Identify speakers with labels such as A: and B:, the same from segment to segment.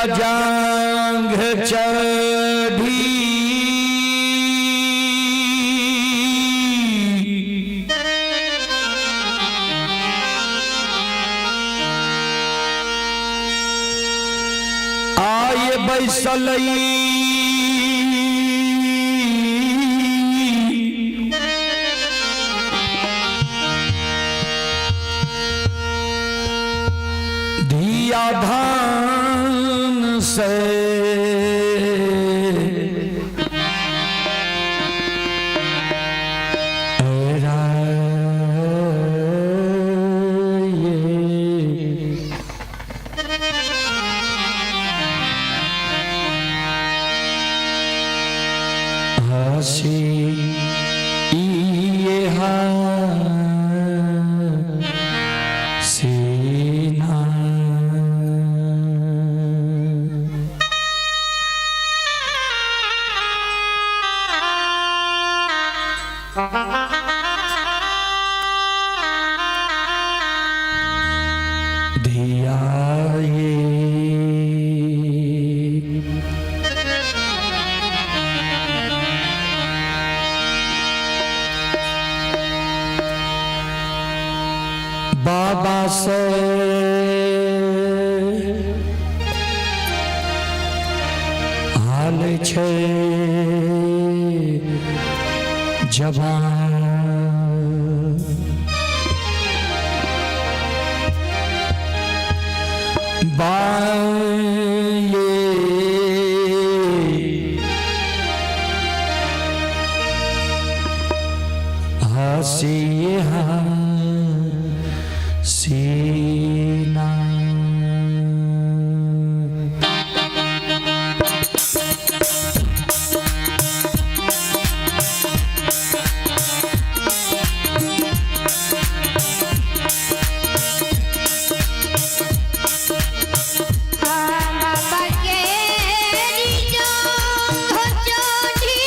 A: जांघ चढ़ी आय बैसलई धिया धान से हसी सीना। धिया ये बाबा से हाल छै जवान बाये हसी सीना।
B: बाबा के जांघ चढ़ी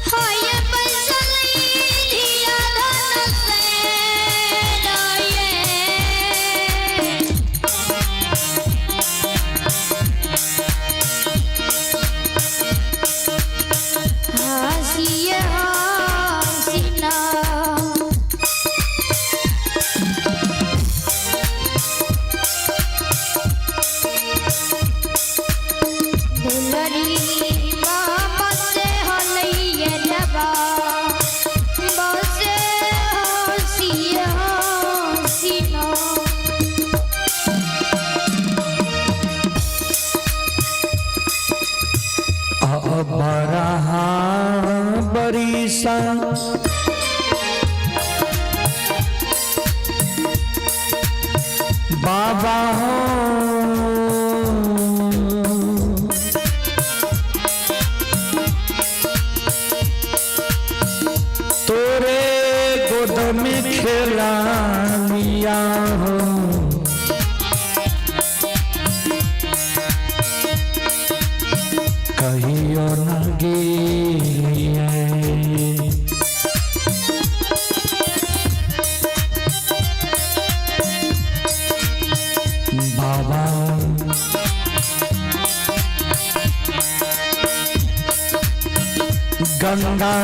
B: हाय बसली धिया धन से रोये। हसिया हसीना दुलरी बाबा से हलैया रबा बसे हसिया हसीना।
A: बरहा बरिसा बाबा हो तोरे गोद में खेला मिया हो कहियो न गेलिए। बाबा गंगा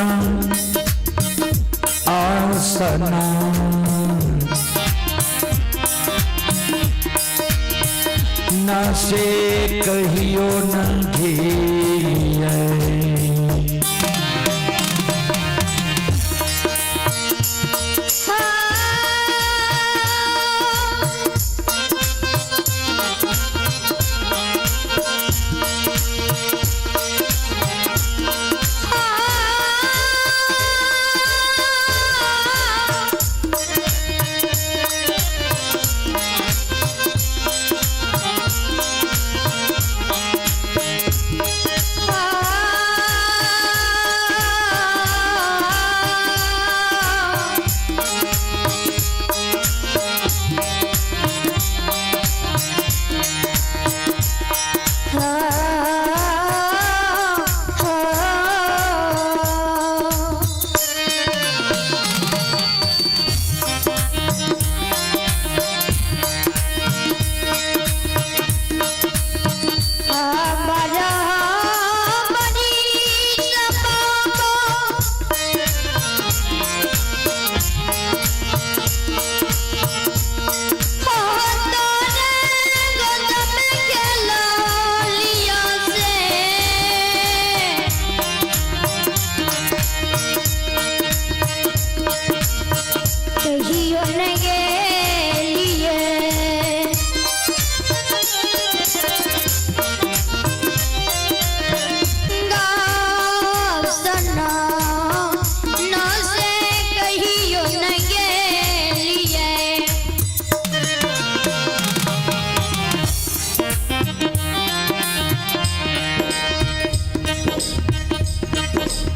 A: आसना न से कहियो न गेलिए।
B: आ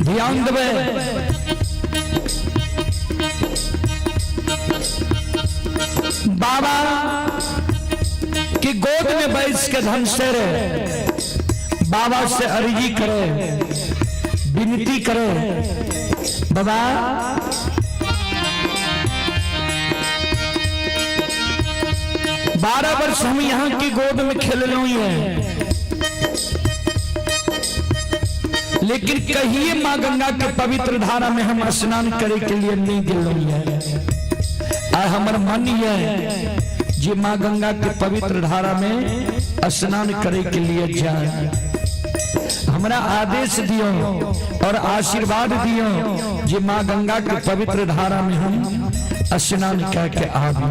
A: ध्यान देबै। बाबा की गोद में बैस के धनसर बाबा से अर्जी करे, विनती करे, बाबा 12 वर्ष हम यहाँ की गोद में खेल है, लेकिन कहिए माँ गंगा के पवित्र धारा में हम स्नान करे के लिए नहीं गेलहुँ है। आ हमर मन है जे माँ गंगा के पवित्र धारा में स्नान करे के लिए जाए। हमरा आदेश दियो और आशीर्वाद दियो जे माँ गंगा के पवित्र धारा में हम स्नान करके आबी।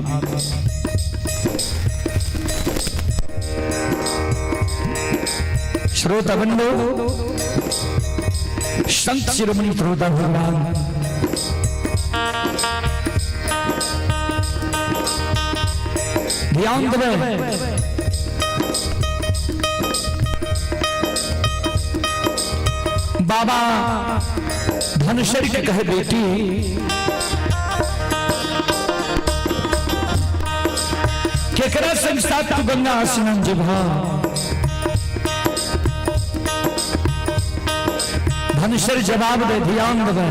A: श्रोता बंधु, संत शिरोमणि श्रोता भगवान, ध्यान देवे। बाबा धनसर के कहे, बेटी केकरा संग साथ तू गंगा स्नान जेबह? धनसर जवाब दे, ध्यान देवे।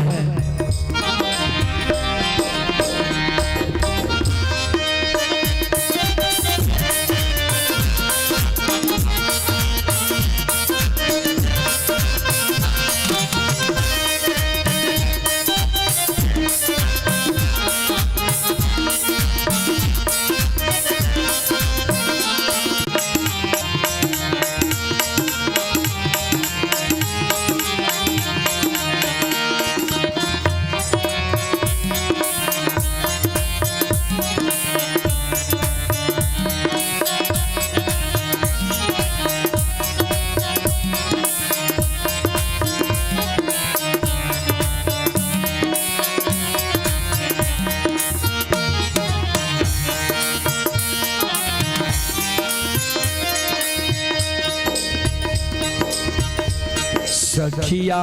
A: सखिया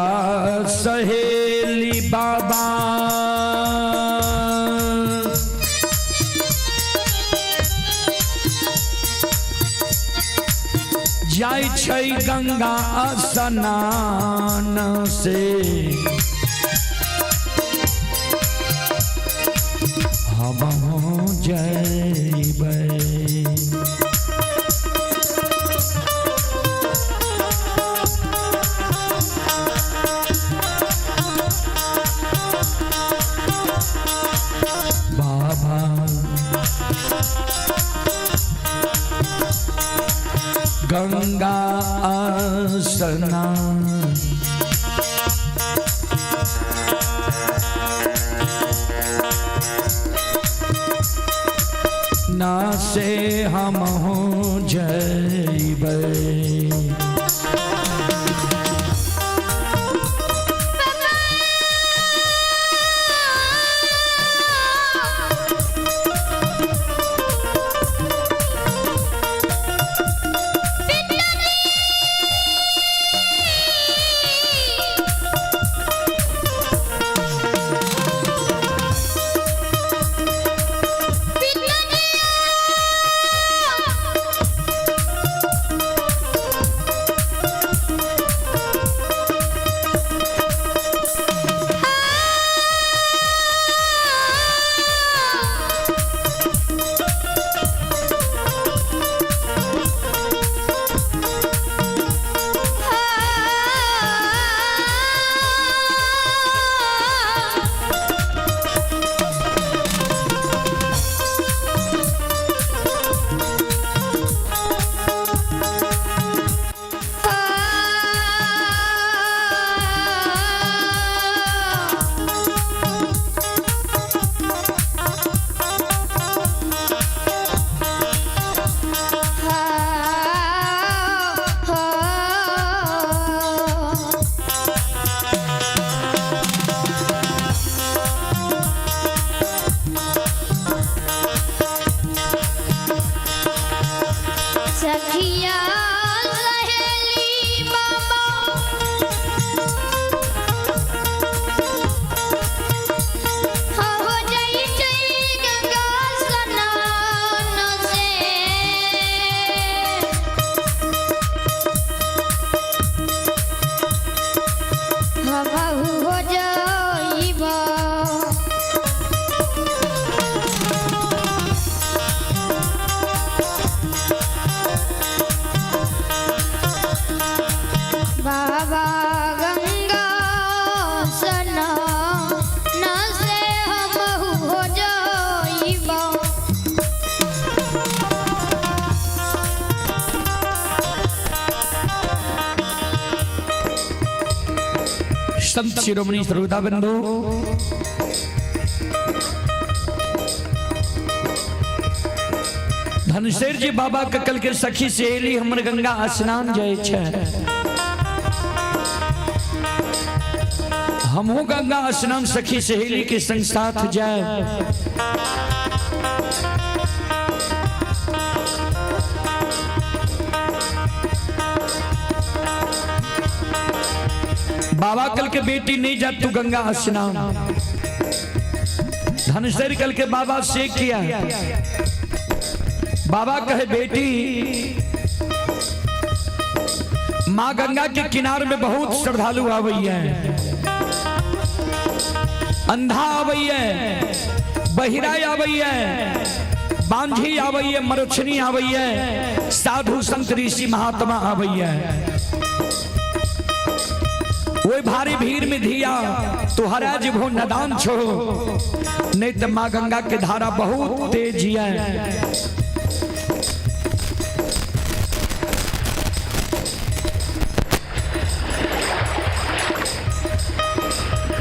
A: सहेली बाबा जाय छै गंगा स्नान से, हम जैबै। बाबा गंगा स्नान ना से हम हो जैबै। संत शिरोमणि श्रोता बंधु, धनशेर जी बाबा ककल के सखी सहेली हमर गंगा स्नान जाय छै, हमहू गंगा स्नान सखी सहेली के संग साथ जाए। बाबा कल के बेटी नहीं जा तू गंगा स्नान। धनसर कल के बाबा से किया, बाबा कहे बेटी माँ गंगा के किनार में बहुत श्रद्धालु आवई है, अंधा आवई है, बहिरा आवई है, बांझी आवई है, मरुछनी आवई है, साधु संत ऋषि महात्मा आवई है। वही भारी भीड़ में धिया तुहरा जीभो नदान छो, नहीं तो माँ गंगा के धारा बहुत तेज है।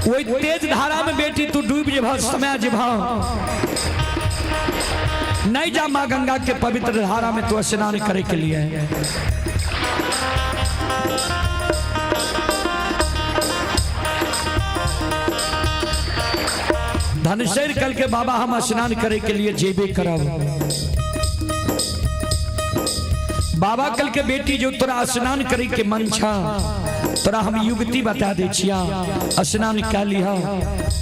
A: वही तेज धारा में बेटी तू डूब जेबह, समय जेबह, नहीं जा माँ गंगा के पवित्र धारा में तू स्नान करे के लिए। धनशेर कल के बाबा हम स्नान करे के लिए जेबे करब। बाबा कल के बेटी जो तोरा स्नान करे के मन छा, तोरा हम युवती बता दे छिया, स्नान कर लिहा,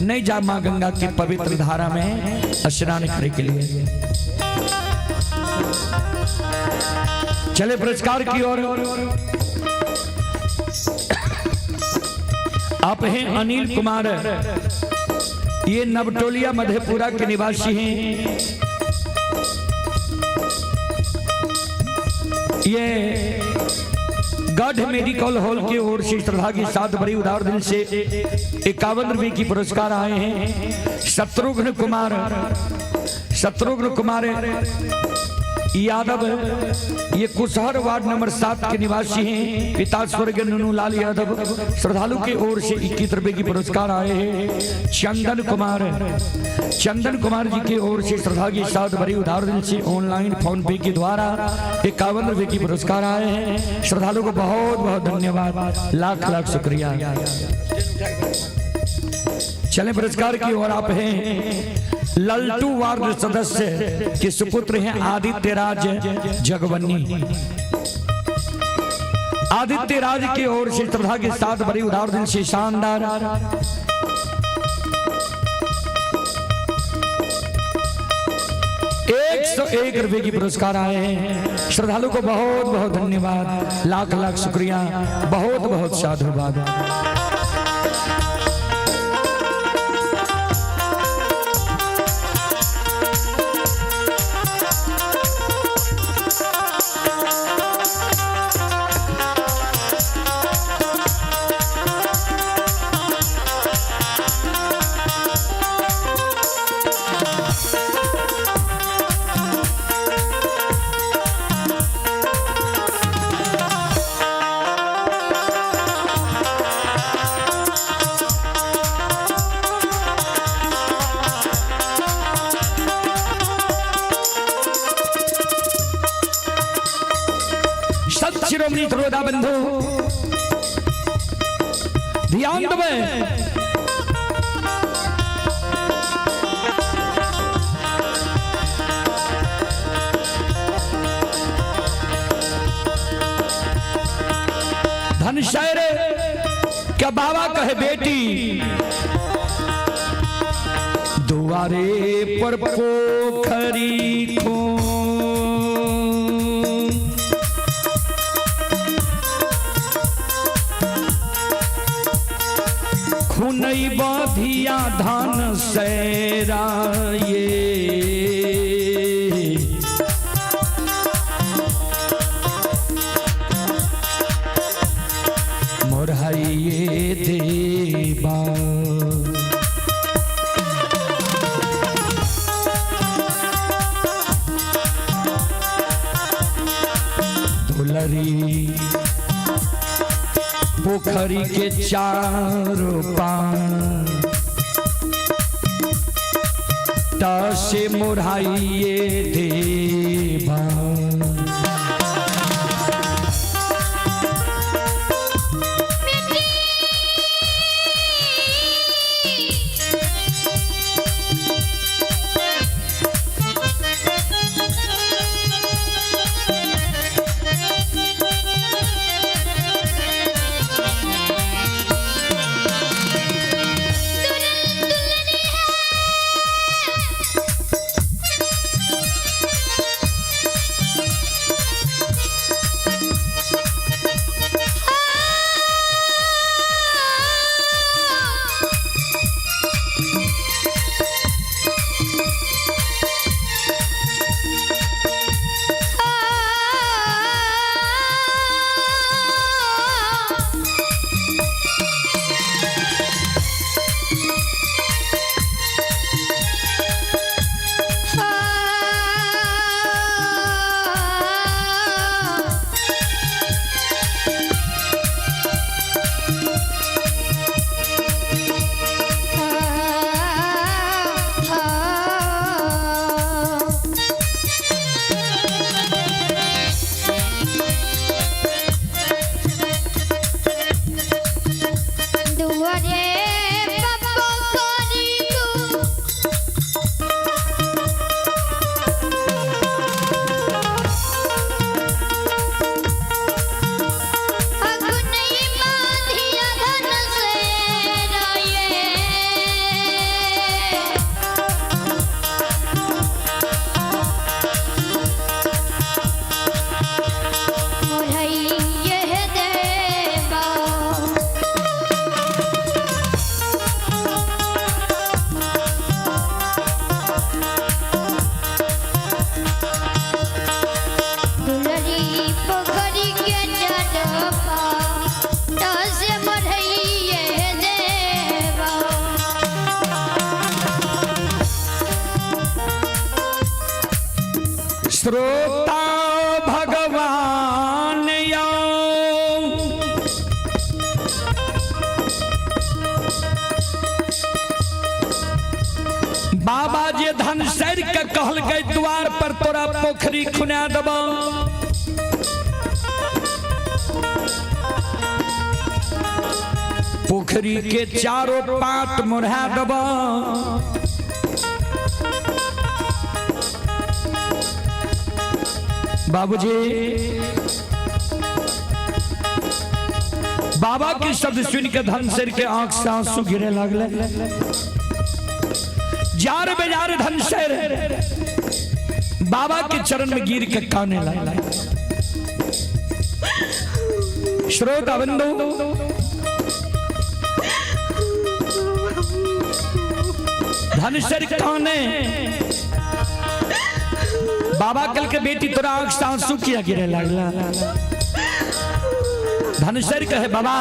A: नहीं जा माँ गंगा के पवित्र धारा में स्नान करे के लिए। चले पुरस्कार की ओर। आप हैं अनिल कुमार, ये नवटोलिया मधेपुरा के निवासी हैं। ये गढ़ मेडिकल हॉल की ओर से श्रद्धा के साथ बड़ी उदार दिल से 51 रुपए की पुरस्कार आए हैं। शत्रुघ्न कुमार, शत्रुघ्न कुमार यादव, ये कुशहर वार्ड नंबर 7 के निवासी हैं। पिता स्वर्गीय नुनूलाल यादव, श्रद्धालु की ओर से 21 रुपए की पुरस्कार आए हैं। चंदन कुमार, चंदन कुमार जी की ओर से श्रद्धा के साथ बड़ी उदार दिल से ऑनलाइन फोन पे के द्वारा 51 रुपए की पुरस्कार आए हैं। श्रद्धालु को बहुत बहुत धन्यवाद, लाख लाख शुक्रिया। चले पुरस्कार की ओर। आप हैं ललटू वार्ड सदस्य के सुपुत्र हैं आदित्य राज जगबन्नी। आदित्य राज की ओर से श्रद्धा के साथ बड़ी उदार दिल से शानदार 101 रुपए की पुरस्कार आए हैं। श्रद्धालु को बहुत बहुत धन्यवाद, लाख लाख शुक्रिया, बहुत बहुत साधुवाद। संत शिरोमणि त्रोदा बंधु ध्यान देवे, धनशैर क्या बाबा कहे बेटी दुआरे पर पोखरी को खुनई बाधिया धान सैराये, मोरहइये देवा। दुलरी पोखरी के चारों पार से मुराइए देवा।
B: दुआरे पपोखरी को अग्नि बाधिया धन से राये। मोरैये देवा। दुलरी पोखरी के चढ़पा दस मरैये देवा।
A: श्रोता भगवान यो बाबा जे धनसर के कहल गए द्वार पर तोरा पोखरी खुना देब। पोखरी के चारों पात मुढ़ा देब। बाबूजी बाबा के शब्द सुन के धनसर के आंख से आंसू गिरे लागले। जार बेजार धनसर बाबा के चरण में गिर के काने लगे। श्रोता बंधु धनसर काने बाबा कल के बेटी तोरा आंख से आंसू किया गिरे लागला। धनसर कहे बाबा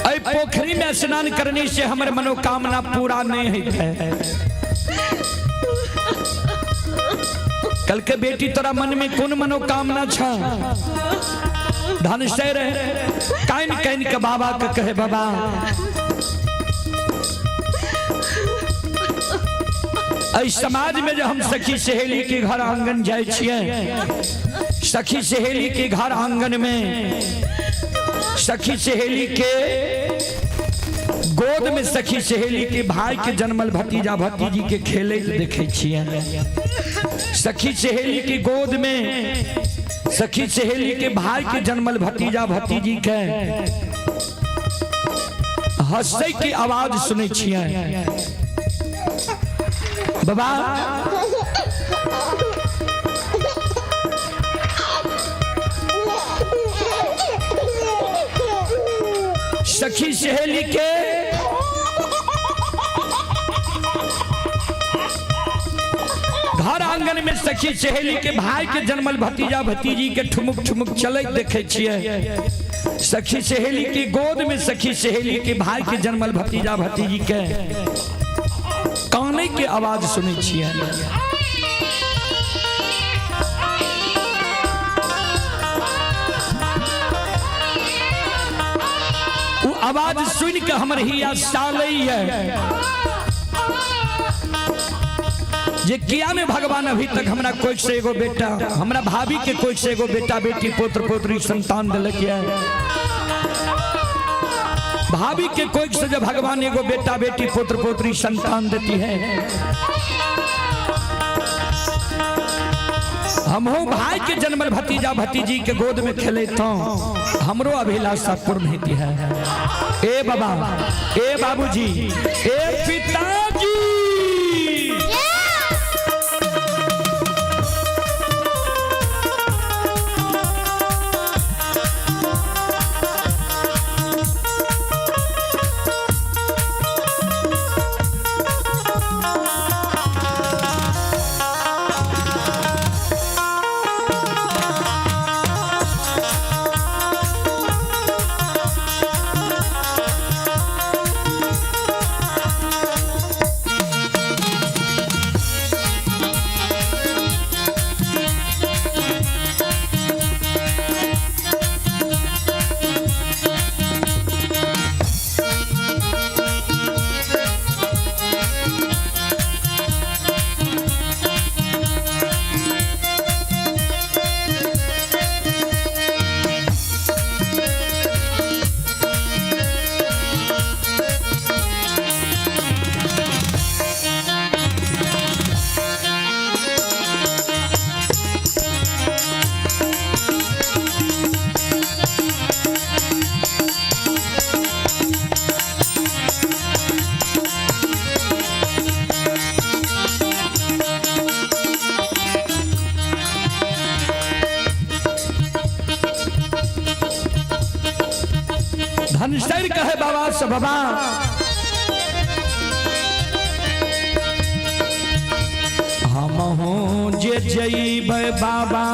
A: ऐ पोखरी में स्नान करने से हमर मनोकामना पूरा नहीं है। कल के बेटी तोरा मन में कौन मनोकामना छा। धनसर काइन काइन के बाबा के कहे बाबा एहि समाज में जो हम सखी सहेली के घर आंगन जाए छियै, सखी सहेली के घर आंगन में सखी सहेली के गोद में सखी सहेली के भाई के जन्मल भतीजा भतीजी के खेले देखे छियै। सखी सहेली के गोद में सखी सहेली के भाई के जन्मल भतीजा भतीजी के हंसै के आवाज सुनै छियै। बाबा सखी सहेली के घर आंगन में सखी सहेली के भाई के जन्मल भतीजा भतीजी के ठुमुक ठुमुक चलैत देखे छियै। सखी सहेली के गोद में सखी सहेली के भाई के जन्मल भतीजा भतीजी के काने के आवाज सुनै छियै। आवाज सुन के हमर हिया सालैया जे किया ने भगवान अभी तक हमरा कोई से एगो बेटा, हमरा भाभी के कोई से एगो बेटा बेटी पुत्र पुत्री संतान दिलक है। भाभी के कोई से जब भगवान एगो बेटा बेटी पुत्र पुत्री संतान देती है, हमहू भाई के जन्मल भतीजा भतीजी के गोद में खेले तो हमरो अभिलाषा पूर्ण होती है। ए बाबा, ए बाबूजी, ए पिताजी, धनसर कहे बाबा से, बाबा हम हो जे जइबै बाबा,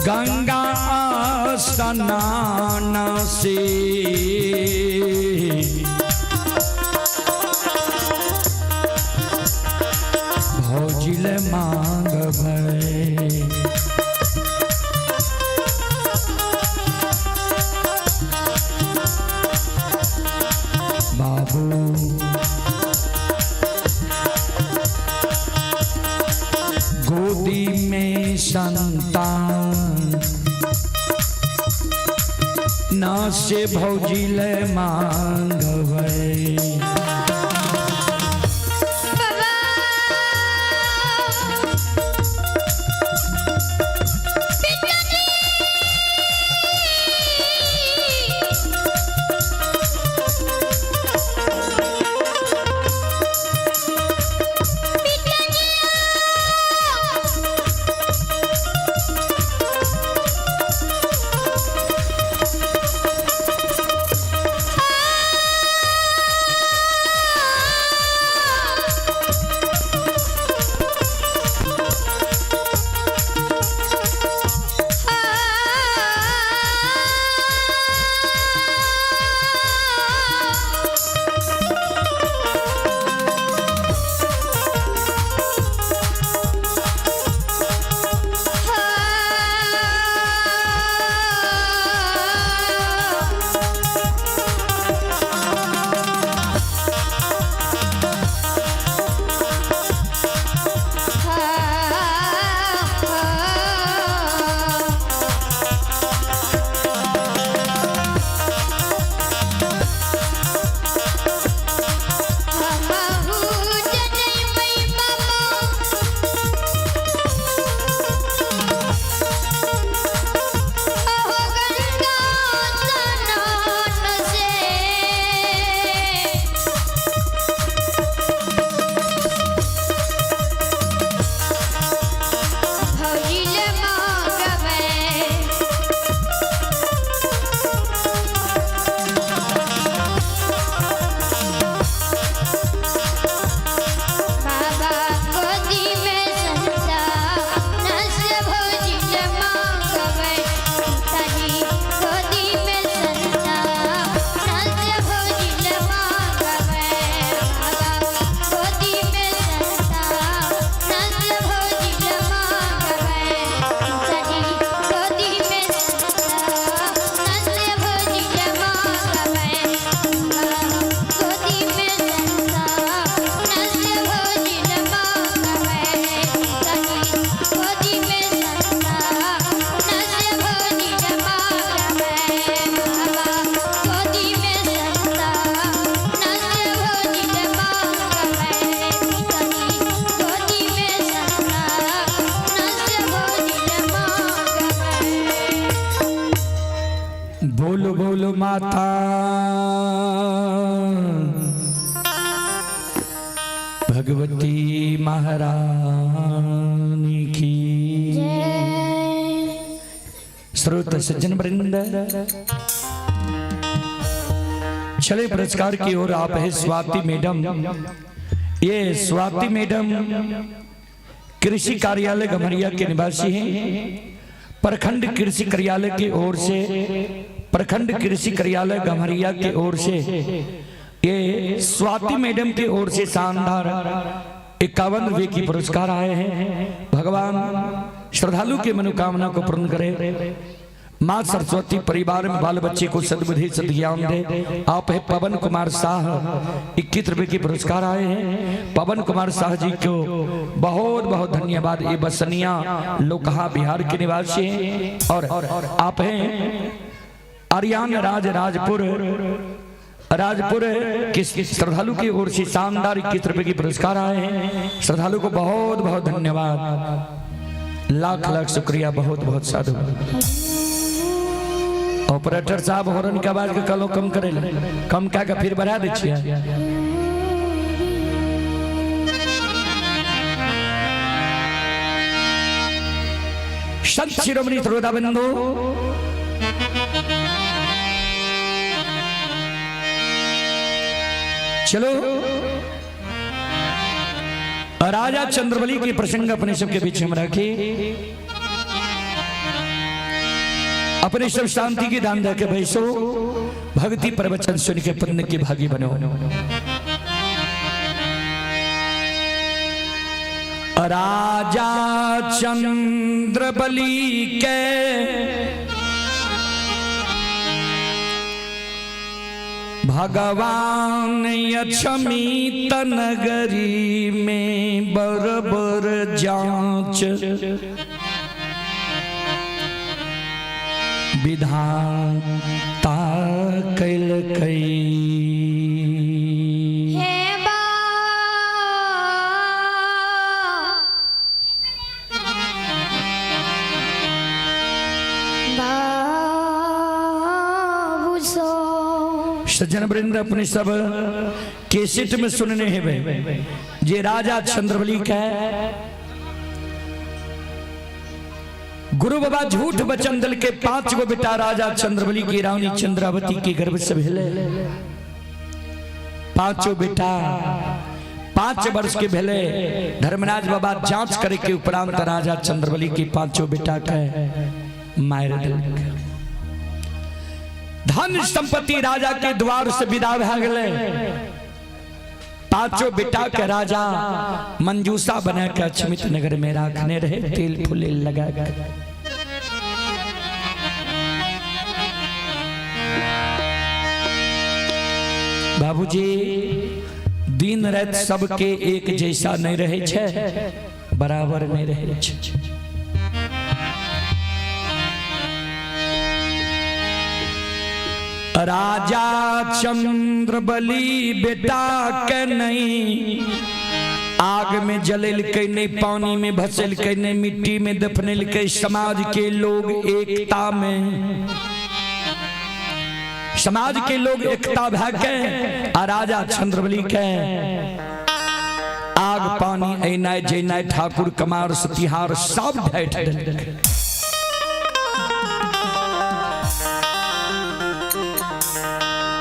A: गंगा स्नान से भौजिल मांगबै। बाबू गोदी में संतान ना से भौजिल मांगबै।
B: बाबा पिताजी, पिताजी,
A: माता भगवती महारानी की। श्रोत सज्जन वृंद, चले पुरस्कार की ओर। आप है स्वाति मैडम, ये स्वाति मैडम कृषि कार्यालय गमरिया के निवासी हैं। प्रखंड कृषि कार्यालय की ओर से, प्रखंड कृषि कार्यालय गम्हरिया की ओर से ये स्वाति मैडम की ओर से शानदार 51 रुपए की पुरस्कार आए हैं। भगवान श्रद्धालु के मनोकामना को पूर्ण करे। माँ सरस्वती परिवार में बाल बच्चे को सद्बुद्धि सद्ज्ञान दे। आप है पवन कुमार शाह, 21 रुपए के पुरस्कार आए हैं। पवन कुमार शाह जी को बहुत बहुत धन्यवाद। ये बसनिया लोकहा बिहार के निवासी हैं। और आप हैं आर्यान राज राजपुर, राजपुर के श्रद्धालु की ओर से शानदार 21 रुपए की पुरस्कार आए हैं। श्रद्धालु को बहुत बहुत धन्यवाद, लाख लाख शुक्रिया, बहुत बहुत साधु। ऑपरेटर साहब, हॉर्न के आवाज के कलो कम करे ले, कम क्या के फिर बढ़ा दै छियै। संत शिरोमणि श्रोता बंधु, चलो राजा चंद्रबली के प्रसंग अपने सबके बीच में रखी। अपने सब शांति की दान दे के बैसो, भक्ति प्रवचन सुन के पुण्य की भागी बनो। राजा चंद्रबली के भगवान अक्षमित नगरी में बरबर जांच विधाता कैलकै।
B: हे बा बाबू सो।
A: सज्जन वृंद, अपने सब केसेट में सुनने हेबै जे राजा चंद्रबली के गुरु बाबा झूठ वचन दल के पांच गो बेटा राजा चंद्रबली की रानी चंद्रावती के गर्भ से भेले। पांचों बेटा 5 वर्ष के भेले। धर्मराज बाबा जांच करे के उपरांत राजा चंद्रबली के पांचों बेटा के मार दिल। धन संपत्ति राजा के द्वार से विदा भए गेलै। पांचों बेटा के राजा मंजूसा बना के अक्षमित नगर में रखने रहे, तेल फुले लगा के। बाबूजी, दिन रात सबके एक जैसा नहीं रहे छे, बराबर नहीं रहे छे। राजा चंद्रबली बेटा के नहीं आग में जलेलकै, नहीं पानी में भसेलकै, नहीं मिट्टी में दफनेलकै। समाज के लोग एकता में, समाज के लोग एकता भए के आ राजा चंद्रबली के आग पानी ऐनाय जैनाय ठाकुर कमार सतिहार सब ढैठ देलकै।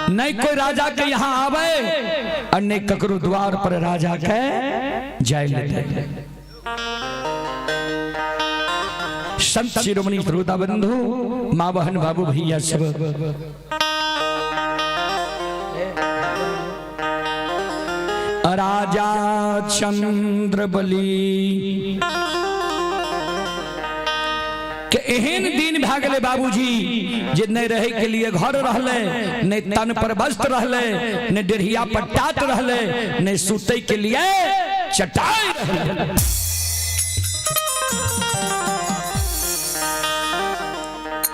A: नहीं कोई राजा के यहाँ आवे और नहीं ककरो द्वार पर राजा के जाय ले दे। संत शिरोमणि श्रोता बंधु, माँ बहन बाबू भैया सब, राजा चंद्रबली के एहन दिन भए गेलै बाबूजी जे नहीं रहे के लिए घर रहले, नहीं तन पर वस्त्र रहले, नहीं डेढ़िया पर टाट रहले, नहीं सुते के लिए चटाई रहले।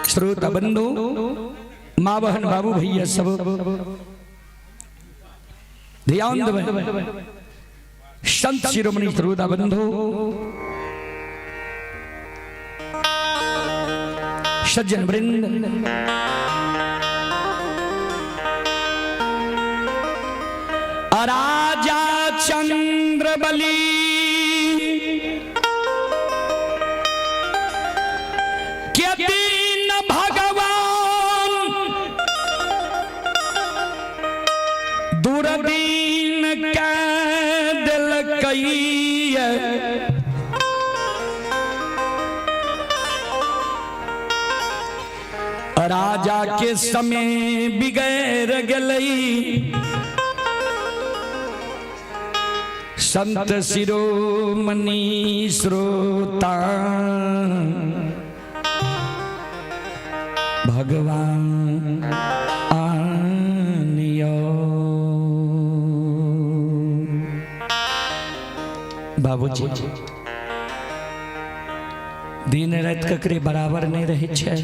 A: श्रोता बंधु, माँ बहन बाबू भैया सब, ध्यान देबै। संत शिरोमणि श्रोता बंधु, सज्जन वृंद, राजा चंद्रबली के दीन भगवान दुर्दीन के दिलकैया। राजा के समय बिगड़ गलई, संत शिरोमणि श्रोता भगवान आनियो। बाबूजी दिन रात ककरे बराबर नहीं रहे छै।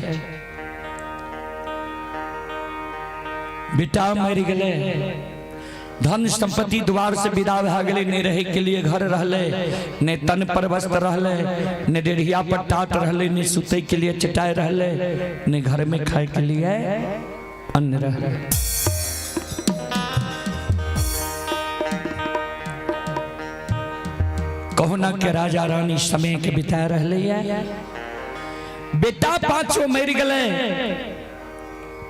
A: बेटा मरि गेलै, धन संपत्ति द्वार से विदा भए गेलै, नहीं रहे के लिए घर रहलै, ने तन पर वस्त्र रहलै, ने डेढ़िया पर टाट रहलै, ने सुतै के लिए चटाई रहलै, ने घर में खाए के लिए अन्न रहलै। कहुना के राजा रानी समय के बिता रहलै है। बेटा पांचों मरि गेलै,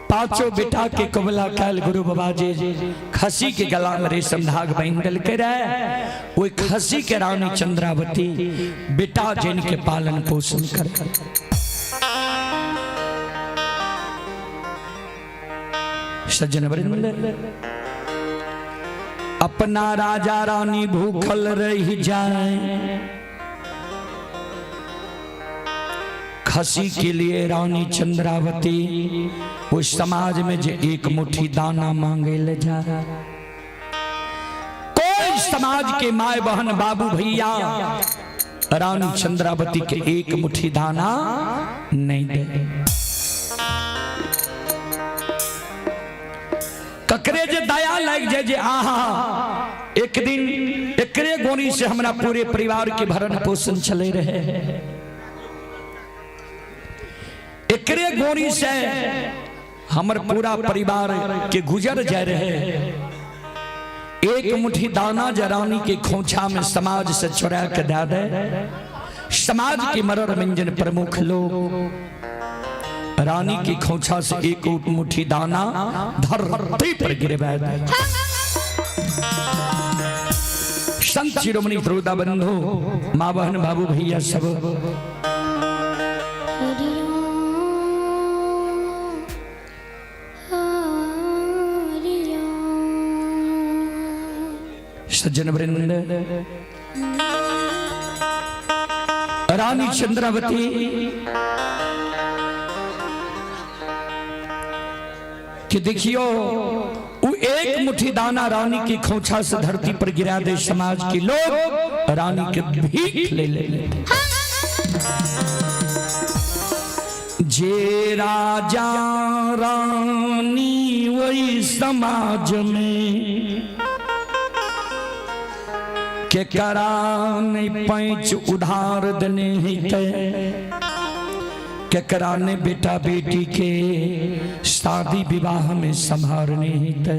A: पांचों बेटा के कबला कैल गुरु बाबा जी खसी के गला में रेशम धाग बांधि देलकै रहे। ओहि खसी के रानी चंद्रावती बेटा जन के पालन पोषण कर। सज्जन वृंद, अपना राजा रानी भूखल रह जाए, खसी के लिए रानी चंद्रावती उस समाज में जो एक मुट्ठी दाना मांगे ले जा। कोई समाज के माए बहन बाबू भैया रानी चंद्रावती के एक मुट्ठी दाना नहीं दे। ककरे जे दया लग जाए जे आहा एक दिन एकरे गोरी से हमरा पूरे परिवार के भरण पोषण चले रहे, एकरे गोरी से हमर पूरा परिवार के गुजर जाए रहे। एक मुट्ठी दाना जरानी के खोछा में समाज से चुरा के दे दे। समाज के मरर मंजन प्रमुख लोग रानी की खोछा से एक मुट्ठी दाना धरती पर गिरवा दे। संत शिरोमणि श्रोता बंधु, माँ बहन बाबू भैया सब, सज्जन वृंद, रानी चंद्रावती कि देखियो वो एक मुट्ठी दाना रानी की खोछा से धरती पर गिरा दे। समाज के लोग रानी के भीख ले ले लेते। जे राजा रानी वही समाज में के करा नहीं पैंच उधार देने हिते, के करा ने बेटा बेटी के शादी विवाह में संभारने हिते,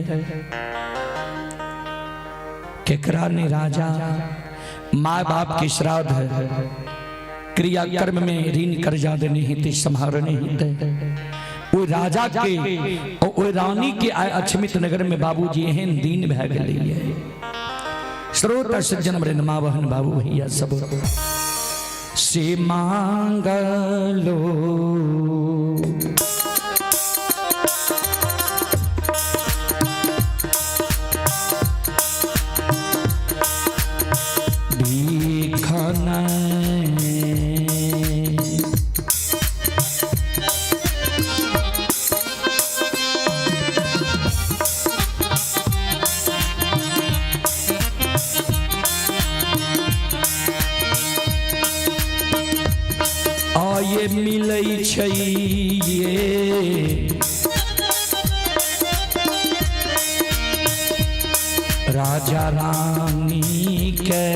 A: केकरा ने राजा माँ बाप के श्राद्ध क्रिया कर्म में ऋण कर्जा देने हिते संभारने हिते। वो राजा के और वो रानी के आए अक्षमित नगर में बाबूजी एहन दिन भै गेलै। श्रोता सज्जन वृंद, माँ बहन बाबू भैया सब से मांगलो भीखन आये मिलै छै ये राजा रानी के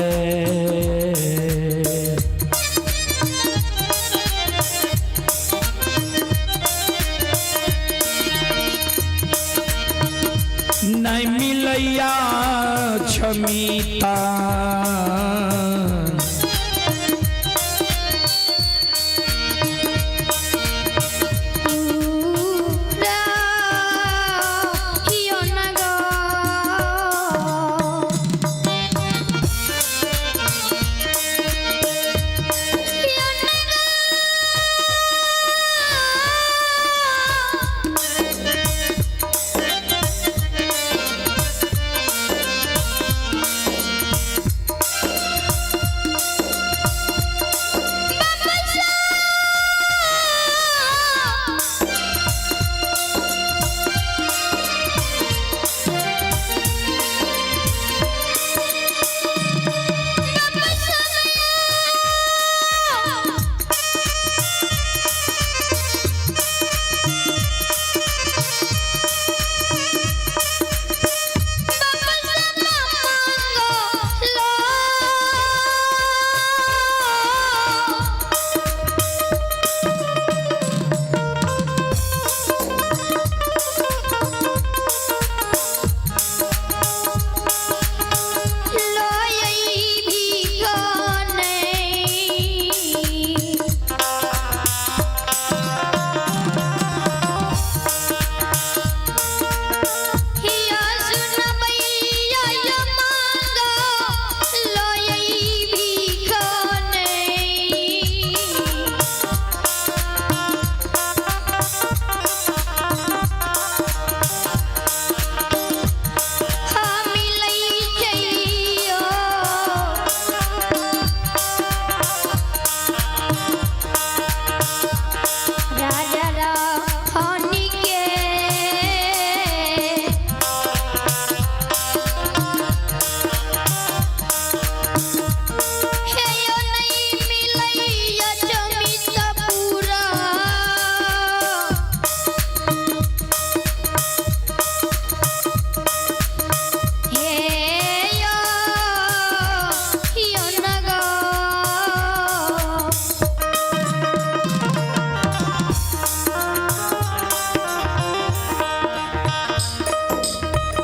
A: नहीं मिलै लैया क्षमिता।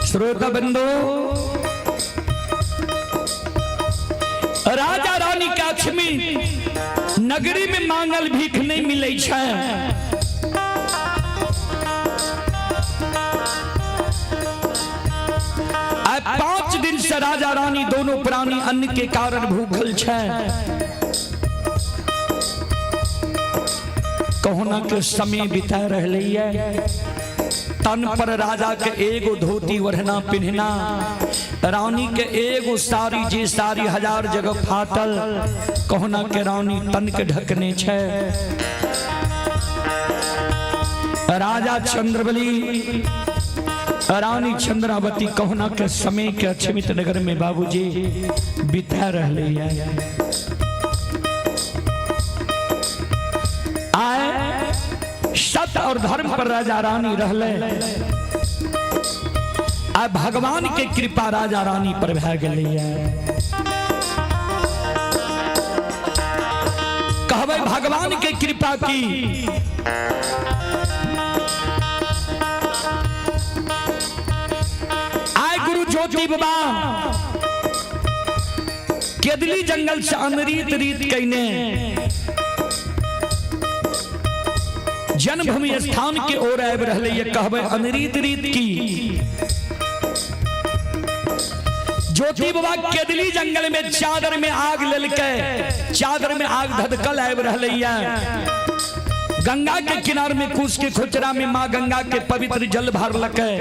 A: श्रोता बंधु, राजा रानी के अक्षमी नगरी में मांगल भीख नहीं मिले छै। आइ 5 दिन से राजा रानी दोनों प्राणी अन्न के कारण भूखल छै। कहुना के समय बिता रहले है। तन पर राजा के एगो धोती ओढ़ना पिन्हना, रानी के एगो साड़ी जे साड़ी हजार जगह फाटल, कहुना के रानी तन के ढकने छै। राजा चंद्रबली रानी चंद्रावती कहुना के समय के अक्षमित नगर में बाबूजी बिता रहले है। आए सत्य और धर्म पर राजा रानी रहले। आ भगवान के कृपा राजा रानी पर भै गेलै। कहबै भगवान के कृपा की। आय गुरु ज्योति बाबा केदली जंगल से अनरीत रीत कईने जन्मभूमि स्थान के ओर आबि रहले। ये कहबै अनरीत रीत की। ज्योति बाबा केदली जंगल में चादर में आग लेलकै, चादर में आग धधकल आबि रहले। गंगा के किनार में कुश के खोचरा में माँ गंगा के पवित्र जल भरलकै।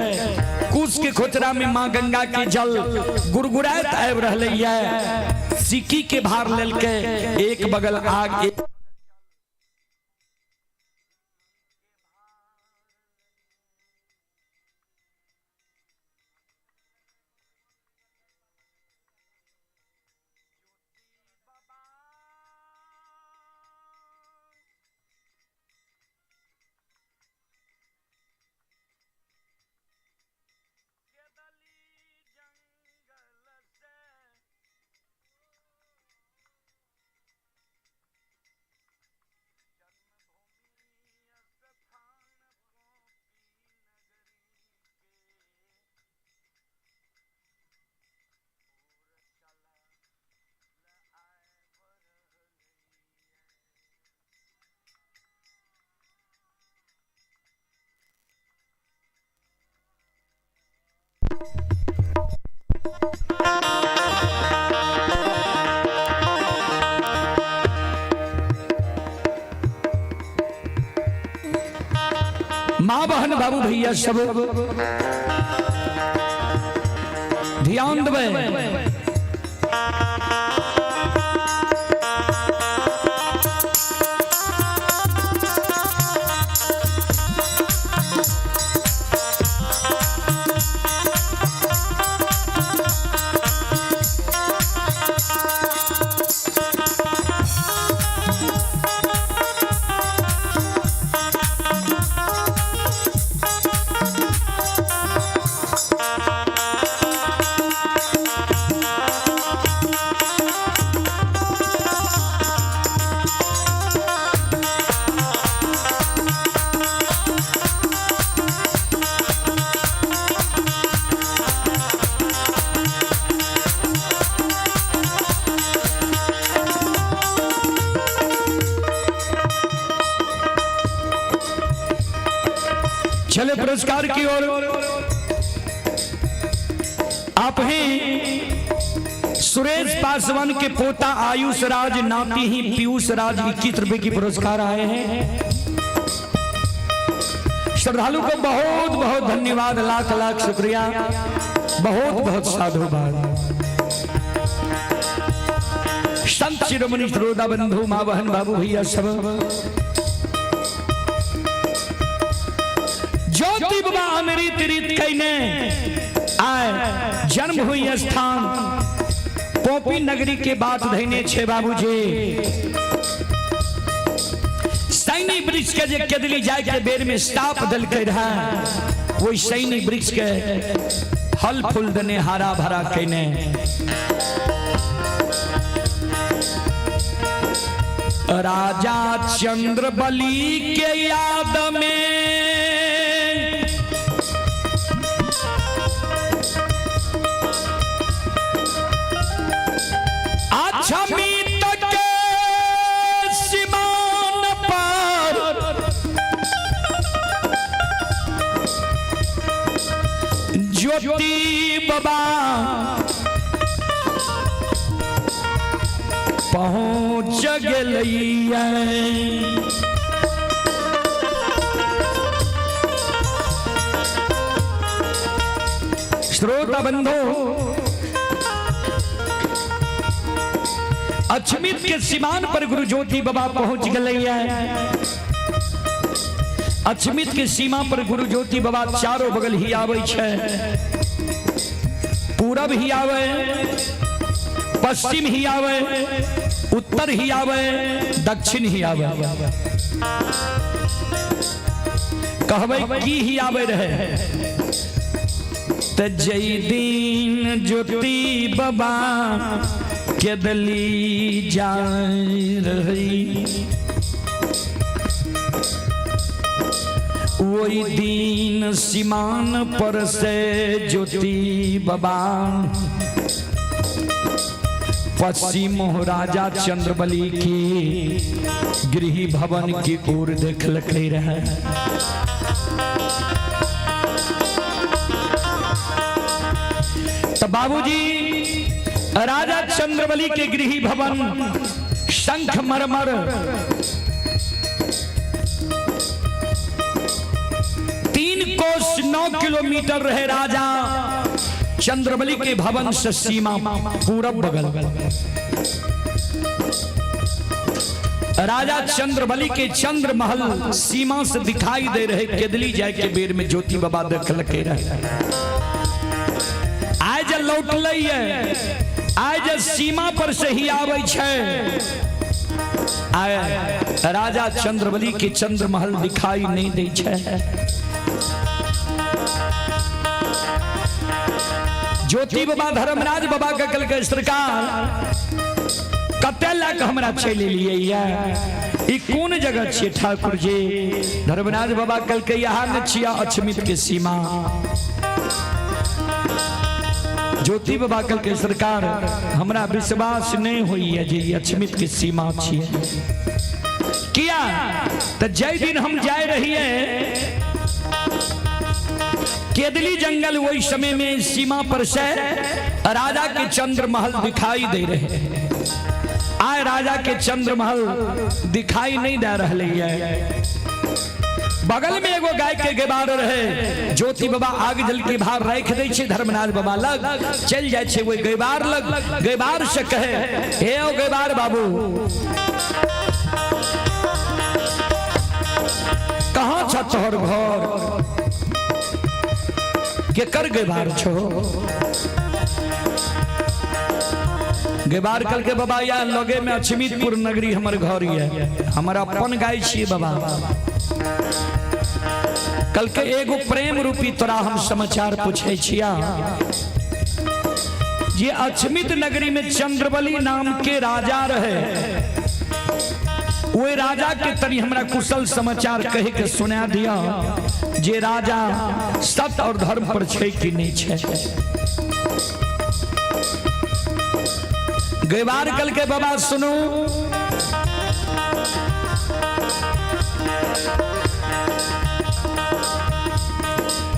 A: कुश के खोचरा में माँ गंगा के जल गुड़गुड़ाइत आबि रहले। सिक्की के भार लेलकै, एक बगल आग एक माँ बहन बाबू भैया सब ध्यान देबै। चले पुरस्कार की ओर। आप हैं सुरेश पासवान के पोता आयुष राज, नाती ही पीयूष राज, 21 रुपए की पुरस्कार आए हैं। श्रद्धालु को बहुत बहुत धन्यवाद, लाख लाख शुक्रिया, बहुत बहुत साधुवाद। संत शिरोमणि श्रोता बंधु, माँ बहन बाबू भैया सब, ज्योति बाबा अमृत रीत कैने आए जन्म हुई स्थान पोपी नगरी के बात धैने छे बाबूजी। सैनी वृक्ष के जे केदली जाय के बेर में स्टाप दलकै रहे, वही सैनी वृक्ष के फल फूल देने हरा भरा कैने राजा चंद्रबली के याद में अक्षमी तक के सीमान पर ज्योति बाबा पहुंच गेलैया। श्रोता बंधु, अक्षमित के सीमान पर गुरु ज्योति बाबा पहुंच गए। अक्षमित के सीमा पर गुरु ज्योति बाबा चारों बगल ही आवे छे, पूरब ही आवे, पश्चिम ही आवे, उत्तर ही आवे, दक्षिण ही आवे। कहबै की ही आवे रहे त जई दिन ज्योति बाबा केदली जाय रही, वही दिन सीमान पर से ज्योति बाबा पश्चिम राजा चंद्रबली की गृह भवन की ओर देखलकै रहे। तो बाबूजी राजा चंद्रबली के गृह भवन शंख मरमर 3 कोस 9 किलोमीटर रहे राजा चंद्रबली के भवन से सीमा पूरब बगल। राजा चंद्रबली के चंद्र महल सीमा से दिखाई दे रहे। केदली जाए के बेर में ज्योति बाबा देखलके रहे। आइ जे लौटलै है, आइ जे सीमा पर से ही आबै छै, आय राजा चंद्रबली के चंद्र महल दिखाई नहीं दै छै। ज्योति बाबा धर्मराज बाबा के कहलकै, सरकार कते लए हमरा चलि एलियै ये, ई कोन जगह छियै ठाकुर जी? धर्मराज बाबा कहलकै, यहाँ ने छियै अक्षमित के सीमा। ज्योति बाबा कहलकै, सरकार हमरा विश्वास नहीं होइए जे ई अक्षमित के सीमा छियै। किया तो जय दिन हम जाय रहिए केदली जंगल, वही समय में सीमा पर से राजा के चंद्र महल दिखाई दे रहे। आय राजा के चंद्र महल दिखाई नहीं दे रहे है। बगल में एगो गाय के गेबार रहे। ज्योति बाबा आग जल के भार राख दै छै धर्मनाथ बाबा लग, चल जाइ छै ओहि गेबार लग। गेबार से कहे, हे ओ गेबार बाबू, कहाँ छ तोहर घर, केकर गेबार छो? गेबार कल के बाबा या लगे में अछमितपुर नगरी हमर घर ये, हमर अपन गाय छियै बाबा। कल के एगो प्रेम रूपी तोरा हम समाचार पूछे छिया जे अछमित नगरी में चंद्रबली नाम के राजा रहे, ओहि राजा के तनी हमरा कुशल समाचार कहे के सुना दिया जे राजा सत्य और धर्म पर छै कि नहीं छै। गैबार कल के बाबा सुनू,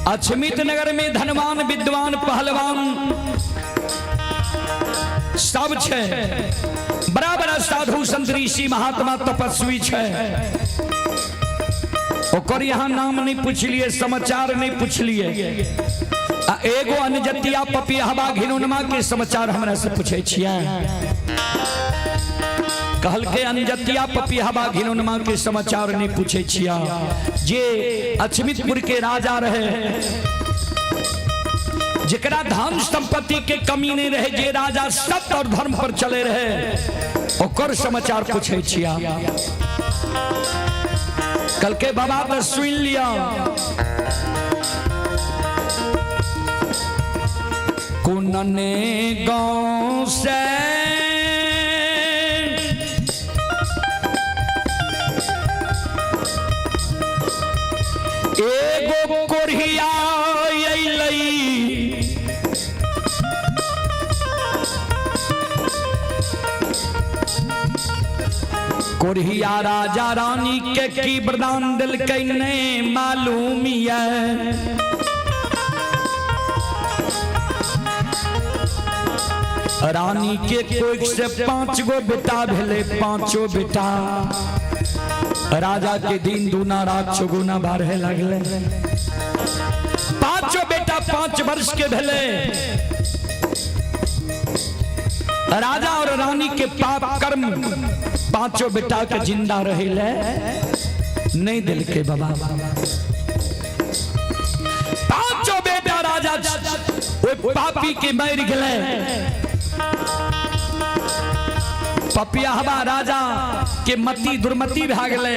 A: अछमित नगर में धनवान विद्वान पहलवान सब छै, बड़ा बड़ा साधु संत ऋषि महात्मा तपस्वी छै। ओकर यहाँ नाम नहीं पूछलिए, समाचार नहीं पूछलिए, आ एगो अनजतिया पपियाहबा घिनौनमा के समाचार हमरा से पूछे छियै। कहल के अनजतिया पपियाहबा घिनौनमा के समाचार नहीं पूछे छिया, जे अछमितपुर के राजा रहे, जेकरा धन संपत्ति के कमी नहीं रहे, जे राजा सत्य और धर्म पर चले रहे, ओकर समाचार पूछे छिया। कल के बाबा तो सुन लिया, कुनने गांव से एगो कोढ़िया अइलै, कोढ़िया राजा रानी के की वरदान दिलकै नहीं मालूम ये। रानी के कोख से 5 गो बेटा भेले, 5 बेटा राजा के दिन दूना रात चौगुना बाढ़े लगले। 5 बेटा 5 वर्ष के भेले। राजा और रानी के पाप कर्म 5 बेटा के जिंदा रहे नहीं दिल के बाबा। 5 बेटा राजा वो पापी के मर गए। पपियाहबा राजा के मति दुर्मति भा गए।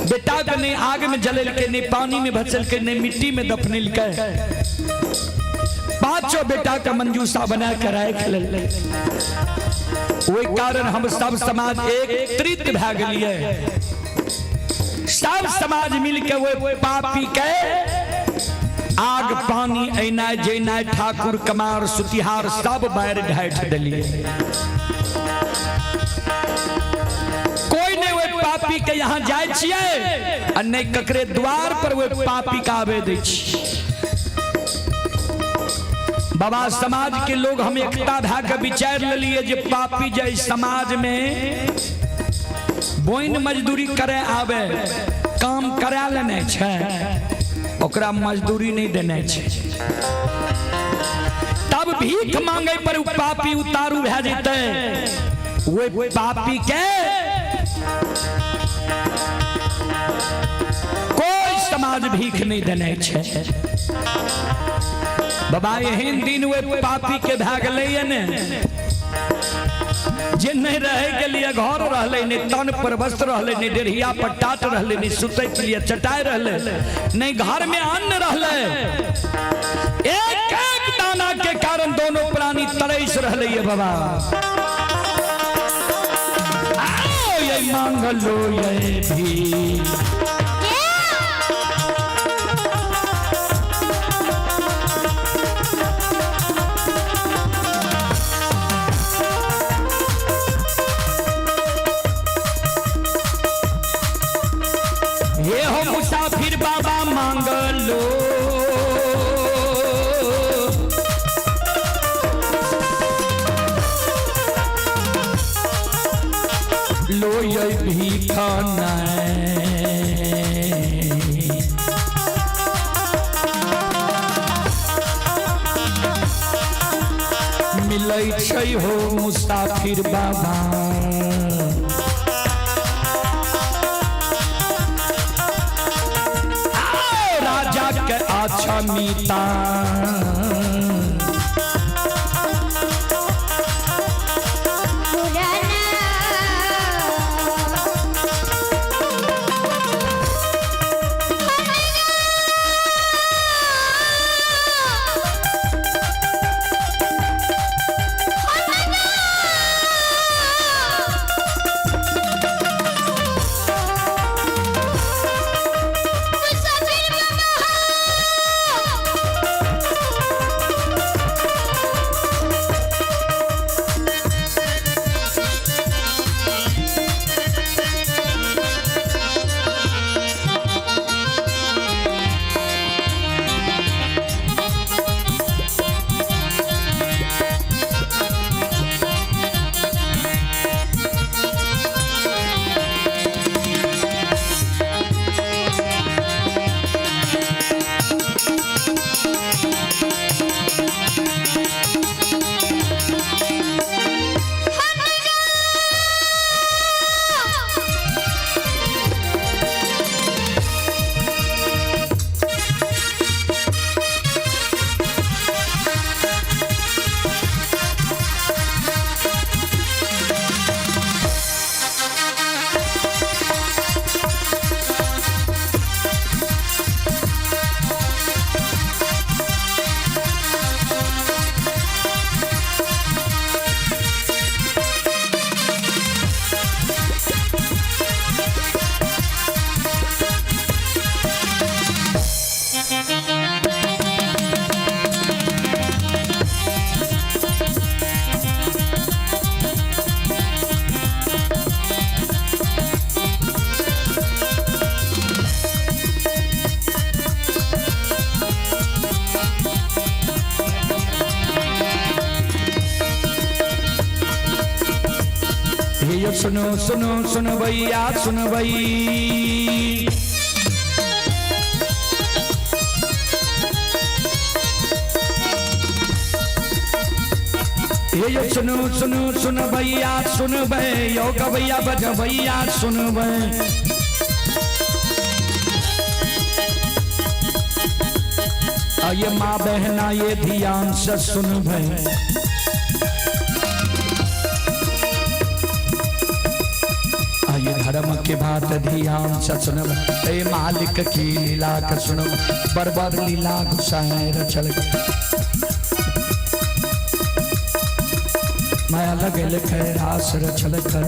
A: बेटा के नहीं आग में जलेलके, नहीं पानी में भसलके, नहीं मिट्टी में दफनेलके। 5 बेटा का मंजूसा बना कर राख लेलकै। वही कारण हम सब समाज एकत्रित भा गेलिए, सब समाज मिलके वो पापी के आग पानी ऐनाय जैनाय ठाकुर कमार सुतिहार सब बैर ढाठ दिलिए। कोई नहीं वो पापी के यहाँ जाय छियै आ नहीं ककरे द्वार पर वो पापी का आवे दै छियै। बाबा समाज के लोग हम एकता भा के विचार लेलिए जे पापी जे समाज में बोइन मजदूरी करे आवे, काम करा लेने छै, ओकरा मजदूरी नहीं देने छै, तब भीख मांगे पर पापी उतारू भए जेतै। ओहि पापी के कोई समाज भीख नहीं देने छै। बाबा एहन दिन वे पापी के भए गेलै ने जे नहीं रहे के लिए घर रहले, नहीं तन पर वस्त्र रहले, नहीं डेढ़िया पर टाट रहले, नहीं सुते के लिए चटाई रहले, नहीं घर में अन्न रहले। एक एक दाना के कारण दोनों प्राणी तरस रहले। ये बाबा आओ ये मांगलो ये भी ये हो मुसाफिर बाबा मांगलो लो ये भीख नहीं। चलै छै हो मुसाफिर बाबा। आओ राजा के आछा मीता। हे सुनो सुनो सुनो भैया सुनो भई। हे सुनो सुनो सुनो भैया सुनबै, यो गवैया बजबैया सुनबै। ये माँ बहना ये ध्यान से सुनबै। ये धर्म के बात ध्यान से सुनबै। ए मालिक की लीला के सुनबै, बरबर लीला गुसाए रचल माया लगल कैलाश रचल कर।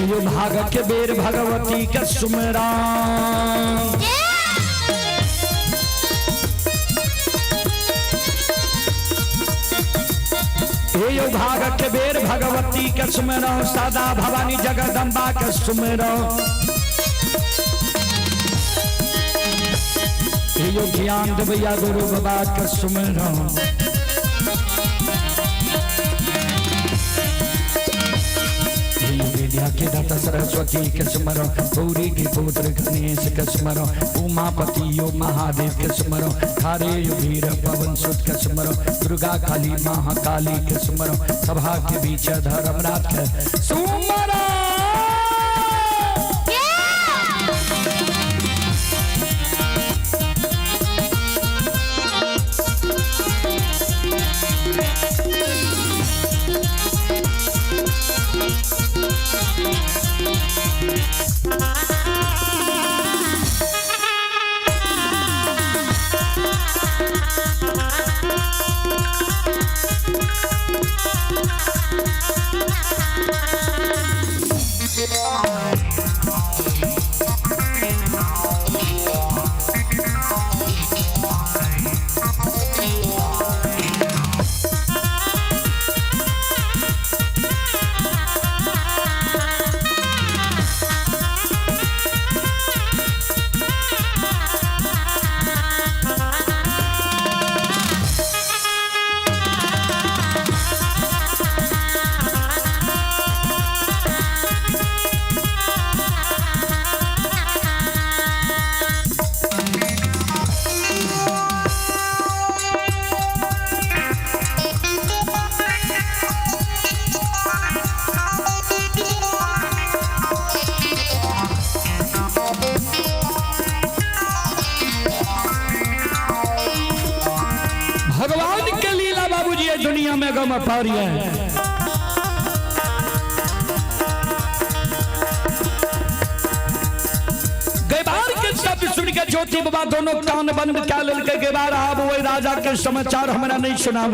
A: यो भाग के बेर भगवती के सुमरा। यो भाग के बेर भगवती के सुमरा, सदा भवानी जगदम्बा के सुमरा। यो ज्ञान देवैया गुरु बाबा के सुमरा। विद्या के दाता सरस्वती के सुमरो, गौरी के पुत्र गणेश के सुमरो, उमापति यो महादेव के सुमरो, खारे यो वीर पवन सुत के सुमरो, दुर्गा काली महाकाली के सुमरो, सभा के बीच धर्मराज के सुमरो। एलम अपार ये। गैबार के शब्द सुन के ज्योति बाबा दोनों कान बंद क्या ललके। गैबार आब वही राजा के समाचार हमरा नहीं सुनाब।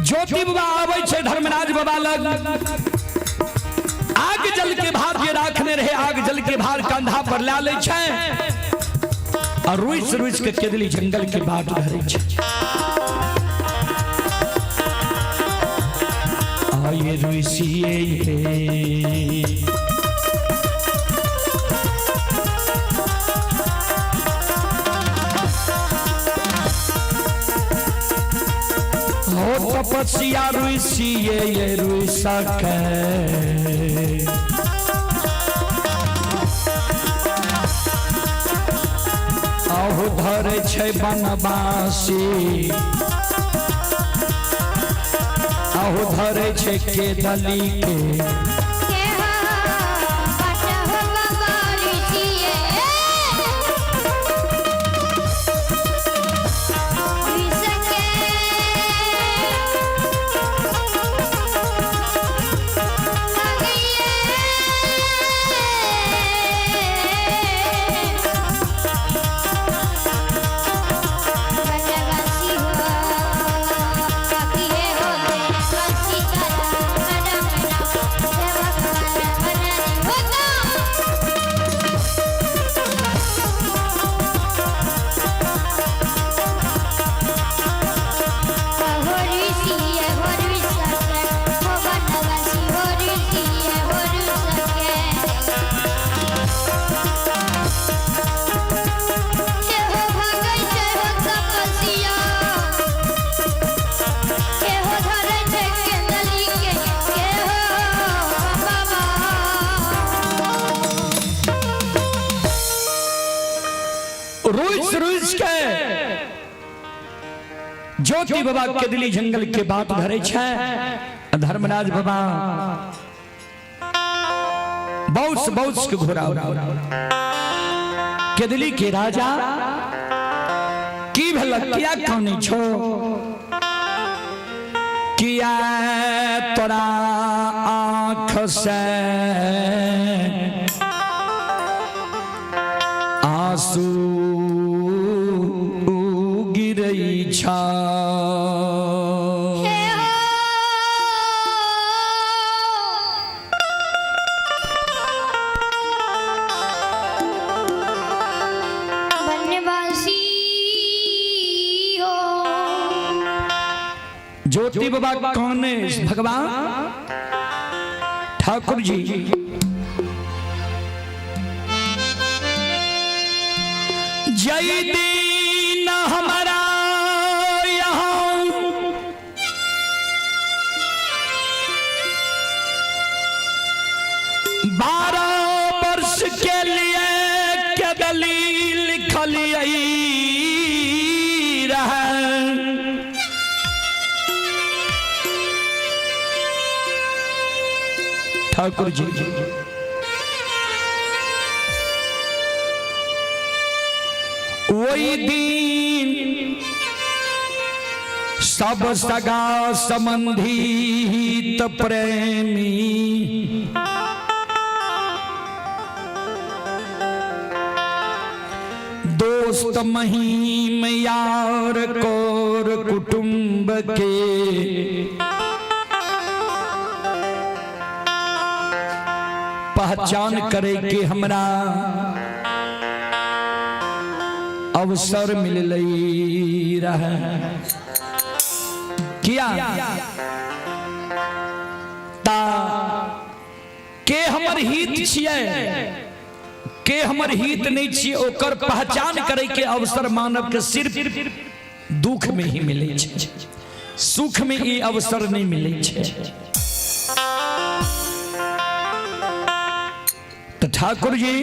A: ज्योति बाबा आबै छै धर्मराज बाबा लग, आग जल के भार जे राखने रहे आग जल के भार कंधा पर ला लै छै और रुइस रुइस के केदली जंगल के बाट धरै छै। आये रुइसिए हो तपस्या रुइसिए ये रुइसा के अहु धरे छै बनवासी, अहु धरे छै केदली के।
B: के हो बट हो बाबा ऋषिए ऋषके बनवासी हो काकिए हो बंसी चला मना मना हे भगवान मना हो तो। हो ऋषि हो ऋषके हो बनवासी हो ऋषि हो ऋषके के हो भगै छै हो तपस्या के हो धरै छै केंदली के हो बाबा।
A: रुइस रुइस के ज्योति बाबा केदली जंगल के बाट धरे छै। धर्मराज बाबा बौस बौस के घोड़ा केदली के राजा की भेल किया कहने छो, किया तोरा आँख से आंसू गिरै छ।
B: हे हो बनवासी हो।
A: ज्योति बाबा कौन है भगवान ठाकुर जी जय दीन हमारा यहाँ 12 वर्ष के लिए केदली लिखलिए रहे। ठाकुर जी वही दिन सब सगा संबंधी हित प्रेमी दोस्त महीम यार कोर कुटुंब के पहचान करे के हमरा अवसर मिललई रहे। किया ता के हमर हित छियै के हमर हित नहीं छियै ओकर पहचान करे के अवसर मानव के सिर्फ दुख में ही मिले छै, सुख में ई अवसर नहीं मिले छै। तो ठाकुर जी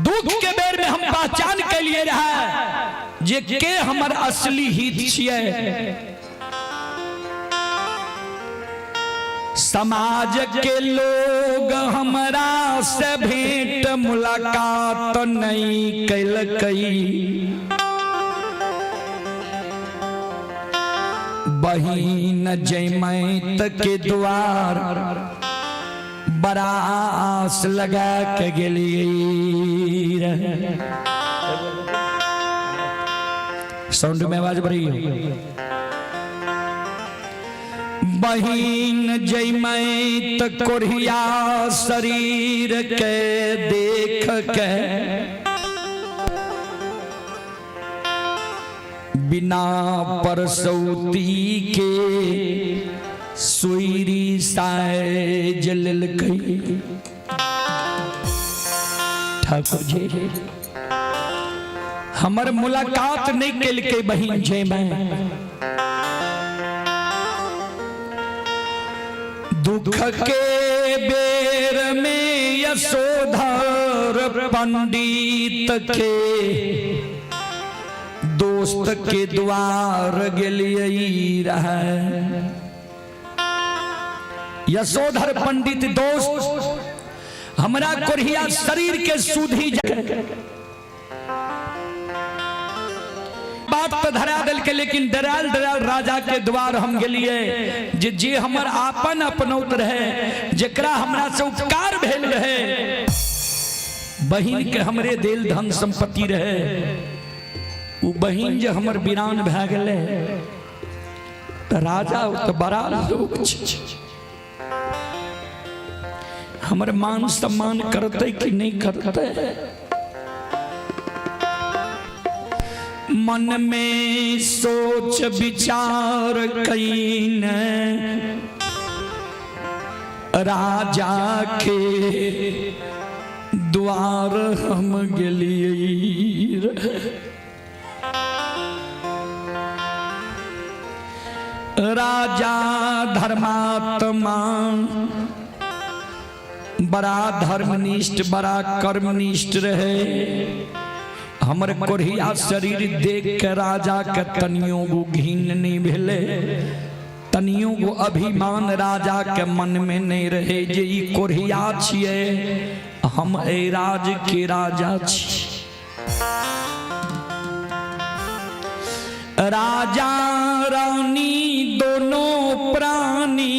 A: दुख के बेर में हम पहचान के लिए रहा जे के हमर असली हित छियै। समाज के लोग हमरा से भेंट मुलाकात नहीं कैलकै। बहिन जयमैत के द्वार बड़ा आस लगा के गेलियै रहे। साउंड में आवाज बढ़ी। बहिन जयमैत कोढ़िया शरीर के देख के बिना परसौती के सुइरी साइज लेलकै। ठाकुर जी, हमर मुलाकात नहीं केलकै बहिन जयमैत। दुख के बेर में यशोधर पंडित के दोस्त के द्वार गेलियै रहे। यशोधर पंडित दोस्त हमरा कोढ़िया शरीर के सुधी बात तो धरा देलकै, लेकिन डरायल डरायल राजा के द्वार हम गेलियै जे जे हमर आपन अपनौत रहे, जेकरा हमरा से उपकार भेल रहे, बहिन के हमरे देल धन संपत्ति रहे, उ बहिन जे हमर वीरान भए गेलै तऽ राजा तऽ बड़ा लोक छै, हमर मान सम्मान करतै कि नहि करतै? मन में सोच विचार can राजा के द्वार हम गेलियै रहे। राजा धर्मात्मा बड़ा धर्मनिष्ठ बड़ा कर्मनिष्ठ रहे। हमर कोढ़िया शरीर देख के राजा के तनियो गो घिन नहीं भेले, तनियो गो अभिमान राजा के मन में नहीं रहे जे ई कोढ़िया छियै, हम एहि राज के राजा छी। राजा रानी दोनों प्राणी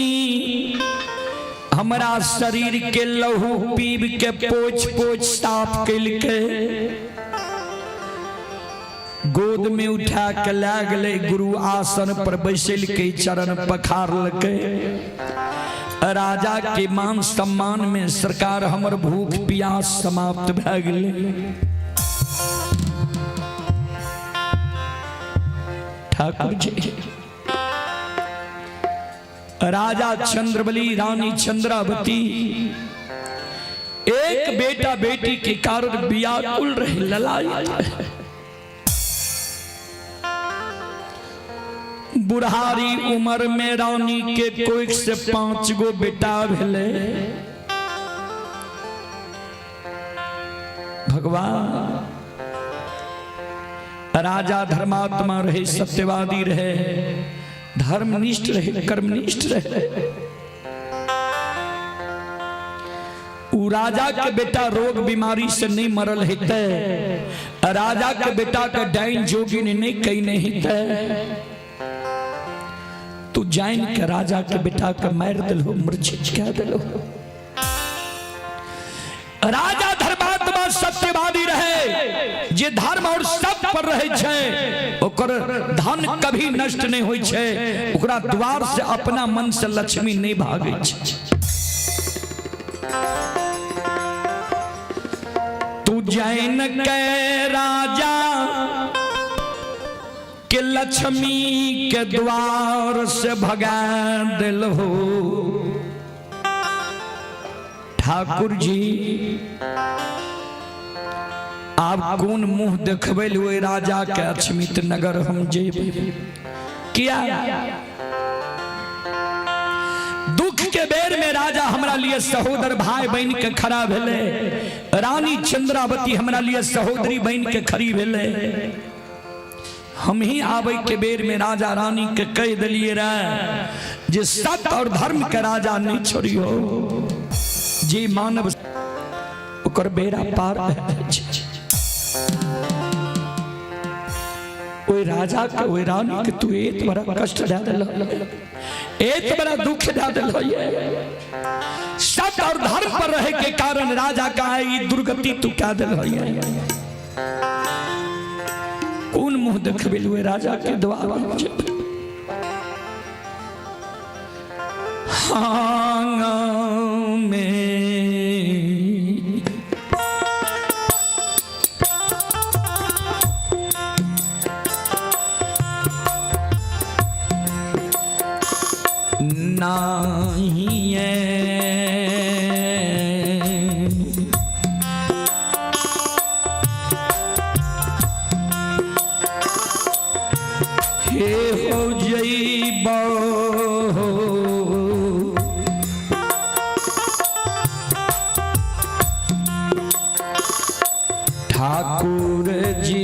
A: हमरा शरीर के लहू पीब के पोछ पोछ साफ केलकै, गोद में उठा के लए गेलै, गुरु आसन पर बैसेलकै, चरण पखारलकै। राजा के मान सम्मान में सरकार हमर भूख प्यास समाप्त भए गेलै। ठाकुर जी, राजा चंद्रबली रानी चंद्रावती एक बेटा बेटी के कारण व्याकुल रहे, ललायित रहे। बुढ़ारी उम्र में रानी के कोख से 5 गो बेटा भेले। भगवान, राजा धर्मात्मा रहे, सत्यवादी रहे, धर्मनिष्ठ रहे, कर्मनिष्ठ रहे। उ राजा के बेटा रोग बीमारी से नहीं मरल हेतै, राजा के बेटा के डाइन जोगिन नहीं कहीं हेतै, तू जान के राजा के बेटा के मार दिलो, मूर्छित कह दिलो। राजा धर्मात्मा सत्यवादी रहे, जे धर्म और सत्य पर रहे छै ओकर धन कभी नष्ट नहीं होई छै, ओकरा द्वार से अपना मन से लक्ष्मी नहीं भागै छै। तू जैन के राजा के लक्ष्मी के द्वार से भगा दिलहो। ठाकुर जी, आब कोन मुंह देखबै ओहि राजा के अक्षमित नगर हम जेबै? किया दुख के बेर में राजा हमरा लिए सहोदर भाई बन के खड़ा भेले, रानी चंद्रावती हमरा लिए सहोदरी बन के खड़ी भेले। हम ही आबै के बेर में राजा रानी के कह दिलिए रहे जे सत्य और धर्म के राजा नहीं छोड़ियो, जे मानव ओकर बेड़ा पार भए जाइ छै। ओहि राजा के ओहि रानी के तू एत बड़ा कष्ट दे देल, एत बड़ा दुख दे देल। सत्य और धर्म पर रहे के कारण राजा का ई दुर्गति तू क्या दिल। कोन मुंह देखबे ओहि राजा के द्वार? हाँ में नाही है। हे हो जइबो ठाकुर जी,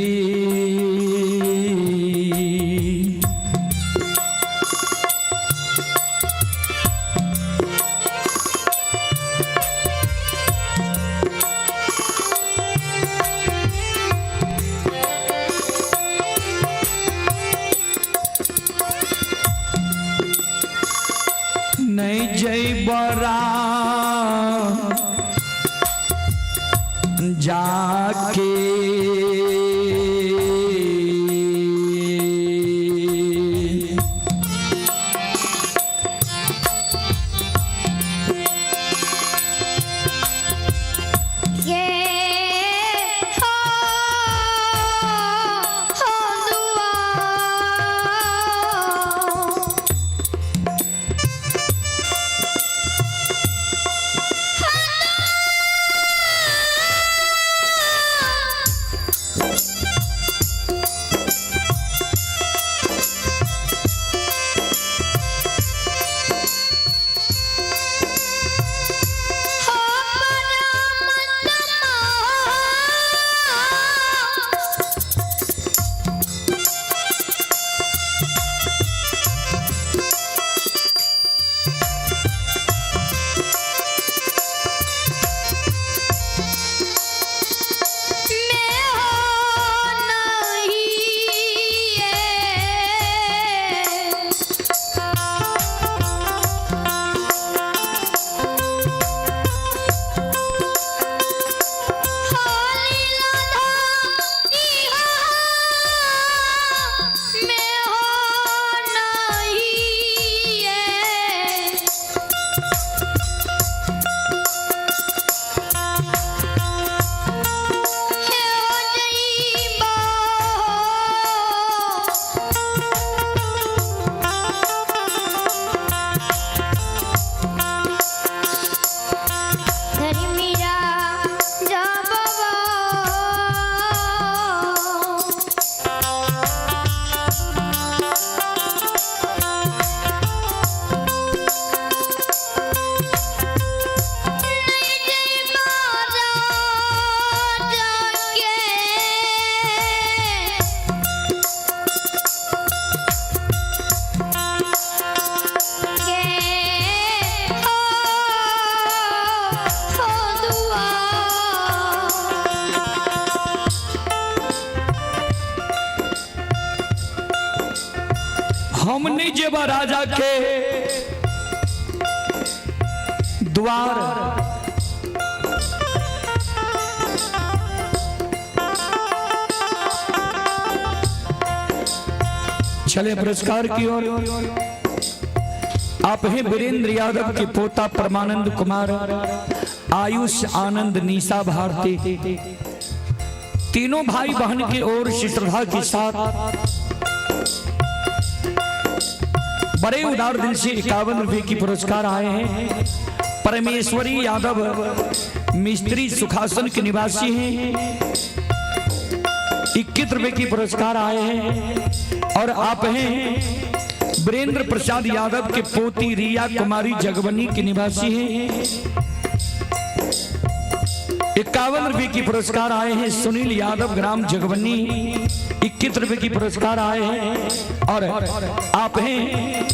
A: नहीं जइबरा जाके।
B: ये हो हो दुआ। हो परमात्मा। मैं हो नहीं ये। मैं हो नहीं ये। हे हो जइबो। धर्मीरा जाबो। नहीं जइबो राजा के। के हो हो दुआ।
A: हम नहीं जेबा राजा के द्वार। चले पुरस्कार की ओर। आप हैं वीरेंद्र यादव के पोता परमानंद कुमार, आयुष आनंद, निशा भारती, तीनों भाई बहन की ओर से श्रद्धा के साथ बड़े उदार दिल से 51 रुपए की पुरस्कार आए हैं। परमेश्वरी यादव मिस्त्री सुखासन के निवासी हैं, 21 रुपए की पुरस्कार आए हैं। और आप हैं वीरेंद्र प्रसाद यादव के पोती रिया कुमारी जगबनी के निवासी हैं, 51 रुपए की पुरस्कार आए हैं। सुनील यादव ग्राम जगबनी। 21 रुपए की पुरस्कार आए हैं। और आप हैं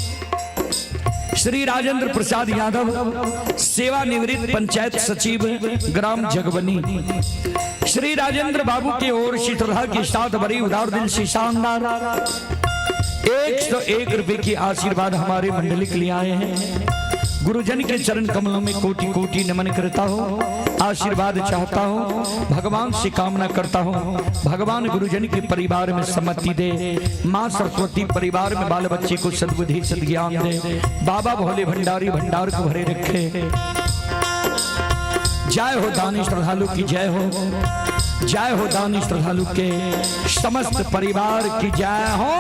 A: श्री राजेंद्र प्रसाद यादव, सेवानिवृत्त पंचायत सचिव, ग्राम जगबनी। श्री राजेंद्र बाबू की ओर से श्रद्धा के साथ बड़ी उदार दिल से शानदार 101 रुपए की आशीर्वाद हमारे मंडली के लिए आए हैं। गुरुजन के चरण कमलों में कोटि कोटि नमन करता हूँ, आशीर्वाद चाहता हूँ, भगवान से कामना करता हूँ, भगवान गुरुजन के परिवार में सम्मति दे, माँ सरस्वती परिवार में बाल बच्चे को सद्बुद्धि सद्ज्ञान दे, बाबा भोले भंडारी भंडार को भरे रखे। जय हो दानी श्रद्धालु की जय हो, जय हो दानी श्रद्धालु के समस्त परिवार की जय हो।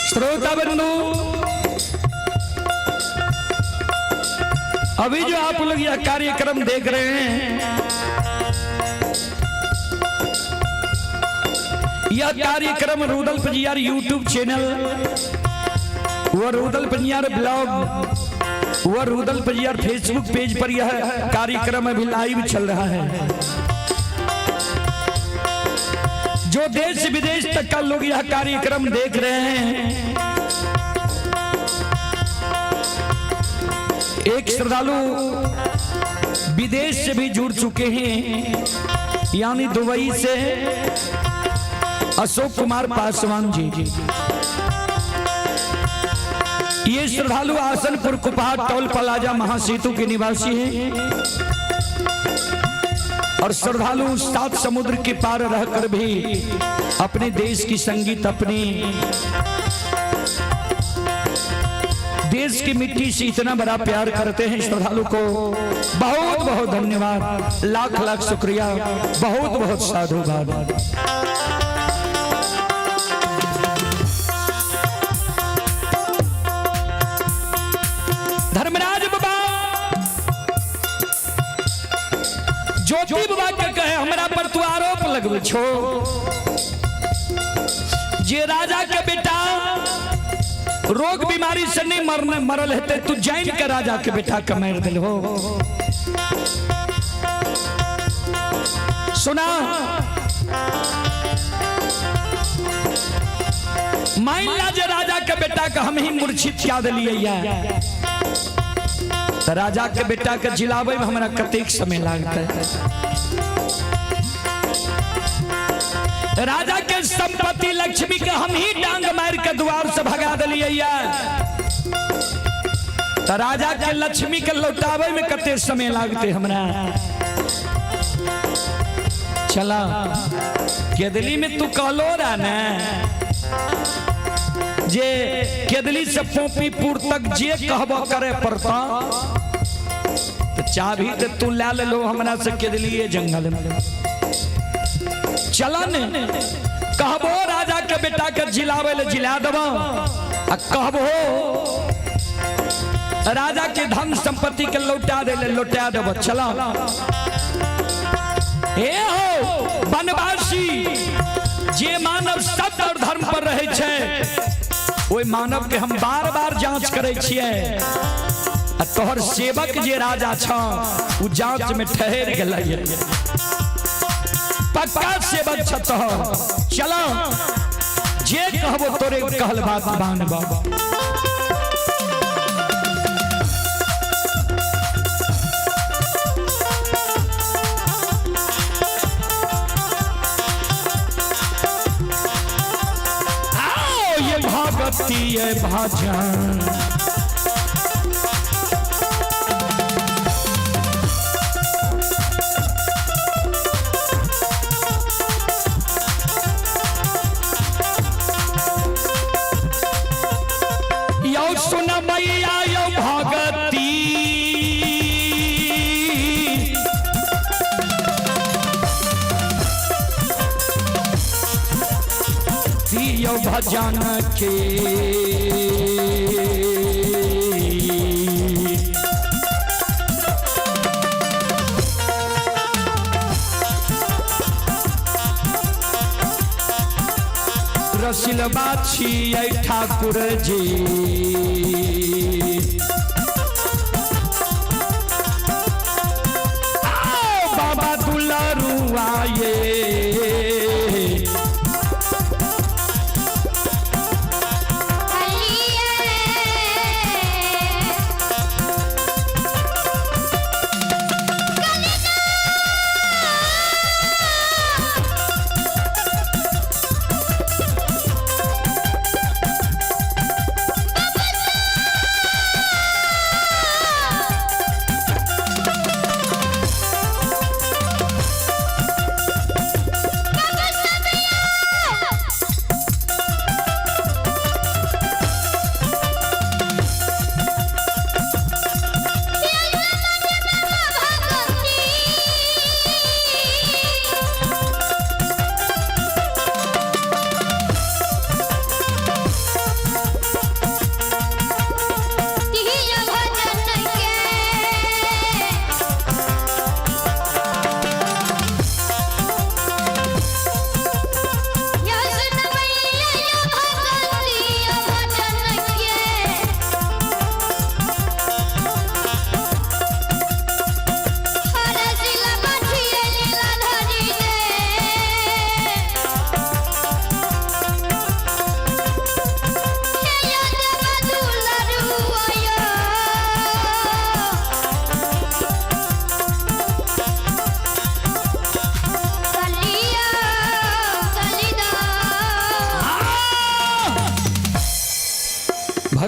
A: श्रोता बंधु, अभी जो आप लोग यह कार्यक्रम देख रहे हैं, यह कार्यक्रम रूदल पंजियार यूट्यूब चैनल व रूदल पंजियार ब्लॉग व रूदल पंजियार फेसबुक पेज पर यह कार्यक्रम अभी लाइव चल रहा है। जो देश विदेश तक का लोग यह कार्यक्रम देख रहे हैं, एक श्रद्धालु विदेश से भी जुड़ चुके हैं, यानी दुबई से अशोक कुमार पासवान जी। ये श्रद्धालु आसनपुर कुपहा टोल प्लाजा महासेतु के निवासी हैं और श्रद्धालु सात समुद्र के पार रहकर भी अपने देश की संगीत, अपनी देश की मिट्टी से इतना बड़ा प्यार करते हैं। श्रद्धालु को बहुत बहुत धन्यवाद, लाख लाख शुक्रिया, बहुत बहुत साधुवाद। धर्मराज बाबा ज्योति बाबा के कहे, हमरा पर तू आरोप लगबै छो जे राजा के बेटा रोग बीमारी से नहीं मरने मरल हेतै, तू जान के राजा के बेटा के मारि दिल हो। सुना, मान ला जे राजा के बेटा के हम ही मूर्छित क्या दिलियै या, त राजा के बेटा के जिलाबै में हमरा कतेक समय लागतै। राजा के संपत्ति लक्ष्मी के हम ही डांग मार के द्वार से भगा दिलियै या, त राजा के लक्ष्मी के लौटाबै में कते समय लागतै हमरा। चला केदली में तू कहलो रहा ने जे केदली से पोपीपुर तक जे कहबो करे पड़ता, तो चाबी तो तू ला ले लो हमरा से केदलिए जंगल में। चलन कहबो राजा के बेटा के जिलावे ले जिला देबो, आ कहबो राजा के धन संपत्ति के लौटा दे ले लौटा देबो। चला हे हो वनवासी, जे मानव सत्य और धर्म पर रहे छै ओहि मानव के हम बार बार जांच करै छियै। आ तोहर सेवक जे राजा छ उ जांच में ठहर गेलै। पक्का सेवक छ तोहर, चलो जे कहबो तोरे कहल बात मानब। आओ ये भगती ये भजन, यौ सुन मैया यौ भगती, यौ भजन के। रसिलबा छियै ठाकुर जी, आओ बाबा दुलारू आये।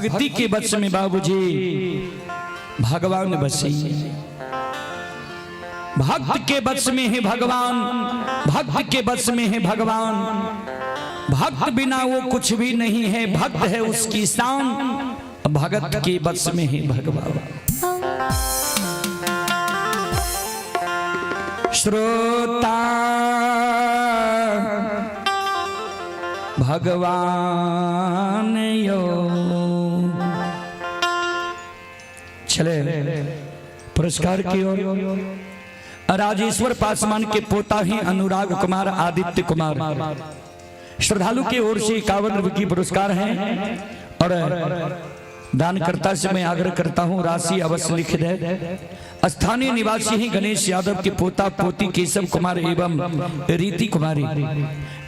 A: भक्ति के वश में बाबूजी भगवान बसे। भक्त के वश में है भगवान, भक्त के वश में है भगवान। भक्त बिना वो कुछ भी नहीं है, भक्त है उसकी शान। भगत के वश में है भगवान। श्रोता भगवान यो। चले पुरस्कार की ओर। राजेश्वर पासवान के पोता ही अनुराग कुमार, आदित्य कुमार श्रद्धालु की ओर से 51 रुपए की पुरस्कार है। और दानकर्ता से मैं आग्रह करता हूं राशि अवश्य लिख दे। स्थानीय निवासी ही गणेश यादव के पोता पोती केशव कुमार एवं रीति कुमारी,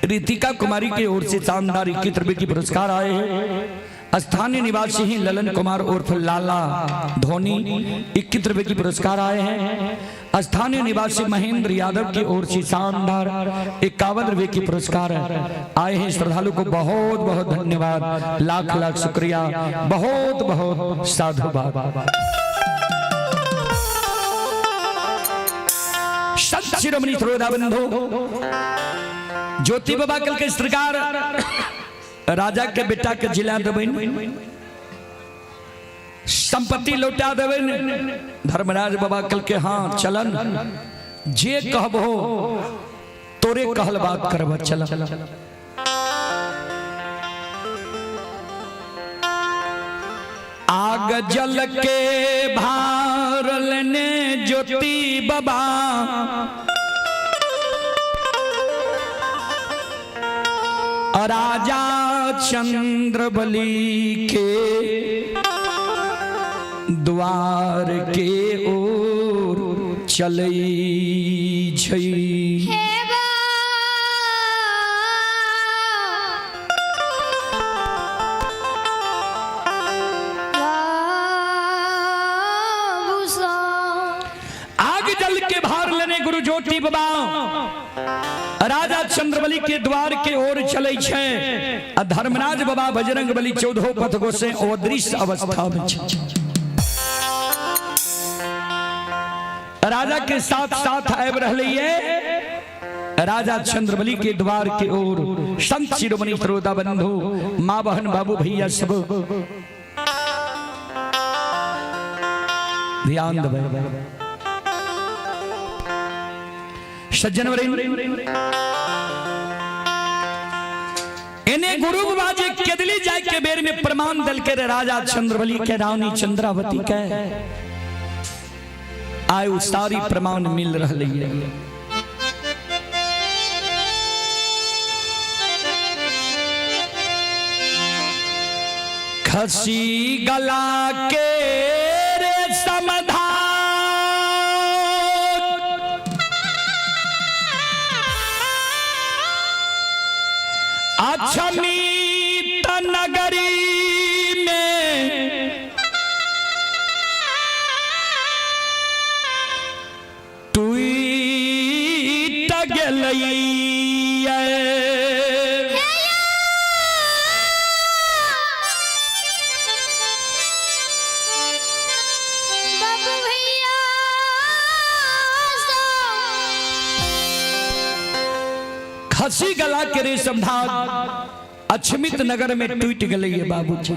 A: रितिका कुमारी की ओर से शानदार 21 रुपए की पुरस्कार आए हैं। स्थानीय निवासी ही ललन कुमार उर्फ लाला धोनी 21 रुपए की पुरस्कार आए हैं। स्थानीय निवासी महेंद्र यादव की ओर से शानदार 51 रुपए की पुरस्कार आए हैं। श्रद्धालु को बहुत बहुत धन्यवाद, लाख लाख शुक्रिया, बहुत बहुत साधुवाद। संत शिरोमणि श्रोता बंधु, ज्योति बाबा कल के सरकार राजा के बेटा के जिला देबनि, संपत्ति लौटा देबनि। धर्मराज बाबा कल के हाँ चलन, जे कहबो तोरे कहल बात करब, चल। आग जल के भारल ने ज्योति बाबा, राजा चंद्रबली के द्वार के ओर चलै छै।
B: हे बा बाबू सा
A: आग जल के भार लेने गुरु ज्योति बाबा राजा चंद्रबली के द्वार के ओर चलै छै आ धर्मराज बाबा बजरंग बली चौदहो पथ गोसे अदृश्य अवस्था में छै। राजा के साथ साथ आबि रहलै ये राजा चंद्रबली के द्वार के ओर। संत शिरोमणि श्रोता बंधु, माँ बहन बाबू भैया सब ध्यान देबै। सज्जन वरिन, एने गुरु बाबा जे केदली जाय के बेर में प्रमाण दल के रे राजा चंद्रबली के रानी चंद्रावती के आय उ सारी प्रमाण मिल रहलै है। खसी गला के रे समाधान अक्षमित नगरी में टूट गेलैया।
B: बाबू भैया सा
A: खसी गला के रेशम धाग अक्षमित नगर में टूट गए ये बाबूजी।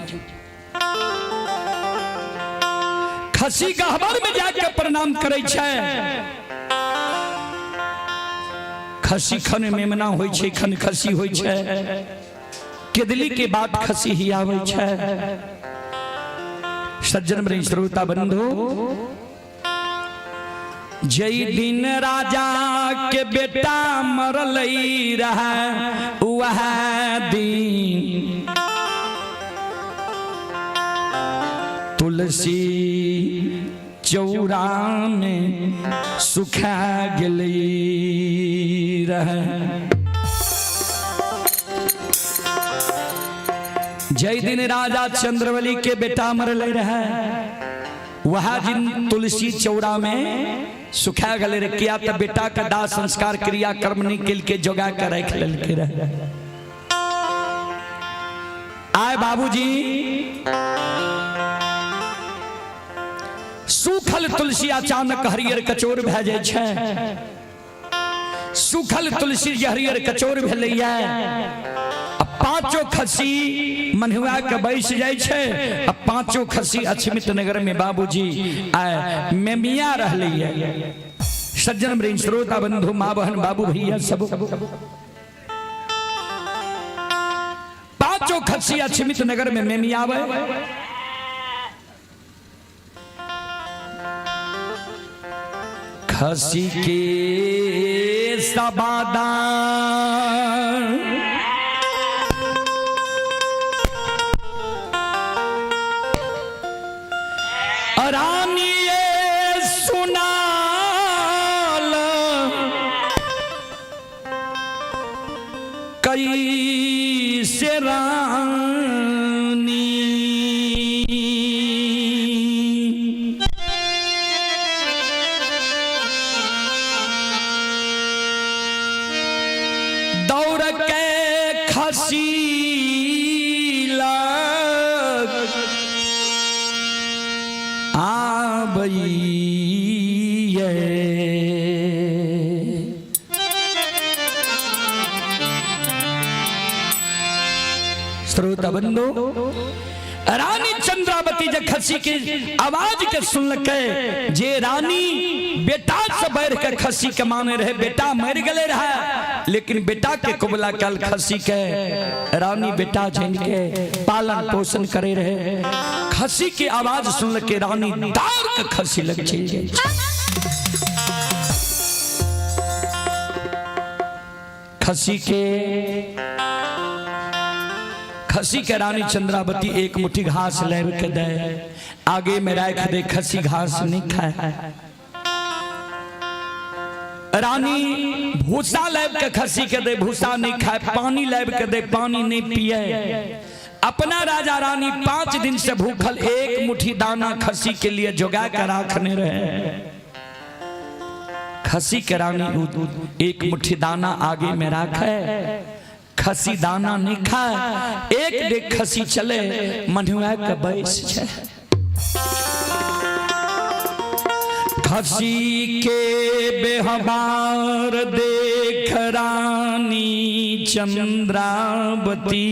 A: खसी गहबर में जाके प्रणाम करे छै। खसी खन मेमना होइ छै, खन खसी होइ छै, केदली के बाद खसी ही आबै छै। सज्जन बड़ी श्रोता बंधु, जई दिन राजा के बेटा मरल रहा वह दिन तुलसी चौरा में सुखा गेलै रहे। जय दिन राजा चंद्रवली के बेटा मरल रहे वह दिन तुलसी चौरा में सुखा गले रहे। किया तो बेटा का दाह संस्कार क्रिया कर्म नहीं केल के जोगा के रख लेलके रहे। आए बाबूजी, सूखल तुलसी अचानक हरियर कचोर भए जाइ छै। सूखल तुलसी जे हरियर कचोर भेलैया आ पांचों खसी मन्हुआ के बैस जाइ छै आ पांचों खसी अक्षमित नगर में बाबूजी आए मेमिया रहलैया। सज्जन वृंद, श्रोता बंधु, माँ बहन बाबू भैया सब, पांचों खसी अक्षमित नगर में मेमियावे। खसी के सबादान रानी ये सुनाल कैसे रानी दौड़ के खसी लग आबैये। श्रोता बंधु, रानी चंद्रावती जे खसी के आवाज के सुनलकै, जे रानी बेटा से बढ़ के खसी के माने रहे, बेटा मर गले रहे लेकिन बेटा के कबूला कल खसी के रानी बेटा जान के पालन पोषण करे रहे। खसी के आवाज सुनलकै रानी दौड़ के खसी लग चल गई। खसी के रानी चंद्रावती एक मुट्ठी घास लाबि के दे आगे में राख दे, खसी घास नहीं खाए। रानी भूसा लाब के खसी के दे, भूसा नहीं खाए, पानी लाब के दे, पानी नहीं पिए। अपना राजा रानी 5 दिन से भूखल, एक मुट्ठी दाना खसी के लिए जोगा के राखने रहे। खसी के रानी एक मुट्ठी दाना आगे में राखे, खसी दाना नहीं खाए। एक डेग खसी चले, मनुआ के बैस छे। खसी के बेहबार देख रानी चंद्रावती,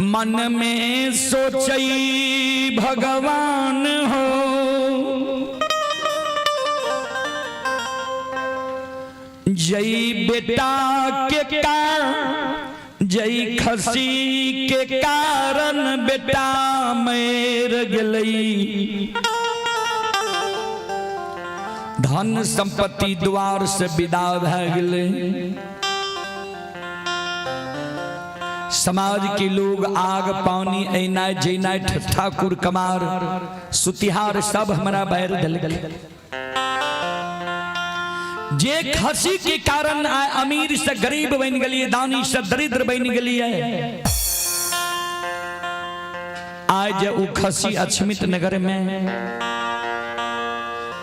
A: मन में सोचई भगवान हो, जई बेटा के कारण, जई खसी के कारण बेटा मर गई, धन संपत्ति द्वार से विदा भऽ गेलै। समाज के लोग आग पानी ऐनाय जैनाय ठाकुर कमार सुतिहार सब हमरा बैर देलक। जे खसी के कारण आय अमीर से गरीब बन गेलिए, दानी से दरिद्र बन गेलिए, आज उ खसी अक्षमित नगर में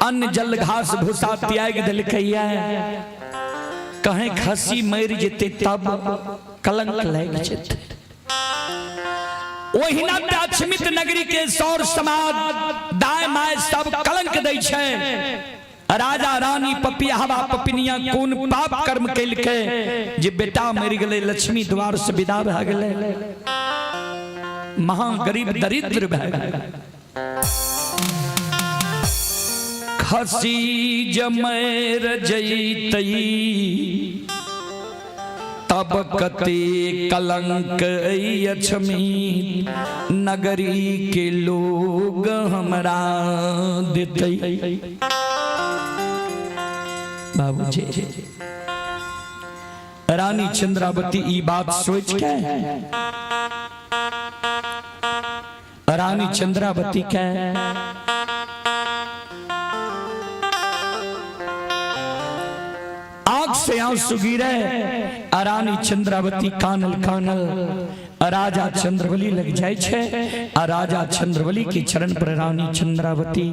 A: अन्न जल घास भूसा त्याग देलकैया, कहें खसी मर जेते तब कलंक लग जेते। ओहिना अक्षमित नगरी के सौर समाज दाय my सब कलंक दै छै। राजा रानी पपियावा पपिनिया कोन पाप कर्म केलकै जे बेटा मरि गेलै, लक्ष्मी द्वार से विदा भए गेलै, महा गरीब दरिद्र भए गेलै। खसी जमैर जैतई तब कते कलंक अक्षमी नगरी के लोग हमरा देतई। बाबूजी रानी चंद्रावती ई बात सोच के रानी चंद्रावती के आंख से आंसू गिरे, रानी चंद्रावती कानल कानल राजा चंद्रबली लग जाय छे, आ राजा चंद्रबली के चरण पर रानी चंद्रावती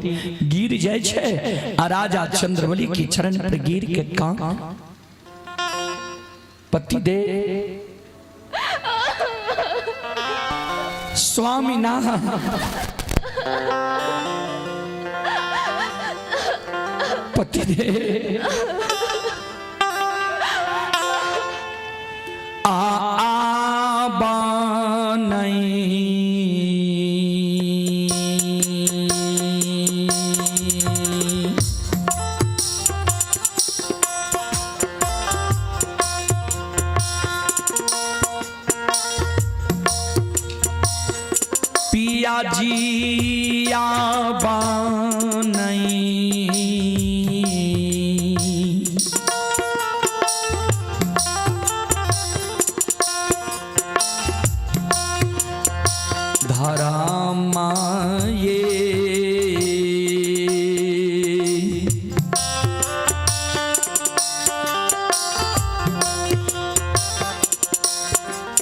A: गिर जाय छे, आ राजा चंद्रबली के चरण पर गिर के कान पति दे स्वामी ना पति दे आ पिया जी आबा नहीं धरा माये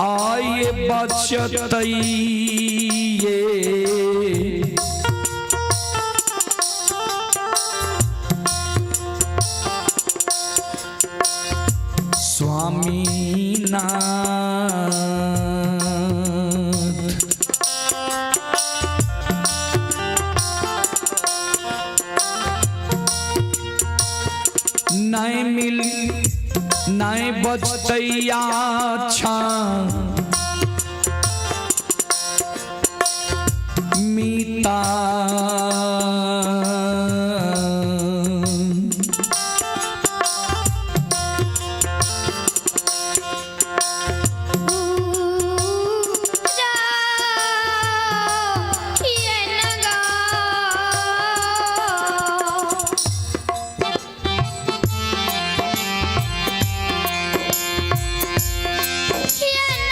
A: आये बचतइये स्वामीनाथ नहीं मिल नहीं बचतैया अच्छा मीता
B: ये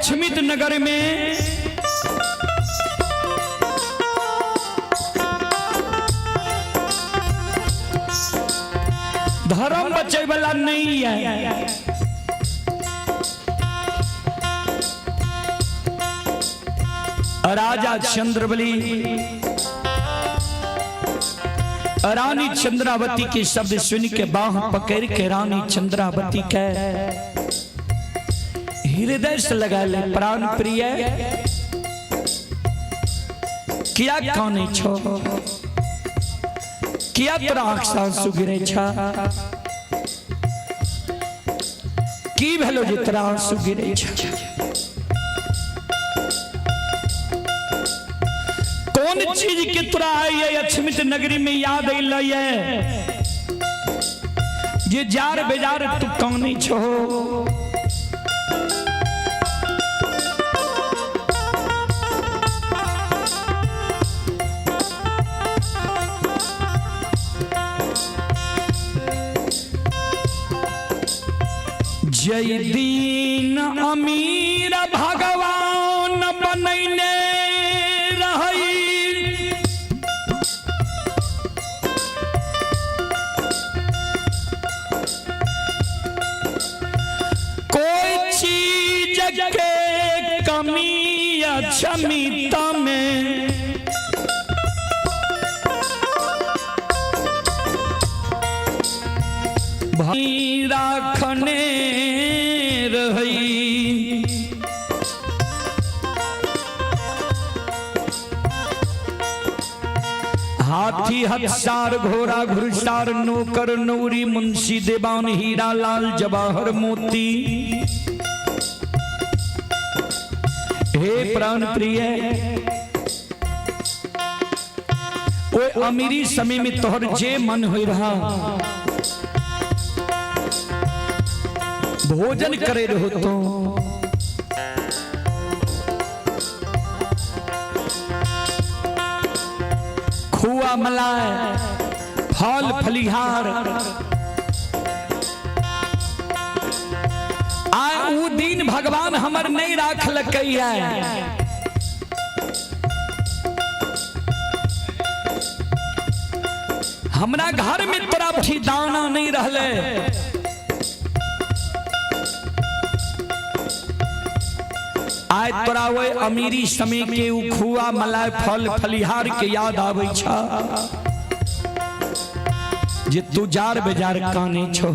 A: अछमित नगर में धर्म बचे वाला नहीं है। राजा चंद्रबली रानी चंद्रावती के शब्द सुन के बाह पकड़ के रानी चंद्रावती के हृदय से लगा ले, प्राण प्रिय किया काने छो, किया तोरा आँख से आंसू गिरे छा, की भेलो जे तोरा आंसू गिरे छा, कौन चीज के तोरा आई है अछमित नगरी में याद अइलै है जे जार बेजार तू काने छो। जय दीन अमीर भगवान बनैने रहई, कोई चीज के कमी अक्षमिता में भई राखने रही। हाथी हथसार घोड़ा घुड़सार नौकर नौरी मुंशी देवान हीरा लाल जवाहर मोती। हे प्राण प्रिय, ओए अमीरी समय में तोहर जे मन हो रहा भोजन करे रहो तो खुआ मलाई फल फलिहार आ ऊ दिन भगवान हमर नहीं राखलकै है। हमरा घर में तोरा भी दाना नहीं रहले, आय तोरा ओहि अमीरी समय के उ खुआ मलाई फल फलिहार के याद आबै छ जे तू जार बेजार काने छो।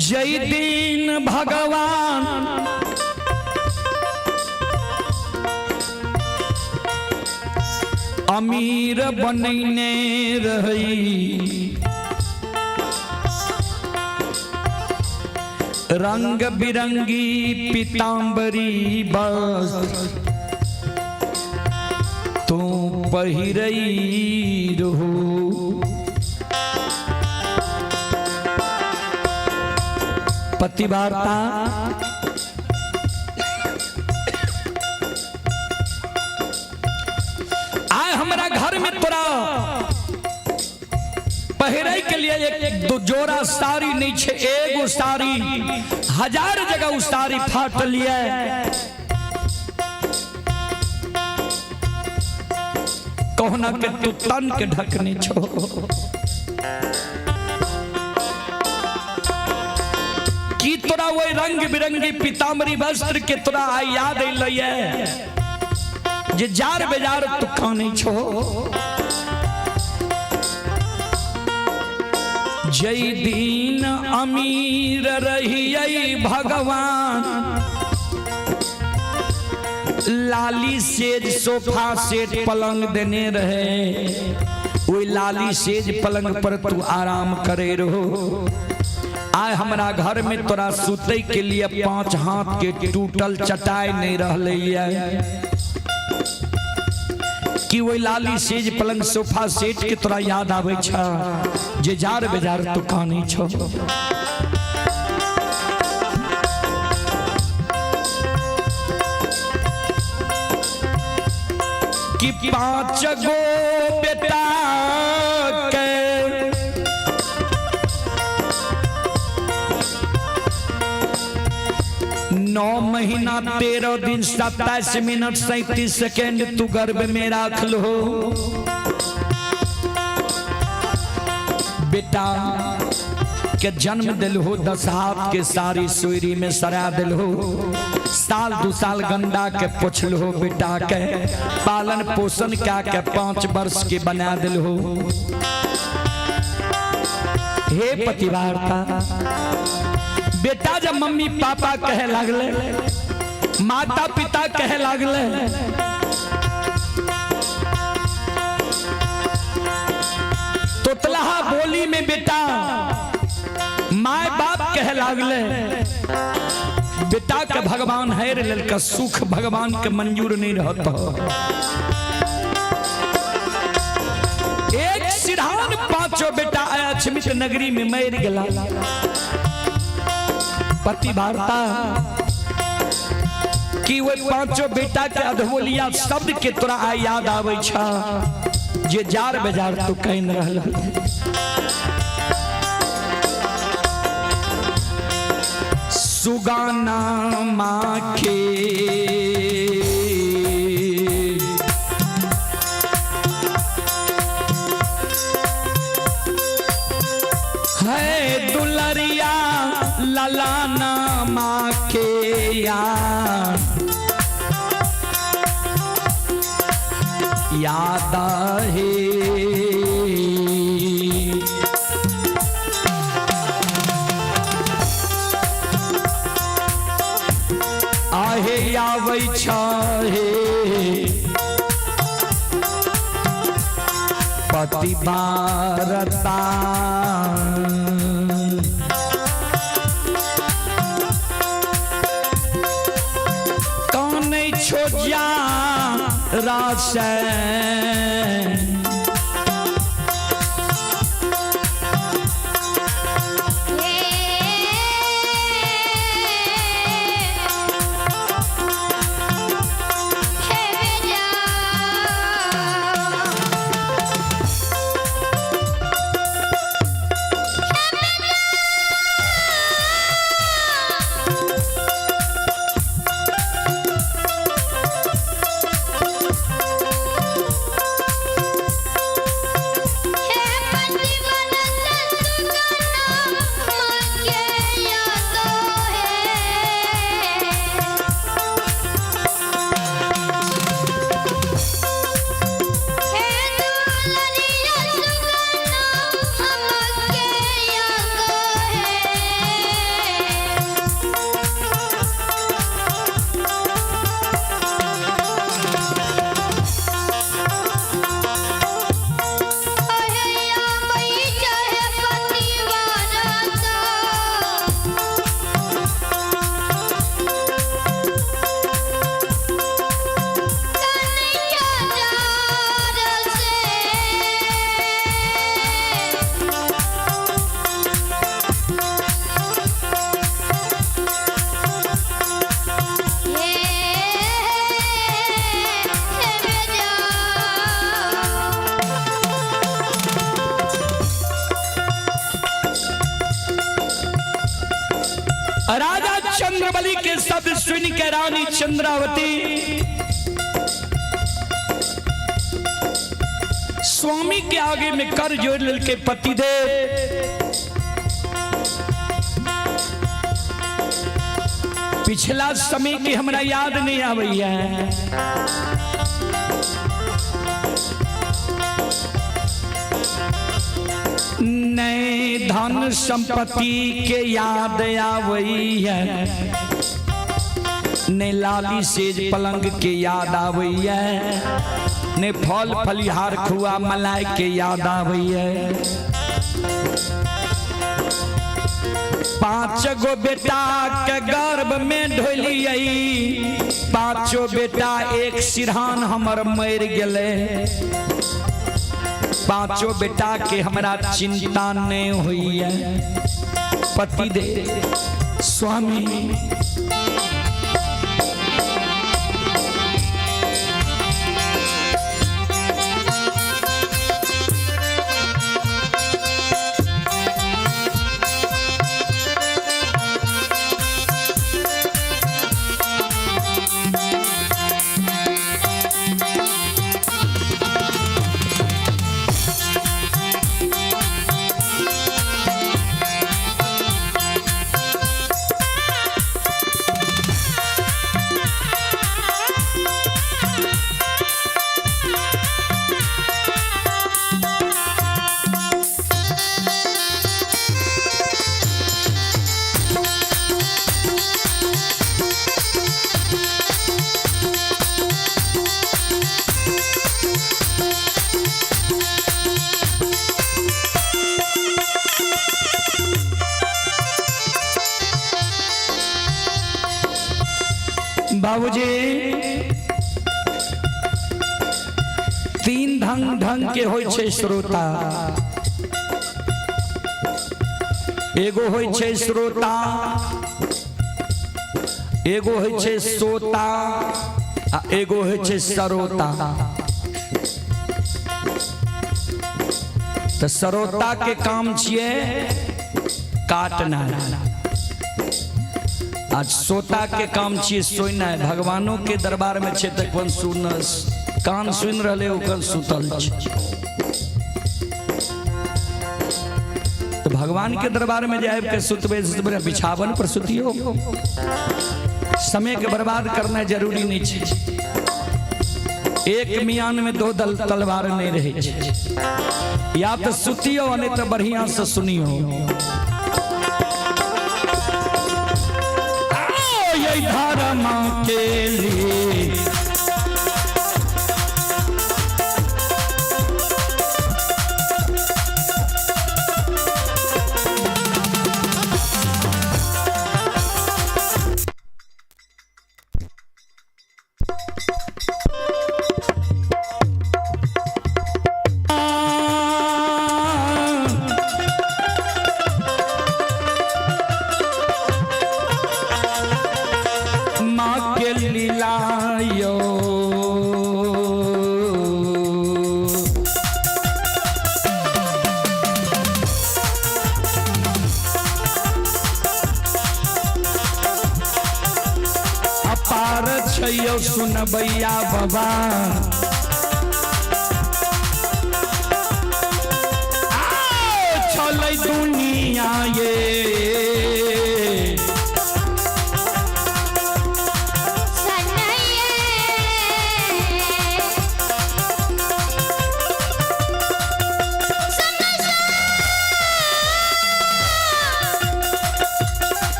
A: जय दिन भगवान अमीर बनैने रही, रंग बिरंगी पीताम्बरी बस तू पहिरई रहू। पति वार्ता आए हमारा घर में तोरा पहिरे के लिए एक दो जोड़ा साड़ी नहीं छे, एगो साड़ी हजार जगह उ साड़ी फाटल ये। कहना के तू तन के ढकने छो। की तोरा वही रंग बिरंगी पीताम्बरी वस्त्र के तोरा आई याद अइलै जे जार बेजार तू काने छो। जय दीन अमीर रहियै भगवान, लाली सेज सोफा सेट पलंग देने रहे, ओहि लाली सेज पलंग पर तू आराम करे रहो। आय हमरा घर में तोरा सुते के लिए 5 हाथ के टूटल चटाई नहीं रहले है कि वही लाली सेज पलंग सोफा सेट के तोरा याद आवे छ जे जार बेजार तू काने छो। कि 5 गो बेटा के 9 महीना 13 दिन 27 मिनट 37 सेकेंड तू गर्भ में राख लो। बेटा के जन्म दिल हो, 10 हाथ के सारी सुईरी में सरा दिल हो, साल 2 साल गंदा के पोछल हो, बेटा के पालन पोषण क्या के 5 वर्ष के बना दिल हो। हे पतिवार्ता, बेटा जब मम्मी पापा कहे लागले, माता पिता कहे लागले, तोतलाहा बोली में बेटा my बाप कहे लागले। बेटा के भगवान हैर ललका सुख भगवान के मंजूर नहीं रहता। एक सिरहान पांचों बेटा अक्षमित नगरी में मर गला। पति वार्ता कि वे पांचों बेटा के अधबोलिया शब्द के तोरा आइ याद आवे छा जे जार बेजार तो कहन रहल। सुगाना माखे है दुलरिया ललाना माखे यार याद है। आहे आबै छे पति बारता कौन छोजा रास
B: हे बेटा हे पति बनत सुगना मांगे यादो है। हे दुलरिया सुगना हमके यादो है। अहे आबई चाहे पतिवारता कन्हैया जार से। हे हे बेटा।
A: राजा चंद्रबली के शब्द सुन के रानी चंद्रावती स्वामी के आगे में कर जोड़ ललके पति दे पिछला समय की हमरा याद नहीं आवैया। नए धन संपत्ति के याद आवैया, ने लाली सेज पलंग के याद आवैया, ने फल फलिहार खुआ मलाई के याद आवैया। 5 गो बेटा के गर्भ में ढोलियई, 5 बेटा एक सिरहान हमर मर गेले। 5 बेटा के हमरा चिंता नहीं हुई है। पति दे स्वामी बाबूजी तीन ढंग ढंग के होइ छै श्रोता। एगो होइ छै श्रोता, एगो होइ छै सोता आ एगो होइ छै सरोता। तऽ सरोता के काम छियै काटना आ सोता के काम छियै सुननाइ। भगवानो के दरबार में छै तऽ कोन सुन कान सुनि रहले ओकर सुतल छै। तो भगवान के दरबार में जाए के सुतबे सुतबे बिछावन पर सुतियो, समय के बर्बाद करना जरूरी नहीं छै। एक मियान में दो दल तलवार नहीं रहे छै, या तो सुतियो नहीं तो बढ़िया से सुनियो। आओ ये धर्म के लिए माँ के लीला यो अपार छैयो सुनबैया बाबा। आओ चलै दुनिया ये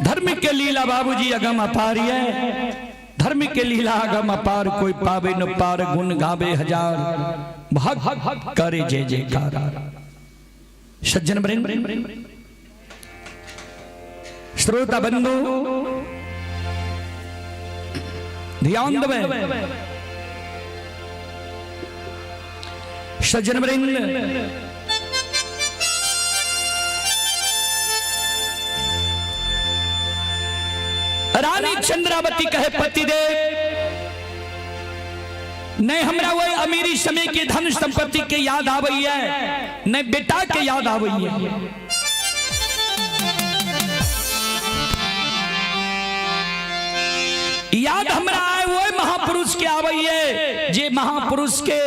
A: धर्म के लीला बाबूजी अगम अपार है। धर्म के लीला अगम अपार, कोई पावे न पार, गुण गावे हजार, भक्त करे जय जयकार। सज्जन वृंद, श्रोता बंधु, ध्यान देवे। सज्जन वृंद, रानी चंद्रावती कहे पतिदेव नहीं हमरा वही अमीरी समय के धन संपत्ति के याद आवई है, नहीं बेटा के याद आवई है। याद हमरा आए वही महापुरुष के आवई है जे महापुरुष के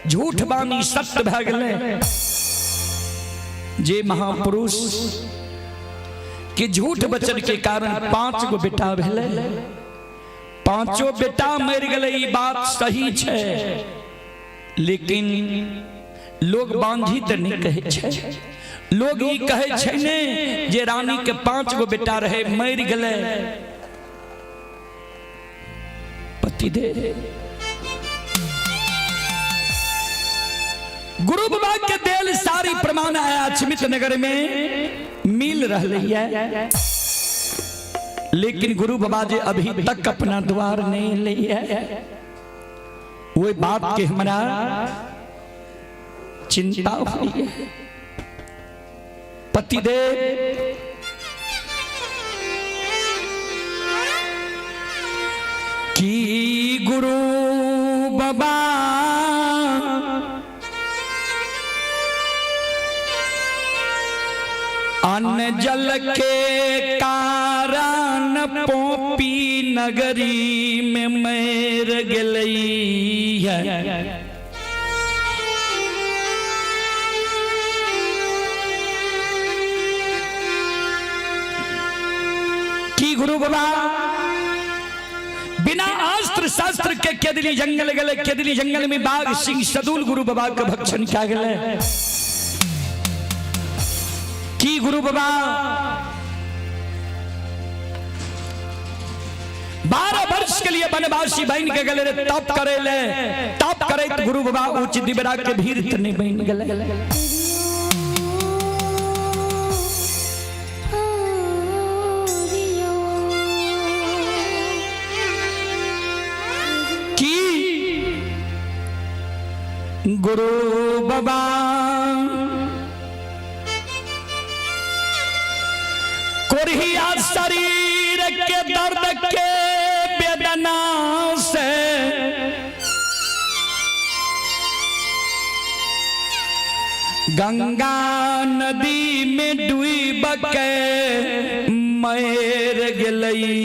A: झूठ बानी सत्य भए गेलै, जे महापुरुष के झूठ वचन के कारण 5 गो बेटा भेलै, 5 बेटा मरि गेलै, ई बात सही छै, लेकिन लोग बांझी तऽ नहीं कहै छै। लोग ई कहै छै ने जे रानी के 5 गो बेटा रहे मरि गेलै। पतिदेव गुरु बाबा के देल सारी प्रमाण आया अछमित नगर में मिल रही है। लेकिन गुरु बाबा जी अभी तक अपना द्वार नहीं ले है। वो बात के हमारा चिंता हुई है। पतिदेव की गुरु बाबा अन्न जल के कारण पोपी नगरी में मैर गेलई है। की गुरु बाबा बिना अस्त्र शस्त्र के केदली जंगल गले, केदली जंगल में बाघ सिंह सदुल गुरु बाबा के भक्षण क्या गले। की गुरु बाबा 12 वर्ष के लिए वनवासी बन के गले रे, तप करे ले, तप करे तो गुरु बाबा उच्च दिबरा के भीड़ तने बन गले। की गुरु बाबा कोरिया शरीर के दर्द के वेदना से गंगा नदी में डूब के मर गलई।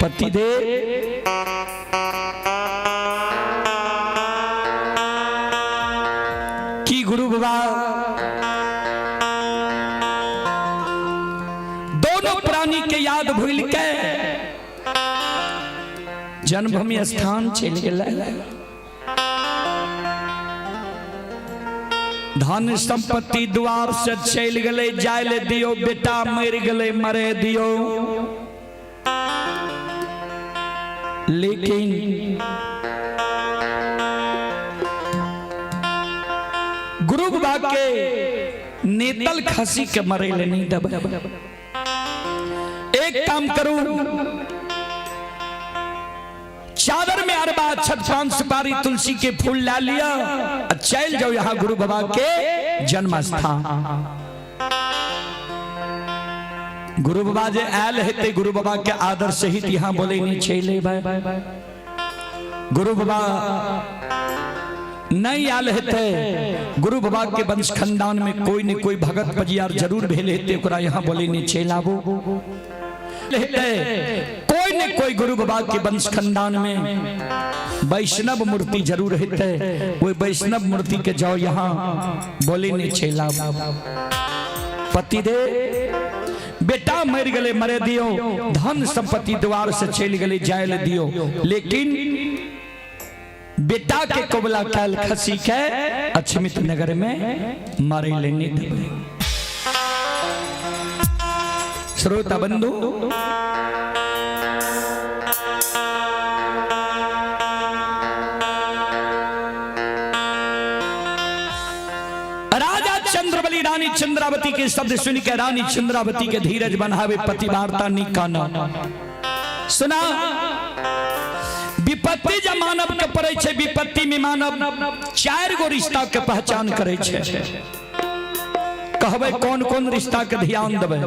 A: पतिदेव की गुरु बाबा दोनों प्राणी के याद भूल के जन्मभूमि स्थान चल गए। धन संपत्ति द्वार से चल गए, जाय ले दियो, बेटा मर गए, मरे दियो, लेकिन गुरु बाबा के नेतल खसी के मरे ले नहीं दब। एक काम करूं, चादर में अरबा छत पान सुपारी तुलसी के फूल ला लिया, चल जाओ यहां गुरु बाबा के जन्म स्थान। गुरु बाबा जे आयल हेते गुरु बाबा के आदर सहित यहाँ बोले नहीं चले भाई। गुरु बाबा नहीं आयल हेते, गुरु बाबा के वंश खानदान में कोई न कोई भगत पजियार जरूर भेल हेते, ओकरा यहाँ बोले नहीं चल आबो। हेते कोई न कोई गुरु बाबा के वंश खानदान में वैष्णव मूर्ति जरूर हेते, वो वैष्णव मूर्ति के जाओ यहाँ बोले नहीं चल आबो। पतिदेव बेटा मर गले मरे दियो, धन संपत्ति द्वार से चल गले जाय ले दियो, लेकिन बेटा के कोबला काल खसी के अक्षमित नगर में मारे ले नहीं देबे। श्रोता बंधु राजा चंद्रबली रानी चंद्रावती के शब्द सुन के रानी चंद्रावती के धीरज बनावे पति वार्ता निकाना सुना। विपत्ति जब मानव के पड़े छे, विपत्ति में मानव चार गो रिश्ता के पहचान करे छे। कहबे कौन कौन रिश्ता के ध्यान देबे।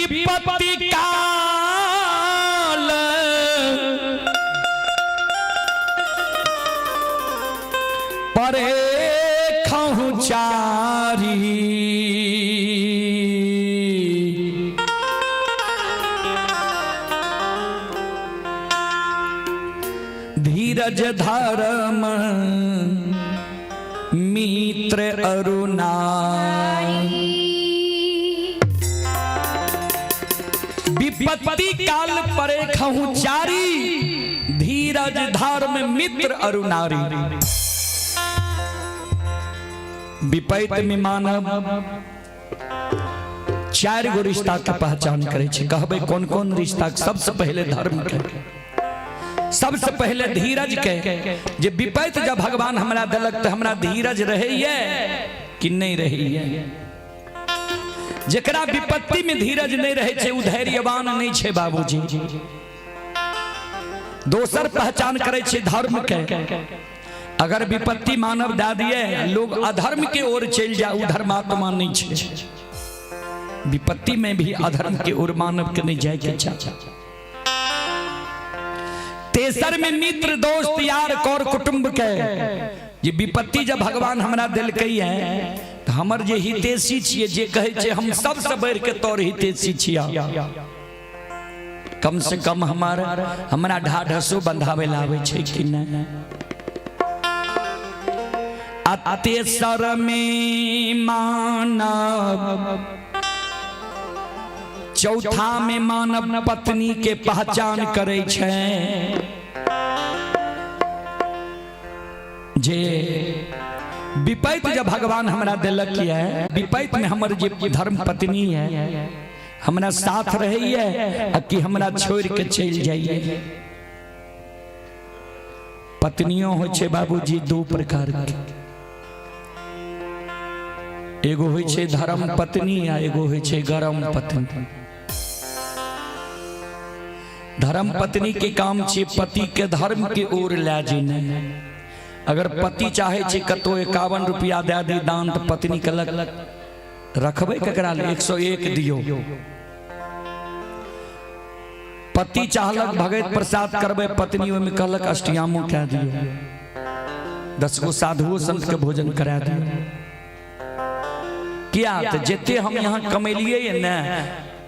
A: विपत्ति काल परे खहु चारी, धीरज धर्म मित्र अरुणा। विपत्ति काल परे खहु चारी, धीरज धर्म मित्र अरुणारी। विपैत में मानव चार गो रिश्ता के पहचान करे छे। कहबे कौन कौन रिश्ता? सबसे पहले धर्म के। सबसे पहले धीरज के, जे विपैत जब भगवान हमरा देलक तऽ हमरा धीरज रहैए कि नहि रहैए। जेकरा विपत्ति में धीरज नहीं रहे छै उ धैर्यवान नहीं छै बाबूजी। दोसर पहचान करे छै धर्म के। अगर विपत्ति मानव दए दिए लोग अधर्म के ओर चलि जाए, उ धर्मात्मा नहीं छै। विपत्ति में भी अधर्म के ओर मानव के नहीं जाए के चाही। तेसर में मित्र दोस्त यार कौर कुटुंब के, जे विपत्ति जब भगवान हमरा देलकै है तऽ हमर जे हितैषी छियै, जे कहै छै हम सबसे बढ़ि के तोर हितैषी छियै, कम से कम हमर हमरा ढाढसो बंधावे ला आबै छै कि नहि। आ तेसर में मानव, चौथा में मानव पत्नी के पहचान करै छै। जे विपैत जब भगवान हमरा देलक ये, विपैत में हमर जे धर्म पत्नी है हमरा साथ रहैये आ कि हमरा छोड़ के चलि जाइए। पत्नियों होइ छै बाबूजी दू प्रकार के, एगो होइ छै धर्म पत्नी आ एगो होइ छै गरम पत्नी। धर्म पत्नी के काम छै पति के धर्म के ओर लए जेनाइ। अगर पति चाहे छै कतौ 51 रुपया दए दी दान, तऽ पत्नी कहलक रखबै ककरा ले, 101 दियौ। पति चाहलक भगत प्रसाद करबै, पत्नी ओहिमे कहलक अष्टयामो कए दियौ, 10 गो साधुओ संत के भोजन करा दियौ। किया तऽ जते हम यहाँ कमेलियै ने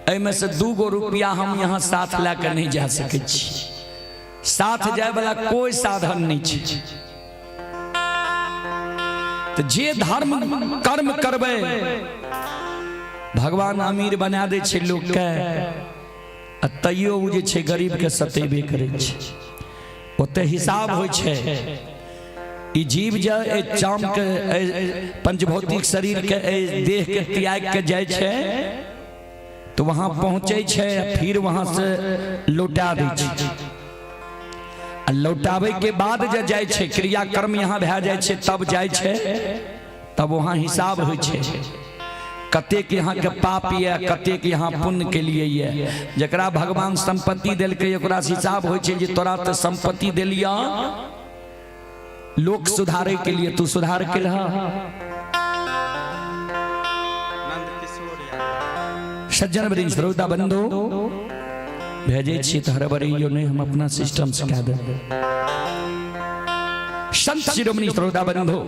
A: एहिमे से 2 गो रुपया हम यहाँ साथ लए कऽ नहि जा सकै छी। साथ जाय वाला कोई साधन नहीं छै। तऽ जे धर्म कर्म करबै भगवान अमीर बना दै छै लोकके, आ तैयो ओ जे छै गरीबके सतेबे करै छै। ओते हिसाब होइ छै। ई जीव जे एहि चाम के, एहि पंचभौतिक शरीर के, एहि देह के त्याग के जाइ छै तो वहां पहुंचे छै, फिर वहां से लौटा दै छै। आ लौटाबै के बाद जे जाइ छै, क्रियाकर्म यहाँ भए जाइ छै तब जाइ छै, तब वहां हिसाब होइ छै कतेक यहाँ के पाप ये, कतेक यहाँ पुण्य के लिए ये। जकरा भगवान संपत्ति देलकै ओकरा से हिसाब होइ छै जे तोरा तऽ संपत्ति देलिया लोक सुधारे के लिए, तू सुधार के लह। सज्जन वृंद श्रोता बंधु, भेजै छी तऽ हड़बड़ैयो नहि, हम अपना सिस्टम से कए देब। संत शिरोमणि श्रोता बंधु,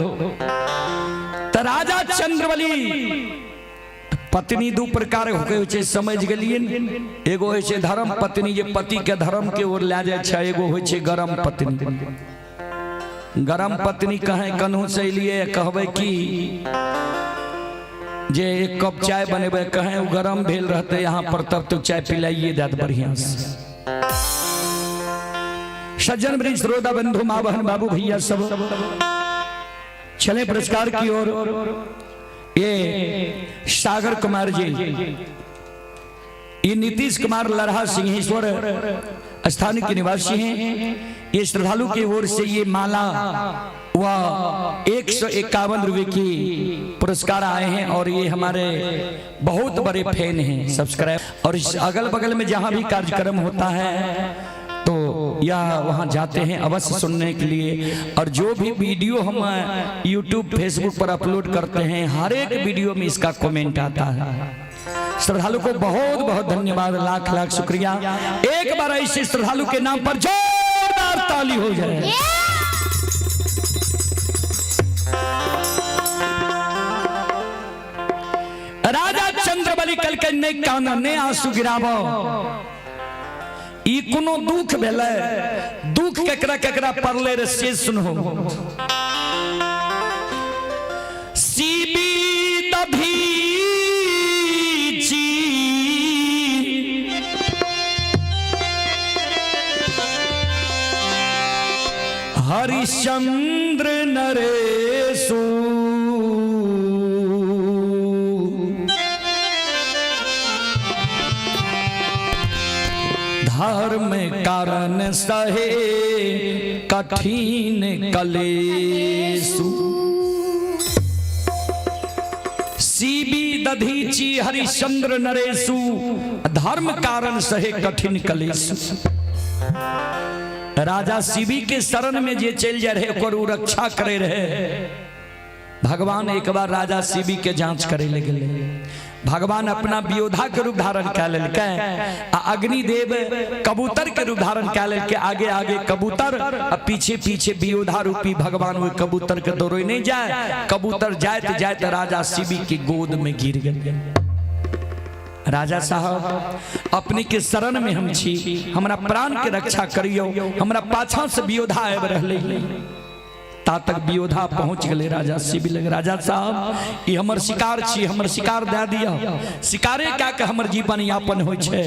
A: तऽ राजा चंद्रबली पत्नी दू प्रकार होइ छै, समझ गेलियै ने? एगो होइ छै धर्म पत्नी जे पति के धर्म के ओर लए जाइ छै, एगो होइ छै गरम पत्नी। गरम पत्नी कहें कन्हू से एलियै कहबै कि जे एक कप चाय बनेबै, कहें ओ गरम भेल रहतै यहाँ पर तब तो चाय पिलाइए देत बढ़िया से। सज्जन वृंद श्रोता बंधु माँ बहन बाबू भैया सब, चले पुरस्कार की ओर। ये सागर कुमार जी, ये नीतीश कुमार लरहा सिंहेश्वर स्थान के निवासी हैं। ये श्रद्धालु की ओर से ये माला व 151 रुपए की पुरस्कार आए हैं और ये हमारे बहुत बड़े फैन हैं, सब्सक्राइब। और इस अगल बगल में जहां भी कार्यक्रम होता है तो यह वहाँ जाते हैं अवश्य सुनने के लिए। और जो भी वीडियो हम यूट्यूब फेसबुक पर अपलोड करते हैं, हर एक वीडियो में इसका कमेंट आता है। श्रद्धालु को बहुत बहुत धन्यवाद, लाख लाख शुक्रिया। एक बार ऐसे श्रद्धालु के नाम पर जोरदार ताली हो जाए। राजा चंद्रबली कल के नहीं कान ने आंसू गिराबो, ई कोनो दुख भेलै? दुख केकरा केकरा पड़ले रे से सुनो। सीबी दधीची हरिश्चंद्र नरेशु, धर्म कारण सहे कठिन कलेसु। सीबी दधीची हरिश्चंद्र नरेशु, धर्म कारण सहे कठिन कलेसु। राजा सीबी के शरण में जे चलि जाए रहे ओकर उ रक्षा करे रहे। भगवान एक बार राजा सीबी के जांच करे ले गेलै। भगवान अपना वियोधा के रूप धारण कए लेलकै आ अग्निदेव कबूतर के रूप धारण कए लेलकै। आगे आगे कबूतर आ पीछे पीछे वियोधा रूपी भगवान। ओहि कबूतर के दौड़े नहीं जाए, कबूतर जाइत जाइत राजा सीबी के गोद में गिर गेल। राजा साहब, अपने के शरण में हम छी, हमरा प्राण के रक्षा करियो, हमरा पाछा से वियोधा आबि रहलै। ता तक वियोधा पहुंच गेलै राजा शिव लग। राजा साहब, ई हमर शिकार छी, हमर शिकार दए दिअ, शिकारे कए के हमर जीवन यापन होइ छै,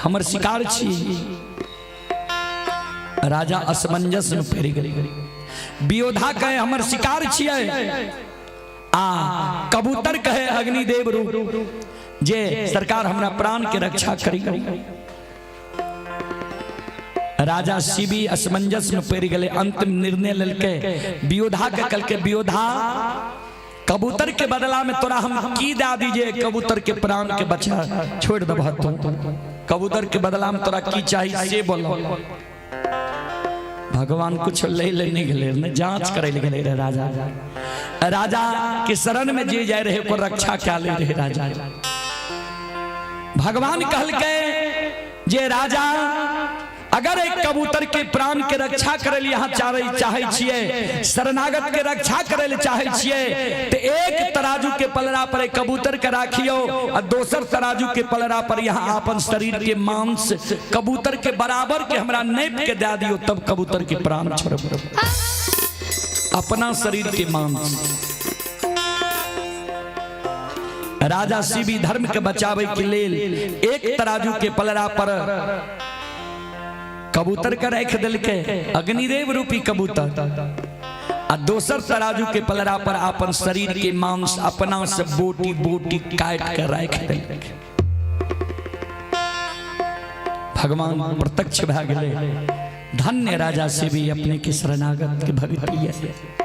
A: हमर शिकार छी। राजा असमंजस में पड़ि गेलै। वियोधा कहे हमर शिकार छियै आ कबूतर कहे अग्निदेव रूप जे सरकार हमरा प्राण के रक्षा करी। राजा शिवी असमंजस में पड़ि गेलै। अंतिम निर्णय लेलकै, वियोधा के कहलकै, वियोधा, कबूतर के बदला में तोरा हम की दे दीजिए, कबूतर के प्राण के बचा छोड़ देबह तू? कबूतर के बदला में तोरा की चाहिए से बोलो। भगवान कुछ ले ले नहीं गेलै ने, जांच करे ले गेलै रहे। राजा राजा के शरण में जे जाए रहे ओकर रक्षा क्या ले रहे राजा। भगवान कहलकै जे राजा, अगर एक कबूतर के प्राण के रक्षा करे लिए यहाँ चाहे छियै, शरणागत के रक्षा करे लिए चाहे छियै, तो एक तराजू के पलड़ा पर एक कबूतर के राखियो और दोसर तराजू के पलड़ा पर यहाँ अपन शरीर के मांस कबूतर के बराबर के हमरा नैप के दे दियो, तब कबूतर के प्राण छोड़ब। अपना शरीर के मांस। राजा शिवी धर्म के बचावे के लेल एक तराजू के पलड़ा पर कबूतर के राखि देलकै, अग्निदेव रूपी कबूतर, आ दोसर तराजू के पलड़ा पर अपन शरीर के मांस अपना से बोटी बोटी काटि के राखि देलकै। भगवान प्रत्यक्ष भए गेलै। धन्य राजा शिवी, अपने के शरणागत के भगत है।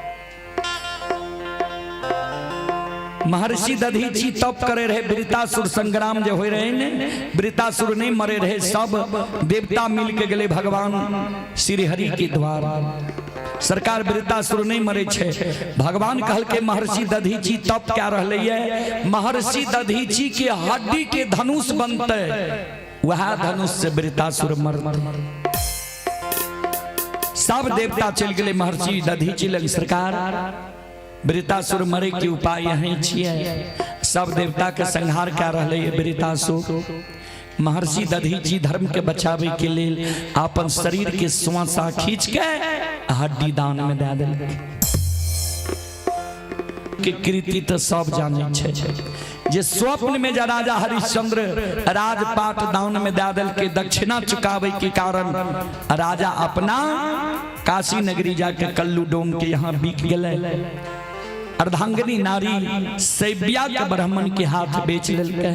A: महर्षि दधीची तप करे रहे। वृतासुर संग्राम जे होय रहे ने, वृतासुर नहीं मरे रहे, सब देवता मिल के गेले भगवान श्री हरि के द्वार। सरकार, वृतासुर नहीं मरे छे। भगवान कहल के महर्षि दधीची तप क्या रहले ये, महर्षि दधीची के हड्डी के धनुष बनते, वह धनुष से वृतासुर मरते। सब देवता चल गए महर्षि दधीची लग। सरकार, वृतासुर मरे के उपाय यहीं छियै, सब देवता के संहार क्या रहले ये वृतासुर। महर्षि दधीची धर्म के बचावे के लेल अपन शरीर के श्वासा खींच के हड्डी दान में दे देलकै। के कृति तो सब जाने छै जे स्वप्न में जा राजा हरिश्चंद्र राजपाट दान में दे देलकै, दक्षिणा चुकावे के कारण राजा अपना काशी नगरी जाके कल्लू डोम के यहाँ बिक गेलै। अर्धांगिनी नारी सैब्या के ब्राह्मण के हाथ बेच लेलकै।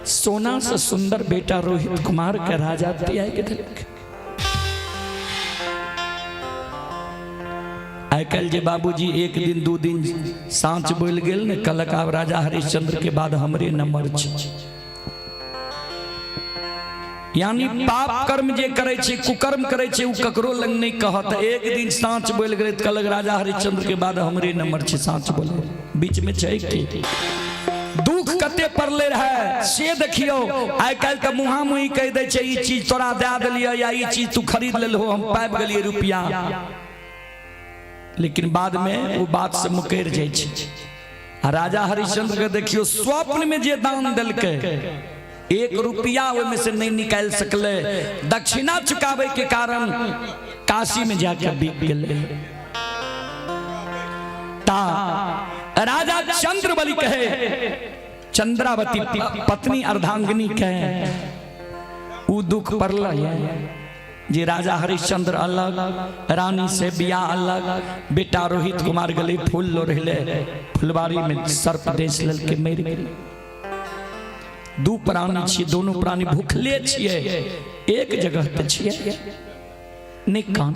A: सोना से सुंदर बेटा रोहित कुमार के राजा त्याग देलकै। आइ काल्हि जे बाबूजी एक दिन दू दिन साँच बोलि गेल ने, कहलक आब राजा हरिश्चंद्र के बाद हमरे नंबर छै। यानी पाप कर्म जे करै छै, कुकर्म करै छै, ओ ककरो लग नहि कहत। एक दिन साँच बोलि गेलै तऽ कहलक राजा हरिश्चंद्र के बाद हमरे नंबर छै। साँच बोले बीच में छै की दुख कते पड़ले रहे से देखियो। आइ काल्हि तऽ मुहा मुही कहि दै छै, ई चीज तोरा दए देलियै या ई चीज तू खरीद लेलहो, हम पाबि गेलियै रुपया, लेकिन बाद में वो बात से मुकरि जाइ छै। आ राजा हरिश्चंद्र के देखियो, स्वप्न में जे दान देलकै, एक रुपया ओहिमे से नहीं निकालि सकलै, दक्षिणा चुकाबै के कारण काशी में जाके बिक गेलै। ता राजा चंद्रबली कहे, चंद्रावती पत्नी अर्धांगिनी कहे, उ दुख पड़ल जे राजा हरिश्चंद्र अलग, रानी से बियाह अलग, बेटा रोहित कुमार गले फूल लो रहे, फुलवारी में सर्प देश ललके मर गेलै। दू प्राणी छियै, दोनों प्राणी भूखले छियै, एक जगह तऽ छियै। नहि कान,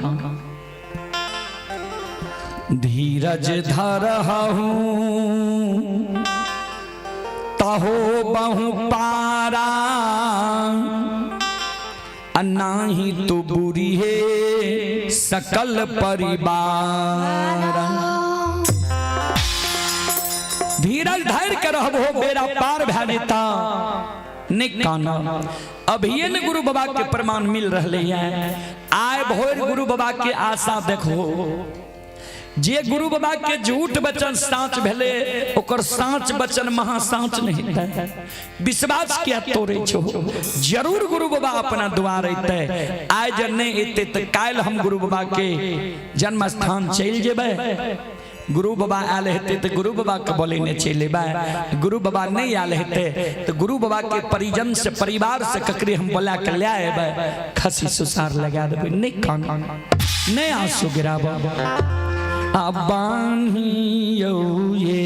A: धीरज धरहु तहो बहु पारा, आ नाही तो बुरी है सकल परिवार। धीरज धर के रहबो बेड़ा पार भए जेता। नहि कान, अभिये ने गुरु बाबा के प्रमाण मिल रहले है। आय भोर गुरु बाबा के आशा देखो, जे गुरु बाबा के झूठ वचन साँच भेले, ओकर साँच वचन महा साँच नहीं हेतै। विश्वास किया तोड़े छो? जरूर गुरु बाबा अपना द्वार अयतै। आइ जब नहीं एतै तऽ काल्हि हम गुरु बाबा के जन्म स्थान चलि जेबै। गुरु बाबा आयल हेतै तऽ गुरु बाबा के बोलेने चलि एबै। गुरु बाबा नहीं आयल हेतै तऽ गुरु बाबा के परिजन से, परिवार से ककरे हम बोला के ले एबै, खसी सुसार लगा देबै। नहीं कान, नहीं आंसू गिराब। आ बान्हियौ ये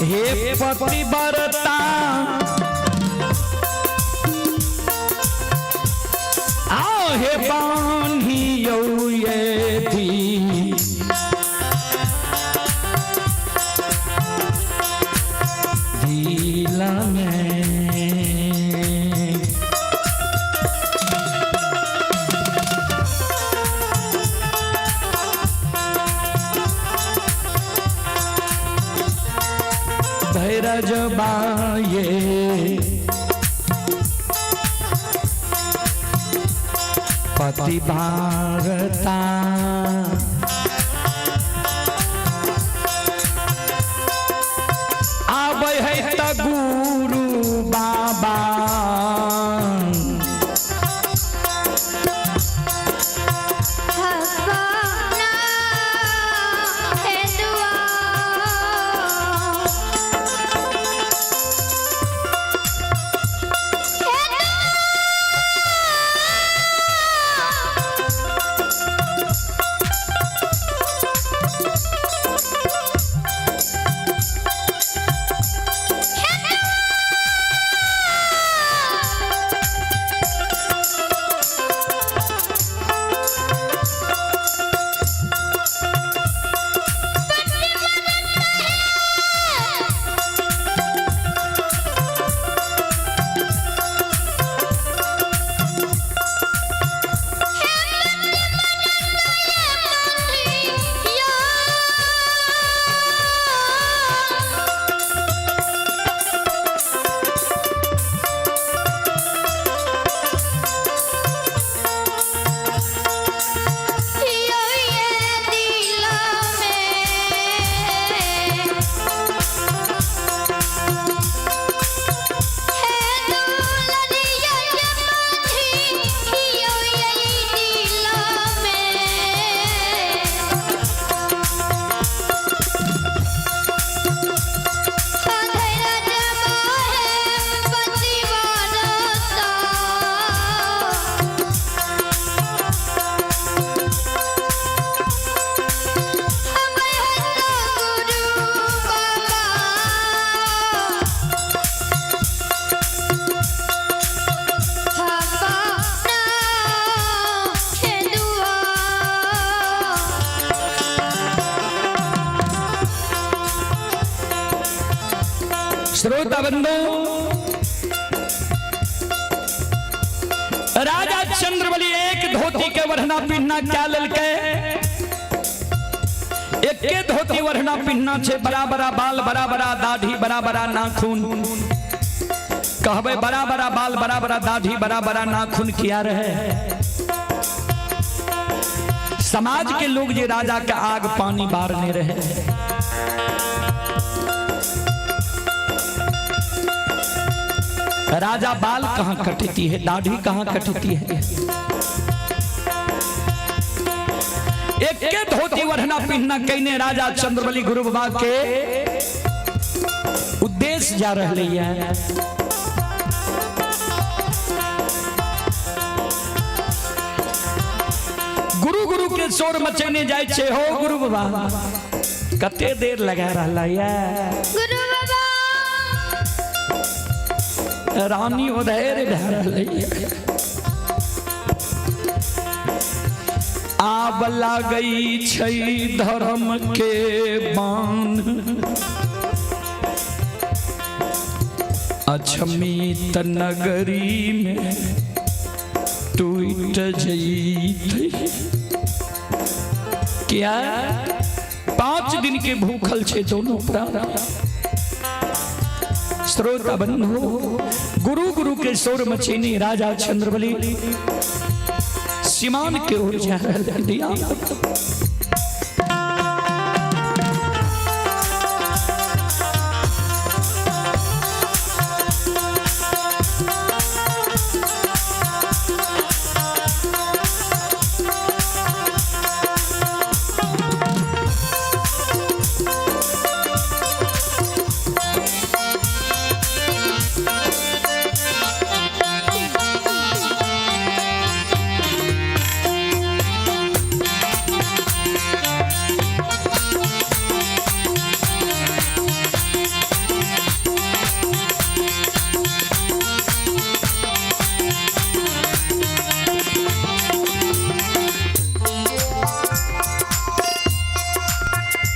A: हे पतिव्रता, आओ हे बान्हियौ ये धी दिल में। धैरज बाये पति भारता, आबै है त गुरु बाबा।
B: अपना हे दुआ
A: श्रोता बंधु, राजा चंद्रबली एक धोती के वरना पिन्हना क्या ललके, एके धोती वरना पिन्हना छे, बड़ा बड़ा बाल, बड़ा बड़ा दाढ़ी, बड़ा बड़ा नाखून। कहबे बड़ा बड़ा बाल, बड़ा बड़ा दाढ़ी, बड़ा बड़ा नाखून किया रहे? समाज के लोग जे राजा के आग पानी बारने रहे। राजा बाल कहाँ कटती है, दाढ़ी कहाँ कटती है? एक के धोती वरना पिन्हना कहने राजा चंद्रबली गुरु बाबा के उद्देश्य जा रहे है। गुरु गुरु के शोर मचेने जाइ छै। हो गुरु बाबा, कते देर लगा रहला ये?
B: गुरु बाबा।
A: रानी उधर भए रहलै। आब लागै छै धर्म के बान, अक्षमित नगरी में टूट जैतै। क्या 5 दिन के भूखल छे दोनों प्राण। श्रोता बंधु, गुरु गुरु के शोर मचेनी राजा चंद्रबली सीमान के ओर जा रहल दिया।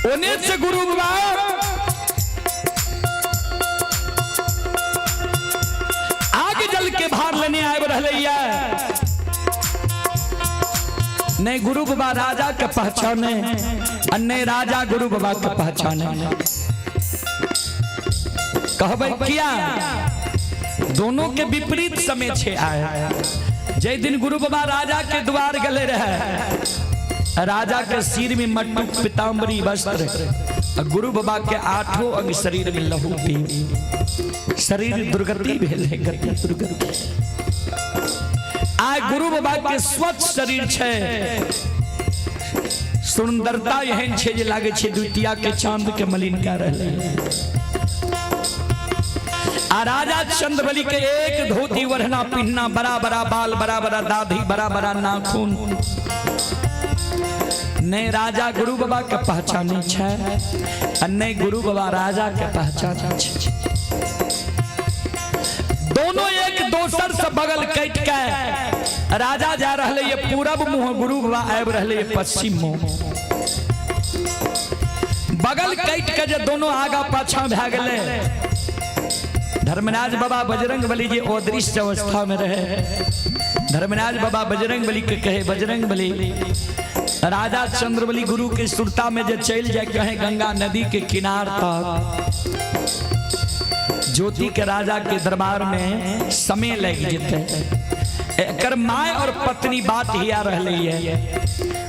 A: ओने से गुरु बाबा आग जल के भार लेने आबि रहले। नहीं गुरु बाबा राजा के पहचाने और नहीं राजा गुरु बाबा के पहचाने। कहबै किया? दोनों के विपरीत समय छे आए। जै दिन गुरु बाबा राजा के द्वार गले रहे, राजा के सिर में मट्टुक पिताम्बरी वस्त्र आ गुरु बाबा के आठों अंग शरीर में लहू पी शरीर दुर्गति भेल है, गति दुर्गति। आय गुरु बाबा के स्वच्छ शरीर छै, सुंदरता एहन छै जे लागे छै द्वितीया के चांद के मलिन कए रहलै। आ राजा चंद्रबली के एक धोती ओढ़ना पिन्हना, बड़ा बड़ा बाल, बड़ा बड़ा दाढ़ी, बड़ा बड़ा नाखून। नहीं राजा गुरु बाबा के पहचाने छै आ नहीं गुरु बाबा राजा के पहचाने छै। दोनों एक दोसर से बगल कटि के राजा जा रहले ये पूरब मुँह, गुरु बाबा आबि रहले ये पश्चिम मुँह। बगल कटि के जे दोनों आगा पाछा भए गेलै। धर्मराज बाबा बजरंग बली जी अदृश्य अवस्था में रहे। धर्मराज बाबा बजरंग बली के कहे, बजरंग बली, राजा चंद्रबली गुरु के सुरता में जे चल जाए कहे गंगा नदी के किनार तक, ज्योति के राजा के दरबार में समय लग जेते। एकर my और पत्नी बात हिया रहले है,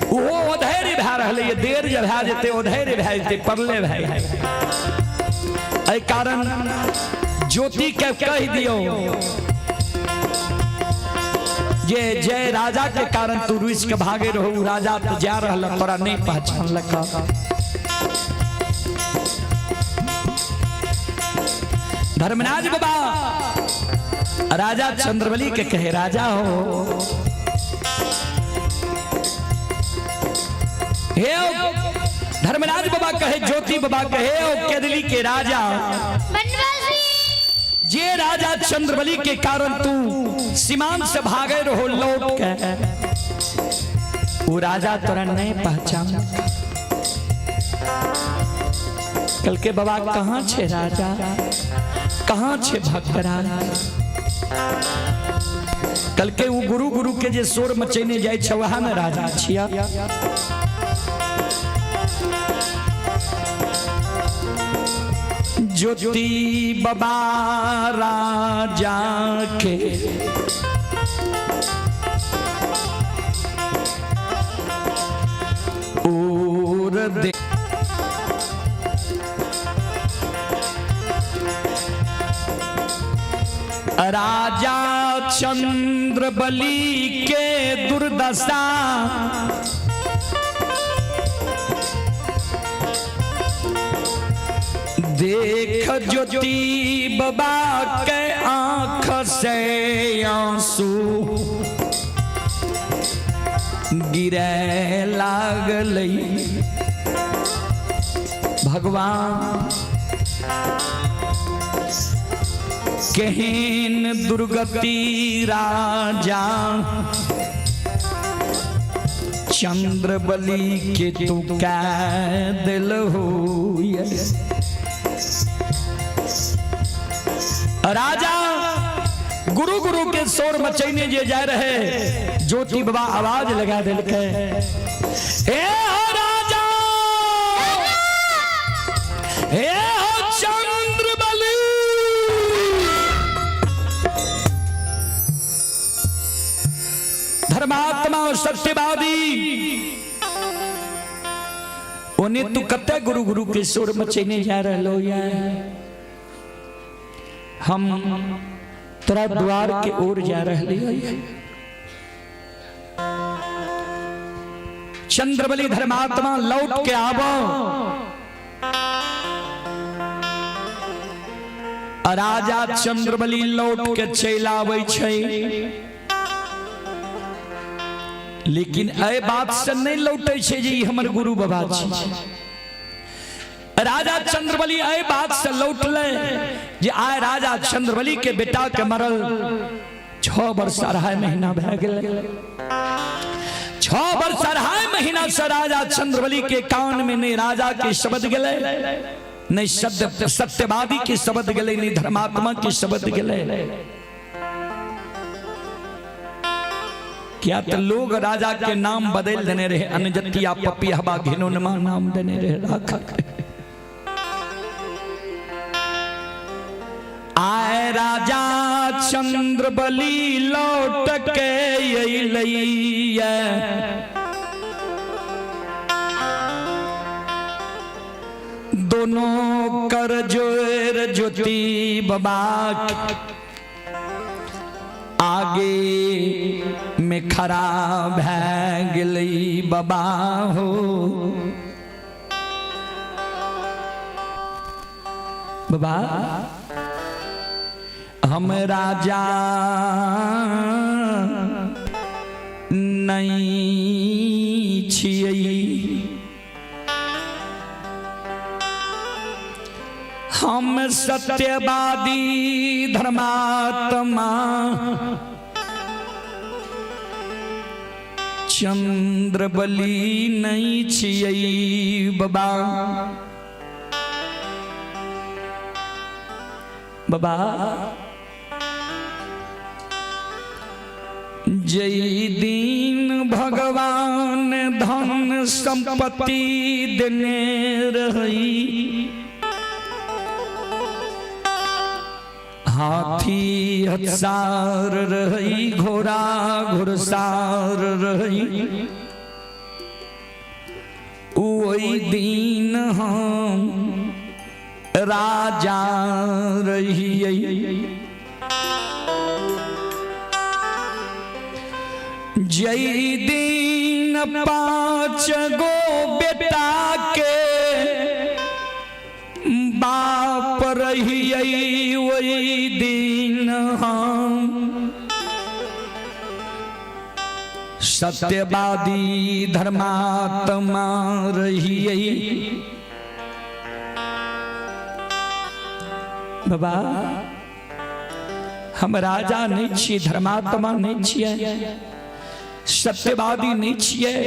A: ओहो अधैर्य भए रहले है। देर जे भए जेते, अधैर्य भए जेते, परले भए। एहि कारण ज्योति के कहि दियौ जे जय राजा के कारण तू रुस के भागे रहो, राजा तो जा रहल, तोरा नहीं पहचानलक। धर्मराज बाबा राजा चंद्रबली के कहे, राजा हो, हे धर्मराज बाबा कहे, ज्योति बाबा कहे, ओ केदली के राजा,
B: बनवासी।
A: जे राजा चंद्रबली के कारण तू सीमांत से भागे रहो लौट के, वो राजा तोरा नहीं पहचान। कल के बाबा, कहाँ छे राजा, कहाँ छे भक्तराज? कल के वो गुरु गुरु के जे शोर मचेने जाय छे, वह ने राजा छिया? ज्योति बाबा राजा के ओर दे राजा चंद्र बलि के दुर्दशा देख ज्योति बाबा के आंख से आंसू गिरे लागलै। भगवान केहन दुर्गति राजा चंद्रबली के तू कै दिलहु। राजा गुरु गुरु के शोर मचैने जे जा रहे, ज्योति बाबा आवाज लगा दिलकै, हे हो राजा, हे हो चंद्रबली, धर्मात्मा और सत्यवादी, ओने तू कते गुरु गुरु के शोर मचैने जा रहलो या, हम तोरा द्वार के ओर जा रहे। चंद्रबली धर्मात्मा लौट के आवो। राजा चंद्रबली लौट के चलि आबै छै, लेकिन एहि बात से नहीं लौटे छै जे ई हमर गुरु बाबा छी। राजा चंद्रबली एहि बात से लौटले जे आय राजा चंद्रबली के बेटा के मरल 6 वर्ष 2.5 महीना भए गेलै। 6 वर्ष 2.5 महीना से राजा चंद्रबली के कान में नहीं राजा के शब्द गेलै, नहीं सत्यवादी के शब्द गेलै, नहीं धर्मात्मा के शब्द गेलै। क्या तो लोग राजा के नाम बदल देने रहे, अनजतिया पपिहबा घिनौनमा नाम देने रहे राखा। आए राजा चंद्रबली लौट के अइलैया, दोनों कर जोर ज्योति बाबा आगे में खड़ा भै गेलै। बाबा हो बाबा, हम राजा नहीं छियै, हम सत्यवादी धर्मात्मा चंद्रबली नहीं छियै। बाबा बाबा, जय दिन भगवान धन संपत्ति देने रही, हाथी हथसार रही, घोड़ा घुड़सार रही, वही दिन हम राजा रहियै। जय दिन 5 गो बेटा के बाप रहियै, वही दिन हम सत्यवादी धर्मात्मा रहियै। बाबा हम राजा नहीं छियै, धर्मात्मा नहीं छियै, सत्यवादी नहीं छियै,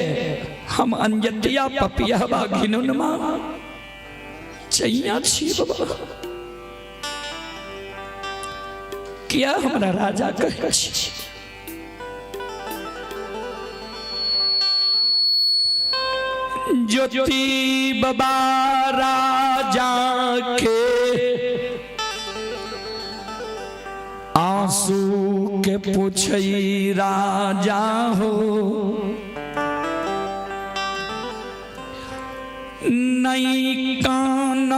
A: हम अंजतिया पपियहबा घिनुनमा चैया छियै। बाबा किया हमरा राजा कहै छी? ज्योति बाबा राजा के आंसू के पूछई राजा हो, नहीं कान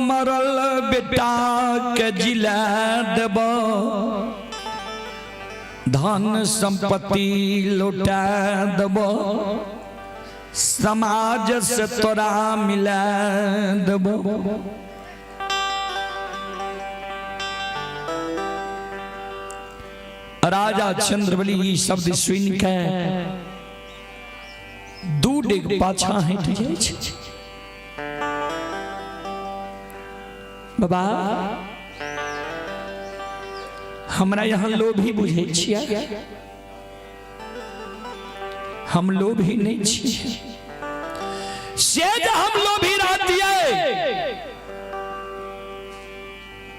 A: मरल बेटा के जिला देब, धन संपत्ति लौटा देब, समाज से तोरा मिला देब। राजा चंद्रबली ई शब्द सुन के डेग पाछा हटि जाइ छै। बाबा, हमरा यहाँ लोभी बुझै छियै? हम लोभी नहीं छियै। से जे हम लोभी रहतियै,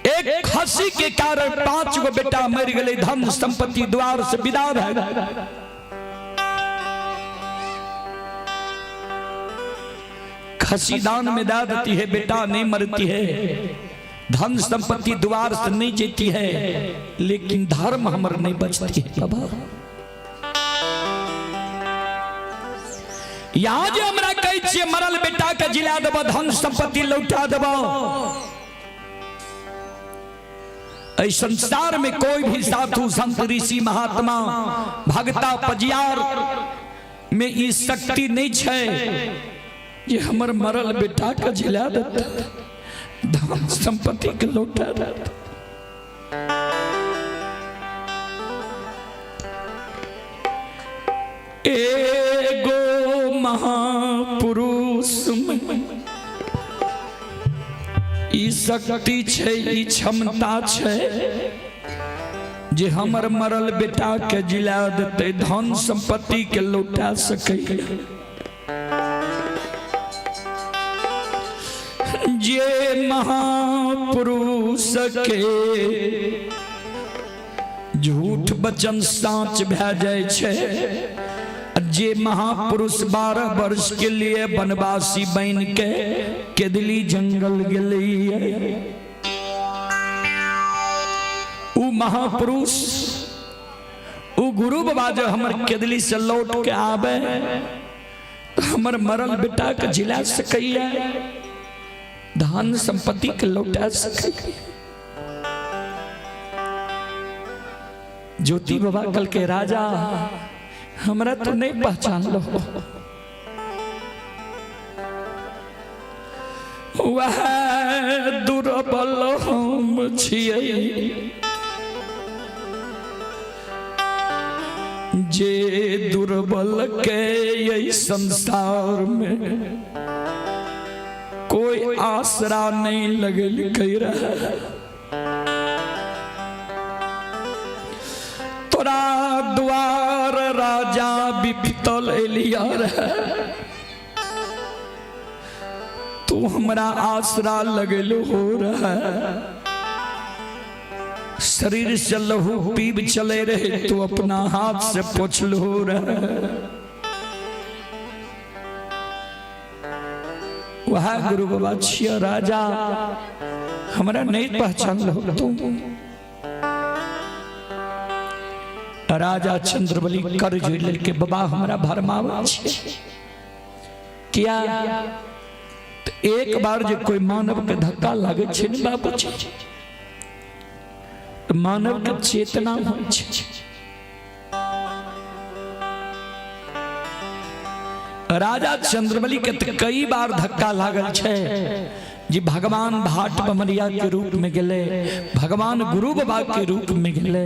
A: एक खसी के कारण 5 गो बेटा मर गए, धन संपत्ति द्वार से विदा भए गेलै। खसी दान में दा देती है, बेटा नहीं मरती है, धन संपत्ति द्वार से नहीं जीती है, लेकिन धर्म हमर नहीं बचती है। बाबा, यहाँ जे हमरा कहै छियै मरल बेटा के जिला देबो, धन संपत्ति लौटा देबो, एहि संसार में कोई भी साधु संत ऋषि महात्मा भगता पजियार में ई शक्ति नहीं छै जे हमर मरल बेटा के जिला देता, धन संपत्ति के लौटा देता। एगो महापुरुष में ई शक्ति छै, ई क्षमता छै जे हमर मरल बेटा के जिला देतै, धन संपत्ति के लौटा सकै। जे महापुरुष के झूठ वचन साँच भए जाइ छै, जे महापुरुष 12 वर्ष के लिए वनवासी बन के केदली जंगल गेलैए, उ महापुरुष उ गुरु बाबा जो हमर केदली से लौट के आवे तो हमर मरल बेटा के जिला सकैया, धन संपत्ति के लौटा सकैया। ज्योति बाबा कल के राजा हमरा तो नहीं पहचान लो, वह दुर्बल हम छियै जे दुर्बल के यही संसार में कोई आसरा नहीं लगल रहा। तोरा द्वार राजा विपितल एलिया रहे, तू हमरा आसरा लगल हो रहा। शरीर से लहू पीब चले रहे, तू अपना हाथ से पोछल हो रहा। वह गुरु बाबा छिया राजा, हमरा नहीं पहचान लो तू। राजा चंद्रबली कर जोड़ के बाबा हमरा भरमावा छियै किया? एक बार जे कोई मानव के धक्का लागे छै ने बाबूजी, मानव के चेतना होइ छै। राजा चंद्रबली के तो कई बार धक्का लागल छै जे भगवान भाट बमरिया के रूप में गेले, भगवान गुरु बाबा के रूप में गेले।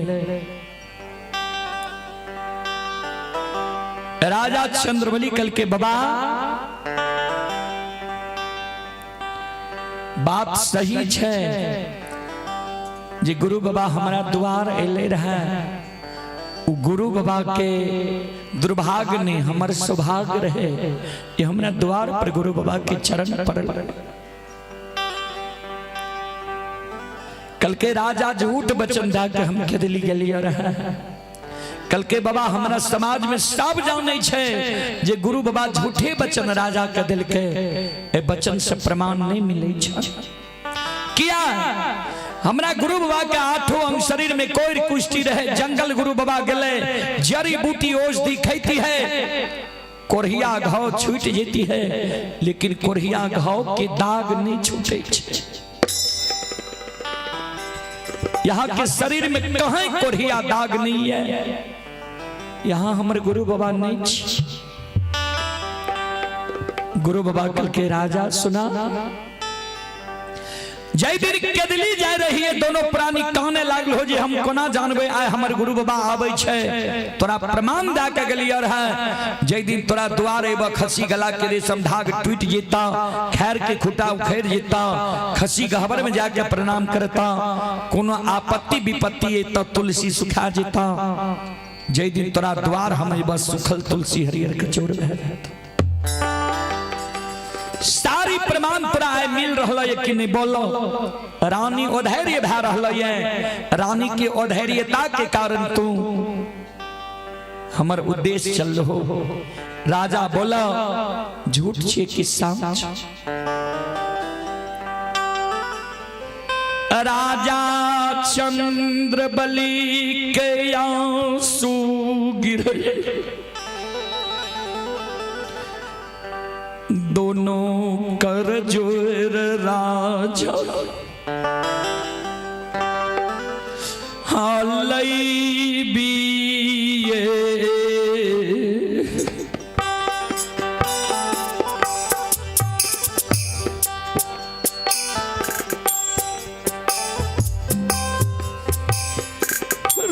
A: राजा चंद्रबली कल के बाबा बात सही छै जे गुरु बाबा हमारा द्वार एले रहे, उ गुरु बाबा के दुर्भाग्य ने हमर सौभाग्य रहे ये हमरा द्वार पर गुरु बाबा के चरण पड़ल। कल के राजा झूठ वचन दा के हम खेदली गेलिए रहे। कल के बाबा हमरा समाज में सब जाने छै जे गुरु बाबा झूठे वचन राजा के दिल के, ए वचन से प्रमाण नहीं मिले छै। किया हमरा गुरु बाबा के आठों अंग शरीर में कोई कुश्ती रहे, जंगल गुरु बाबा गेले, जड़ी बूटी औषधि खैती है, कोढ़िया घाव छूट जेती है, लेकिन कोढ़िया घाव के दाग नहीं छूटे छै। यहाँ के शरीर में कहीं कोढ़िया दाग नहीं है, यहाँ हमर गुरु बाबा नहीं छी। गुरु बाबा कल के राजा सुना, जय दिन केदली जाय रही दोनों प्राणी काने लागल हो जे हम कोना जानबे आय हमर गुरु बाबा आबै छै। तोरा प्रमाण दए के गेलियै रहे, जय दिन तोरा द्वार एब खसी गला के रेशम धाग टूट जेता, खैर के खुटा उखड़ जेता, खसी गहबर में जाके प्रणाम करता, कोनो आपत्ति विपत्ति एता तुलसी सुखा जेता। जय दिन तोरा द्वार हम एब सुखल तुलसी हरियर कचौर भए जाता। सारी प्रमाण तोरा आइ मिल रहल है कि नहीं बोलो? रानी अधैर्य भए रहल है। रानी के अधैर्यता के कारण तू हमर उद्देश्य चल हो। राजा बोला झूठ छे कि सच? राजा चंद्र बलि के आंसू गिरे, दोनों कर जोर राजा हालई बिये।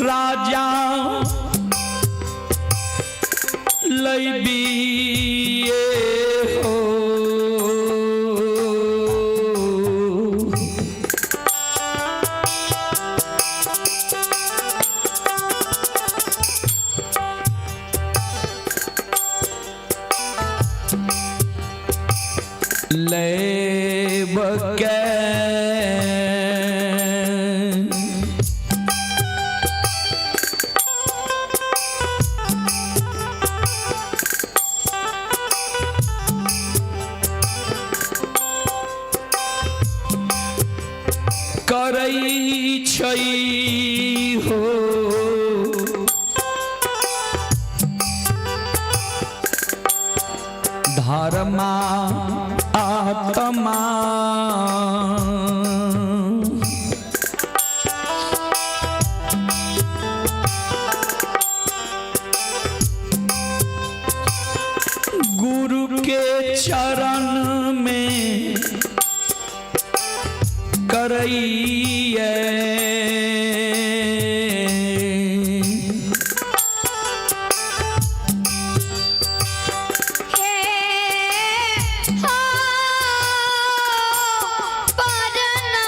A: राजा लई हो। लेब के करै छै हो। धर्मा आत्मा गुरु के चरण में करैये।
B: हे हो परना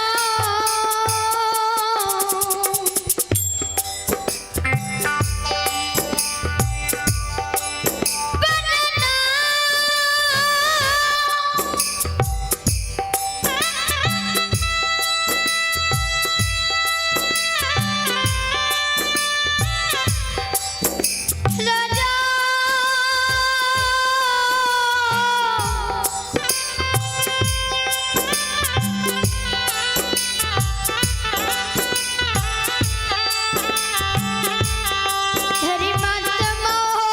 B: राजा हरि मत मोह।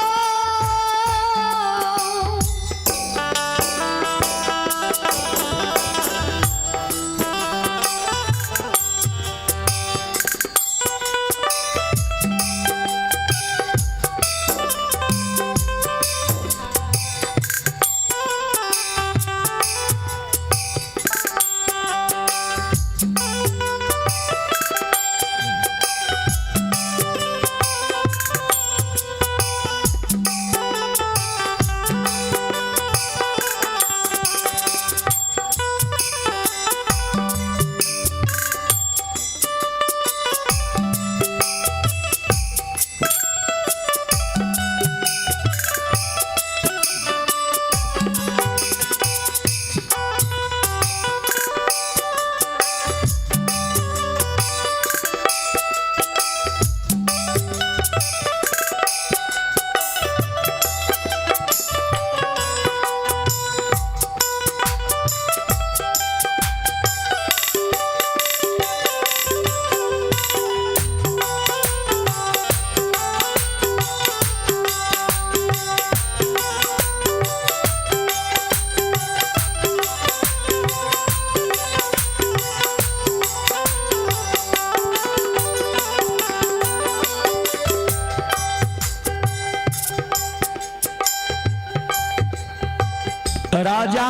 A: राजा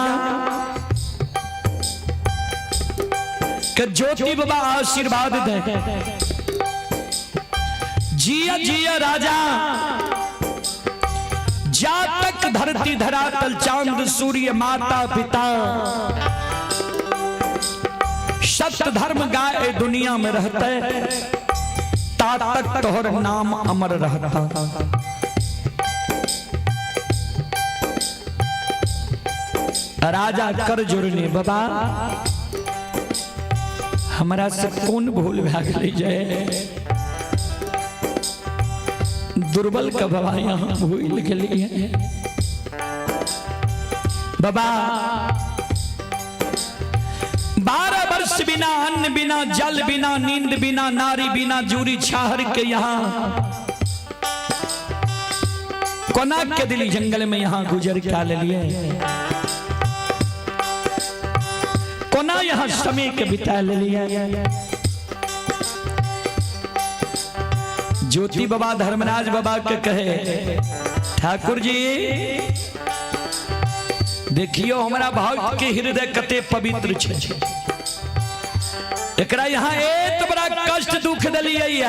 A: के ज्योति बाबा आशीर्वाद दे। जिया जिया राजा, जा तक धरती धरातल चांद सूर्य माता पिता सत्य धर्म गाय दुनिया में रहते, ता तक तोहर नाम अमर रहता। राजा कर जुड़ने, बाबा हमरा से कौन भूल भए गेलै जे दुर्बल के बाबा यहाँ भूल गेलियै। बाबा 12 वर्ष बिना अन्न बिना जल बिना नींद बिना नारी बिना जूरी छाहर के यहाँ कोना के दिली जंगल में यहाँ गुजर क्या ले लिए, कोना यहाँ समय के बिता ले लिए। ज्योति बाबा धर्मराज बाबा के कहे, ठाकुर जी देखियो हमरा भक्त के हृदय कते पवित्र छे, एकरा यहाँ एत बड़ा कष्ट दुख दिलियै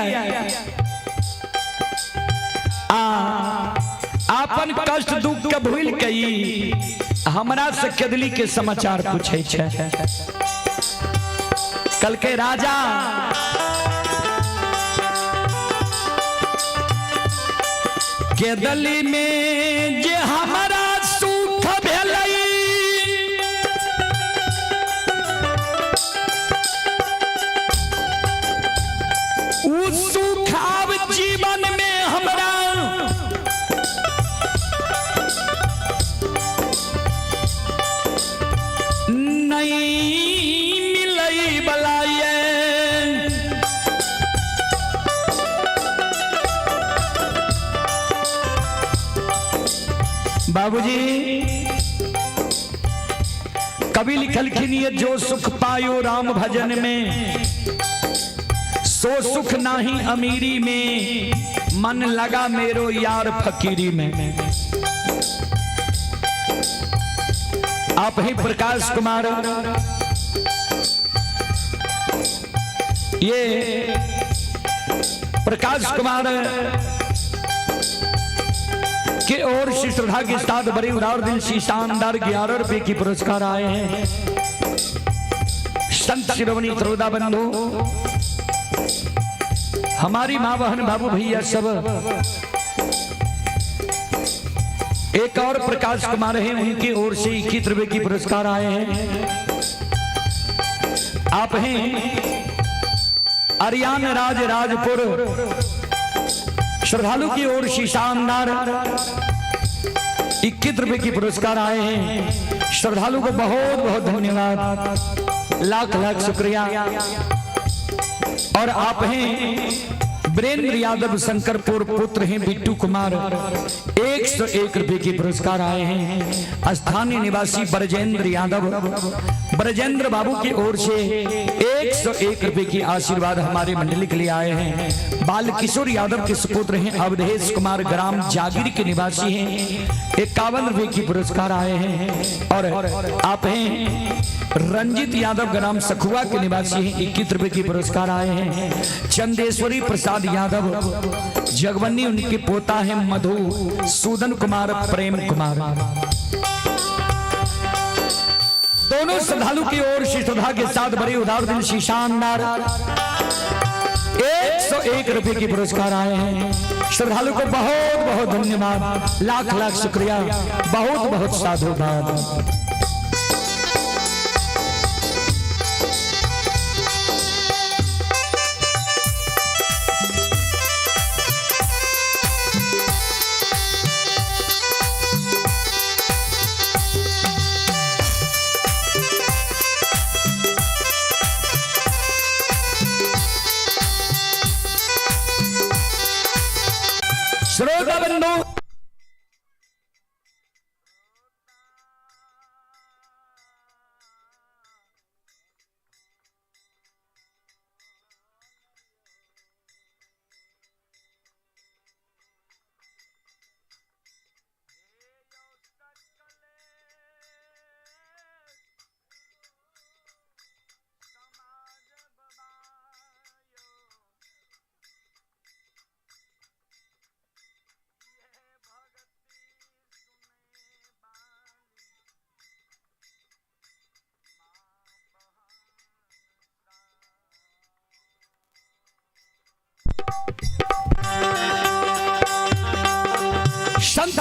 A: आ आपन कष्ट दुख के भूल के हमरा से केदली के समाचार पूछे छे। कल के राजा केदली में जे हमारा सुख भेलै, उ सुख आब जीवन में हमरा नहीं मिलै बला ये। बाबूजी कवि लिखलखिन ये जो सुख पायो राम भजन में, सो सुख नाही अमीरी में, मन लगा मेरो यार फकीरी में। आप ही प्रकाश कुमार, ये प्रकाश कुमार के और श्री श्रद्धा के साथ बड़े उदार दिल से शानदार 11 रुपए की पुरस्कार आए हैं। संत शिरोमणि त्रोदा बंधु, हमारी माँ बहन बाबू भैया सब, एक और प्रकाश कुमार हैं, उनकी ओर से 21 रुपए की पुरस्कार आए हैं। आप हैं अरियान राज राजपुर, श्रद्धालु की ओर से शानदार 21 रुपए की पुरस्कार आए हैं। श्रद्धालु को बहुत बहुत धन्यवाद, लाख लाख शुक्रिया। और आप हैं वीरेंद्र यादव शंकरपुर, पुत्र हैं बिट्टू कुमार, 101 रुपए की पुरस्कार आए हैं। स्थानीय निवासी ब्रजेंद्र यादव, ब्रजेंद्र बाबू की ओर से 101 रुपए की आशीर्वाद हमारे मंडली के लिए आए हैं। बाल किशोर यादव के सुपुत्र हैं अवधेश कुमार, ग्राम जागीर के निवासी हैं, 51 रुपए की पुरस्कार आए हैं। और आप हैं रंजित यादव, ग्राम सखुआ के निवासी हैं, 21 रुपए की पुरस्कार आए हैं। चंदेश्वरी प्रसाद यादव जगवन्नी, उनके पोता है मधु सूदन कुमार, प्रेम कुमार, दोनों श्रद्धालु की ओर से श्रद्धा के साथ बड़े उदार दिल से शानदार 101 रुपए की पुरस्कार आए हैं। श्रद्धालु को बहुत बहुत धन्यवाद, लाख लाख शुक्रिया, बहुत बहुत साधुवाद। श्रोता बंधु,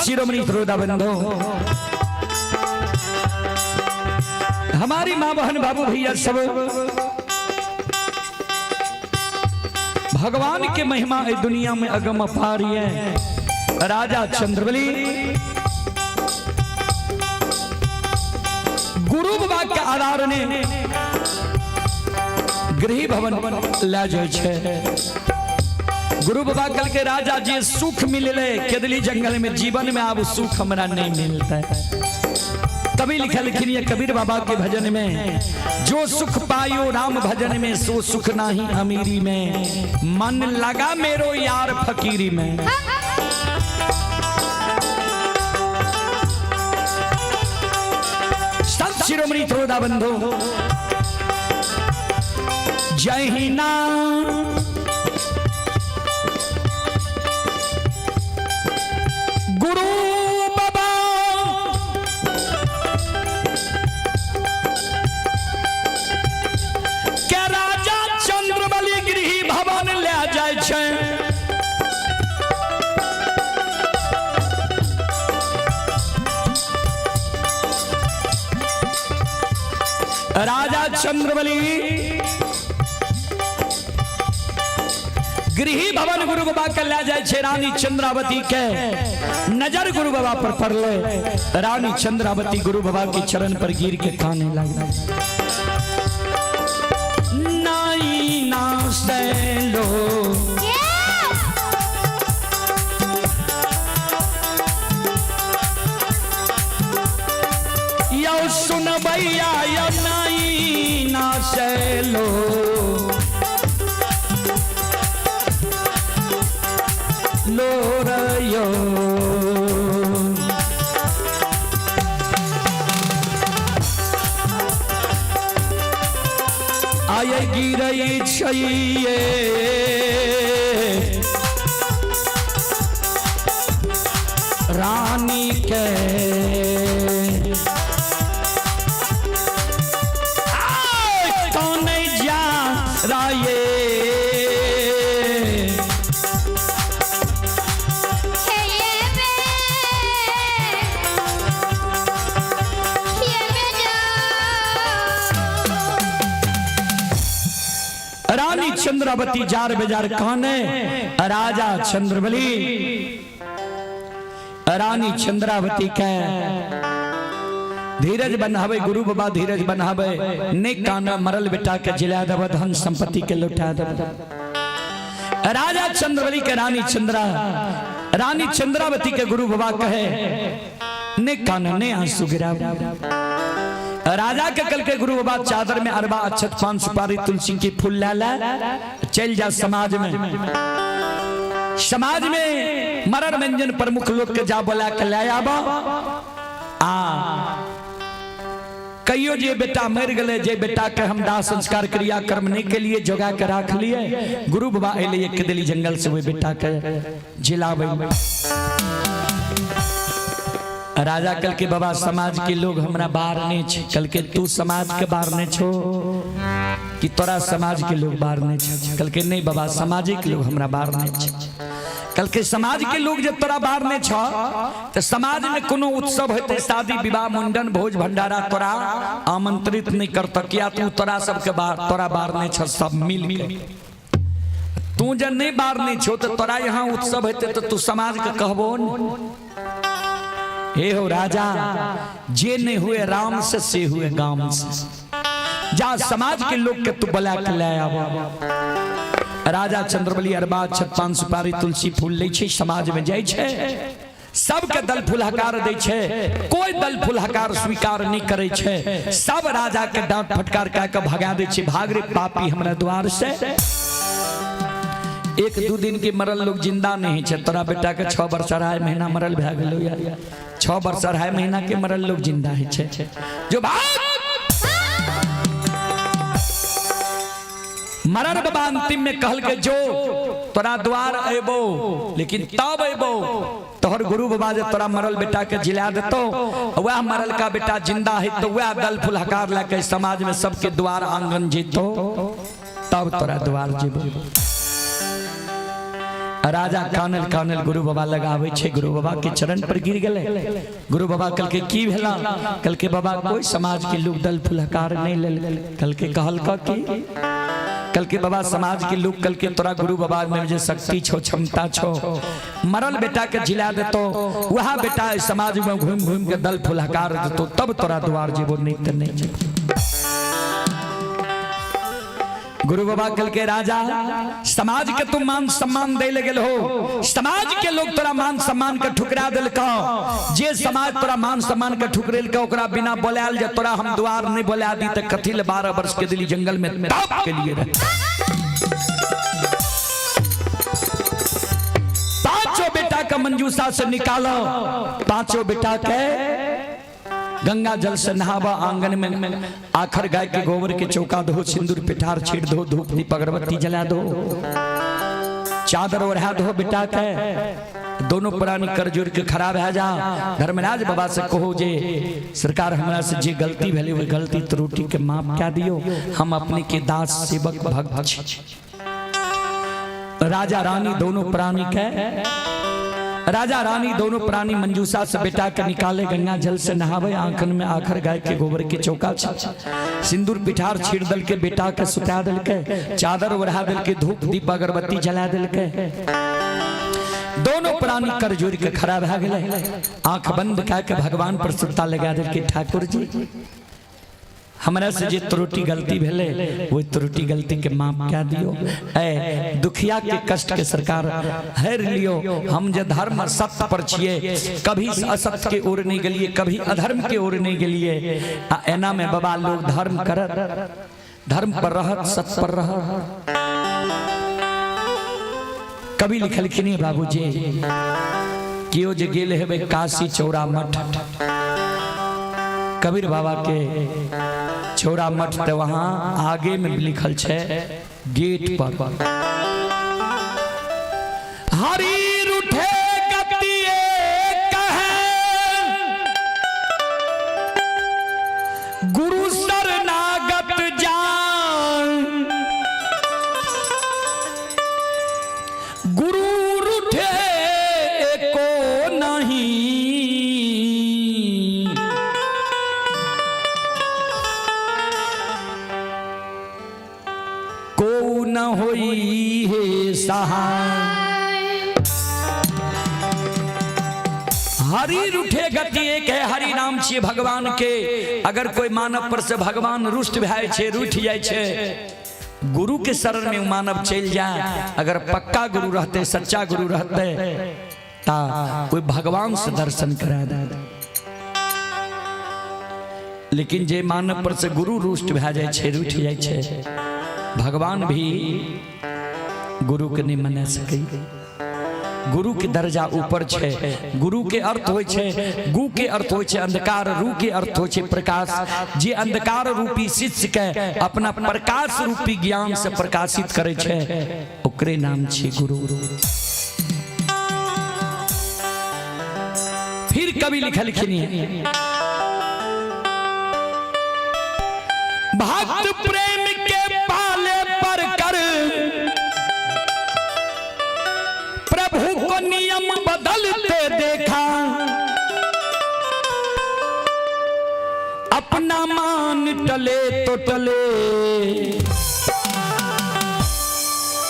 A: शिरोमणि श्रोता बंधु, हमारी माँ बहन बाबू भैया सब, भगवान के महिमा इस दुनिया में अगम अपार है। राजा चंद्रबली गुरु बाबा के आधार ने गृह भवन ले जाए छे। गुरु बाबा कल के राजा जी सुख मिलले केदली जंगल में, जीवन में अब सुख हमरा नहीं मिलता है। कभी लिखा लिखिन ये कबीर बाबा के भजन में, जो सुख पायो राम भजन में सो सुख नाही अमीरी में, मन लगा मेरो यार फकीरी में। संत शिरोमणि त्रोदा बंधु, जय ही नाम गुरु बाबा के राजा चंद्रबली गृह भवन ले जाय छै। राजा चंद्रबली गृह भवन गुरु बाबा के ले जाय छै। रानी चंद्रावती के नजर गुरु बाबा पर पड़ले, रानी चंद्रावती गुरु बाबा के चरण पर गिर के काने लगल। नाई ना सैलो यो सुन भैया, यो नाई ना सैलो लो रयो। आय गिरई छैये रानी के, आय कौन जा राये। रानी चंद्रावती जार बेजार काने, राजा चंद्रबली रानी चंद्रावती के धीरज बनावे, गुरु बाबा धीरज बनावे, नहीं काना मरल बेटा के जिला दब, धन संपत्ति के लुटा दब। राजा चंद्रबली के रानी चंद्रावती के गुरु बाबा कहे ने काना ने आंसू गिरा। राजा के कल के गुरु बाबा चादर में अरबा अक्षत पान सुपारी तुलसी की फूल ला ला चल जा समाज में, समाज में मरर व्यंजन प्रमुख लोग के जा बोला के ले आबा। आ कहियो जे बेटा मर गए, जे बेटा के हम दाह संस्कार क्रिया कर्म नहीं के लिए जोगा के राख लिए, गुरु बाबा अले एक दिली जंगल से वो बेटा के जिलावे। राजा कल के बाबा समाज के लोग हमरा बारने छे, कल के तू समाज के बारने छो कि तोरा समाज के लोग बारने छे? कल के नहीं बाबा समाजिक लोग हमरा बारने छे। कल के समाज के लोग जब तोरा बारने छ तो समाज में कोनो उत्सव होते, शादी विवाह मुंडन भोज भंडारा तोरा आमंत्रित नहीं करत, किया तू तोरा सबके बार तोरा बारने छ सब मिल के। तू जब नहीं बारने छो तो तोरा यहाँ उत्सव होते तो तू समाज के कहबो न। हे हो राजा, जे नहीं हुए राम से हुए गाम से, जा समाज के लोग के तू बुला के ले आवा। राजा चंद्रबली अरबा अक्षत पान सुपारी तुलसी फूल लै छै, समाज में जाइ छै, सबके दल फुलहकार दै छै, कोई दल फुलहकार स्वीकार नहीं करे छै, सब राजा के डांट फटकार कह के भगा दै छै, भाग रे पापी हमरा द्वार से। एक दू दिन के मरल लोग जिंदा नहीं छै, तोरा बेटा के 6 वर्ष 2.5 महीना मरल भए गेलो यार, 6 वर्ष 2.5 महीना के मरल लोग जिंदा है छै, जो भाग मरर बाबा अंतिम में कहल के जो तोरा द्वार अबो, लेकिन तब अबो तोहर गुरु बाबा जे तोरा मरल बेटा के जिला देतो, वह मरल का बेटा जिंदा है तो वह दल फुलहकार लके समाज में सबके द्वार आंगन जीतो, तब तोरा द्वार जीबो। राजा कानल कानल गुरु बाबा लग आबै छै, गुरु बाबा के चरण पर गिर गेलै। गुरु बाबा कहलकै की भेला? कहलकै बाबा कोई समाज के लोग दल फुलकार नहीं लेल। कहलकै कहलका की? कहलकै बाबा समाज के लोग कहलकै तोरा गुरु बाबा में जे शक्ति छो, क्षमता छो, मरल बेटा के जिला देतो, वह बेटा समाज में घूम घूम के दल फुलकार देतो, तब तोरा द्वार जेबो, नहीं त नहीं जेबो। गुरु बाबा कल के राजा समाज के तुम मान सम्मान दे गेल हो, समाज के लोग तोरा मान सम्मान के ठुकरा दिलका। जे समाज तोरा मान सम्मान के ठुकरेलका ओकरा बिना बोलायल जे तोरा हम द्वार नहीं बोला दी त कथी ले 12 वर्ष के दिली जंगल में ताप के लिए रहे। पांचों बेटा का मंजूषा से निकालो, पांचों बेटा के गंगा जल से नहावा, आंगन में आखर गाय के गोबर के चौका दो, सिंदूर पिठार छीट दो, धूप दीप अगरबत्ती जला दो, चादर ओढ़ा दो बेटा के। दोनों प्राणी कर जोड़ के खराब है जा। धर्मराज बाबा से कहो जे सरकार हमरा से जे गलती भेलै वही गलती त्रुटि के माफ क्या दियो, हम अपने के दास सेवक भक्त छी। राजा रानी दोनों प्राणी के, राजा रानी दोनों प्राणी मंजूषा से बेटा के निकाले, गंगा जल से नहावे, आंखन में आखर गाय के गोबर के चौका सिंदूर पिठार छीड़ दल के बेटा के सुता दल के, चादर ओढ़ा दल के, धूप दीप अगरबत्ती जला दल के। दोनों प्राणी कर जोड़ के खड़ा भा गेलै, आंख बंद कह के भगवान पर सुरता लगा दल के, ठाकुर जी हमरा से जे त्रुटि गलती भेलै वही त्रुटि गलती के माफ क्या दियो। ए दुखिया के कष्ट के सरकार हर लियो, हम जे धर्म सत्य पर छिए, कभी असत्य के ओर नहीं गेलिए, कभी अधर्म के ओर नहीं गेलिए। आ एना में बाबा लोग धर्म करत, धर्म पर रहत, सत्य पर रहत। कभी लिखलखिन बाबूजी केओ जे गेल हेबै काशी चौरा मठ, कबीर बाबा के चौरा मठ, तो वहां आगे में लिखल छै गेट पर, हरि रूठे गति कहे गुरु शरणागत जान, गुरु रूठे को नहीं, को न होई हे सहाय। हरि रूठे गति एक है, हरि नाम छिए भगवान के। अगर कोई मानव पर से भगवान रुष्ट भए छे, रूठ जाए छे, गुरु के शरण में मानव चल जाए। अगर पक्का गुरु रहते, सच्चा गुरु रहते, ता कोई भगवान से दर्शन करा दे। लेकिन जे मानव पर से गुरु रुष्ट भए जाए छे, रूठ जाए छे, भगवान भी गुरु के नहीं मना सके। गुरु के दर्जा ऊपर छे। गुरु के अर्थ होय छे, गु के अर्थ होय छे अंधकार, रू के अर्थ होय छे प्रकाश। जे अंधकार रूपी शिष्य के अपना प्रकाश रूपी ज्ञान से प्रकाशित करे छे, ओकरे नाम छे गुरु। फिर कवि लिखलखिन भक्त प्रेम के पाले पर कर प्रभु को नियम बदलते देखा, अपना मान टले तो टले,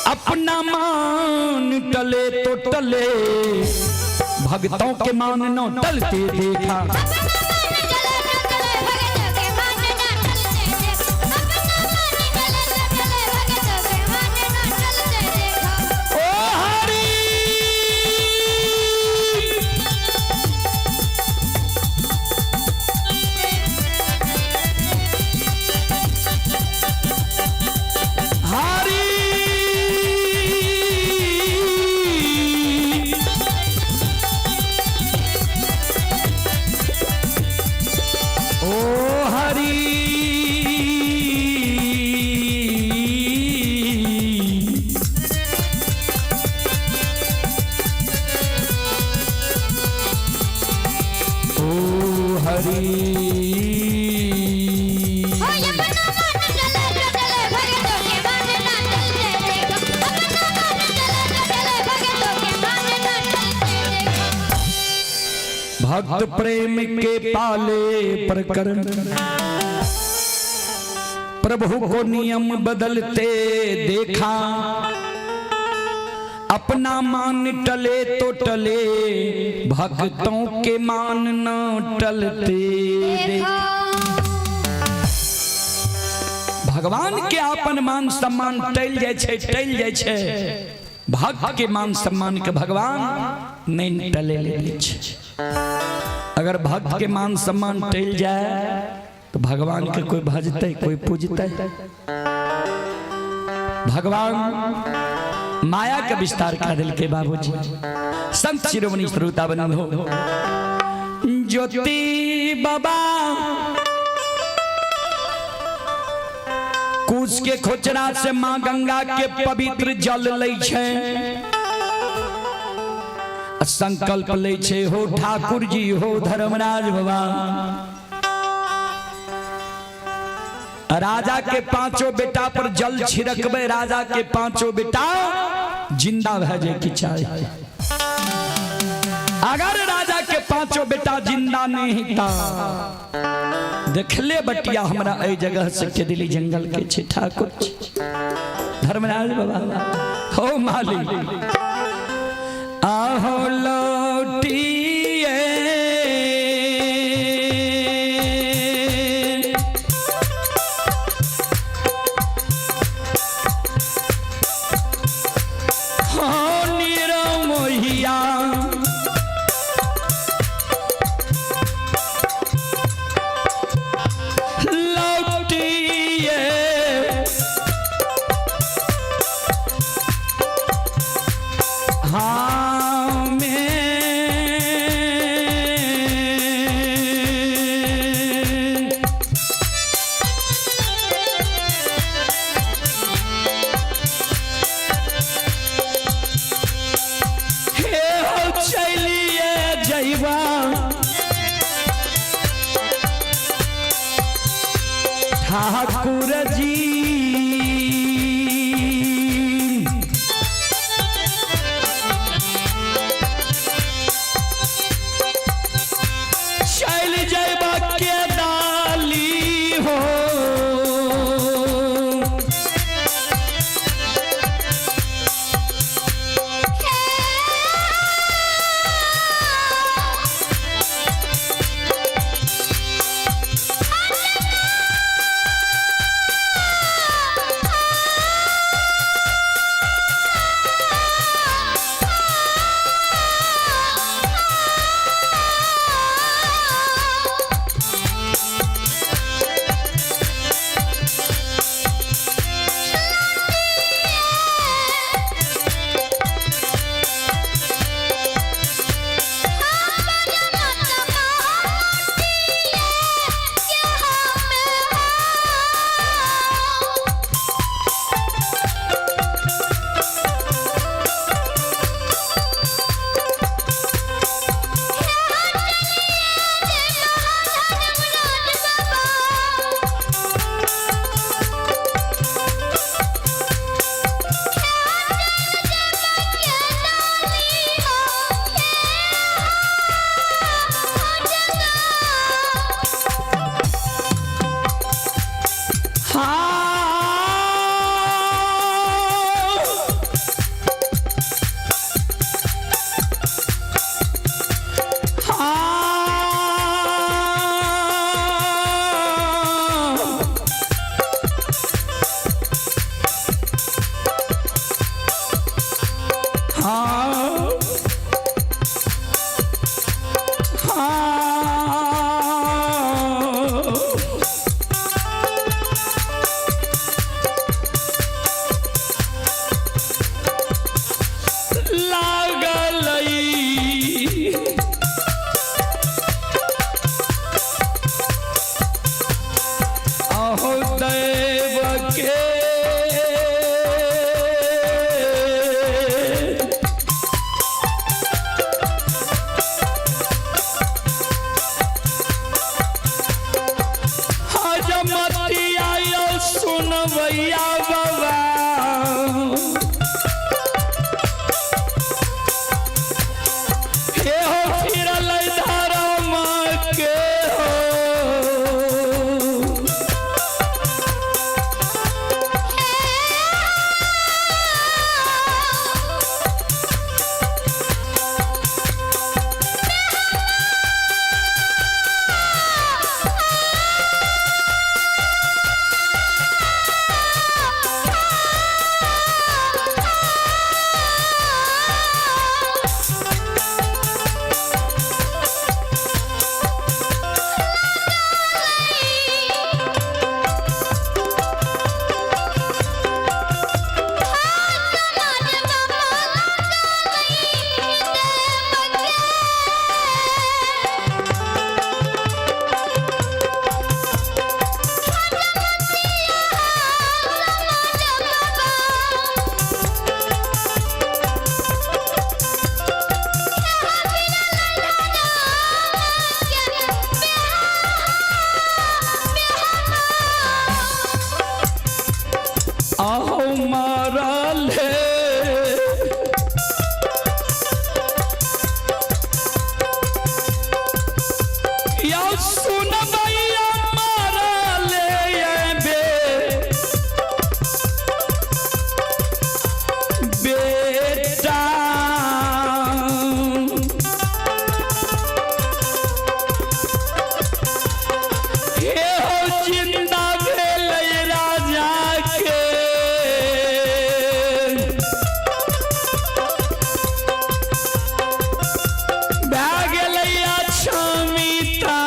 A: अपना मान टले तो टले, भक्तों के मान न टलते देखा। ओ हरि हरि ओ हरि ओ हरि। भक्त प्रेम के पाले प्रकरण, प्रभु को नियम बदलते देखा, अपना मान टले तो टले, भक्तों के मान न टलते देखा। भगवान के अपन मान सम्मान टल जाय छै, टल जाय छै, भक्त के मान सम्मान के भगवान नहीं टले ले छै। अगर भक्त के मान सम्मान टल जाए तो भगवान के कोई भजते, कोई पूजते? भगवान माया के विस्तार कर दिल के बाबूजी। संत शिरोमणि श्रोता बंधु ज्योति बाबा कुश के खोचरा से माँ गंगा के पवित्र जल लै छै, संकल्प लै छै, हो ठाकुर जी, हो धर्मराज बाबा, राजा के पांचों बेटा पर जल छिड़कबे, राजा के पांचों बेटा जिंदा भए जाए के चाही। अगर राजा के पांचों बेटा जिंदा नहीं था, देखले बटिया हमरा एहि जगह से के दिली जंगल के छे ठाकुर धर्मराज बाबा हो माली आहो लौटिए हो निरमोहिया लौटिए हाँ में हे हो चलिए जैबा ठाकुर जी, चल जैबा के डाली हो। या सुनबैया मारले बे बेटा हे हो जिंदा भेलै राजा के भए गेलै अक्षमिता।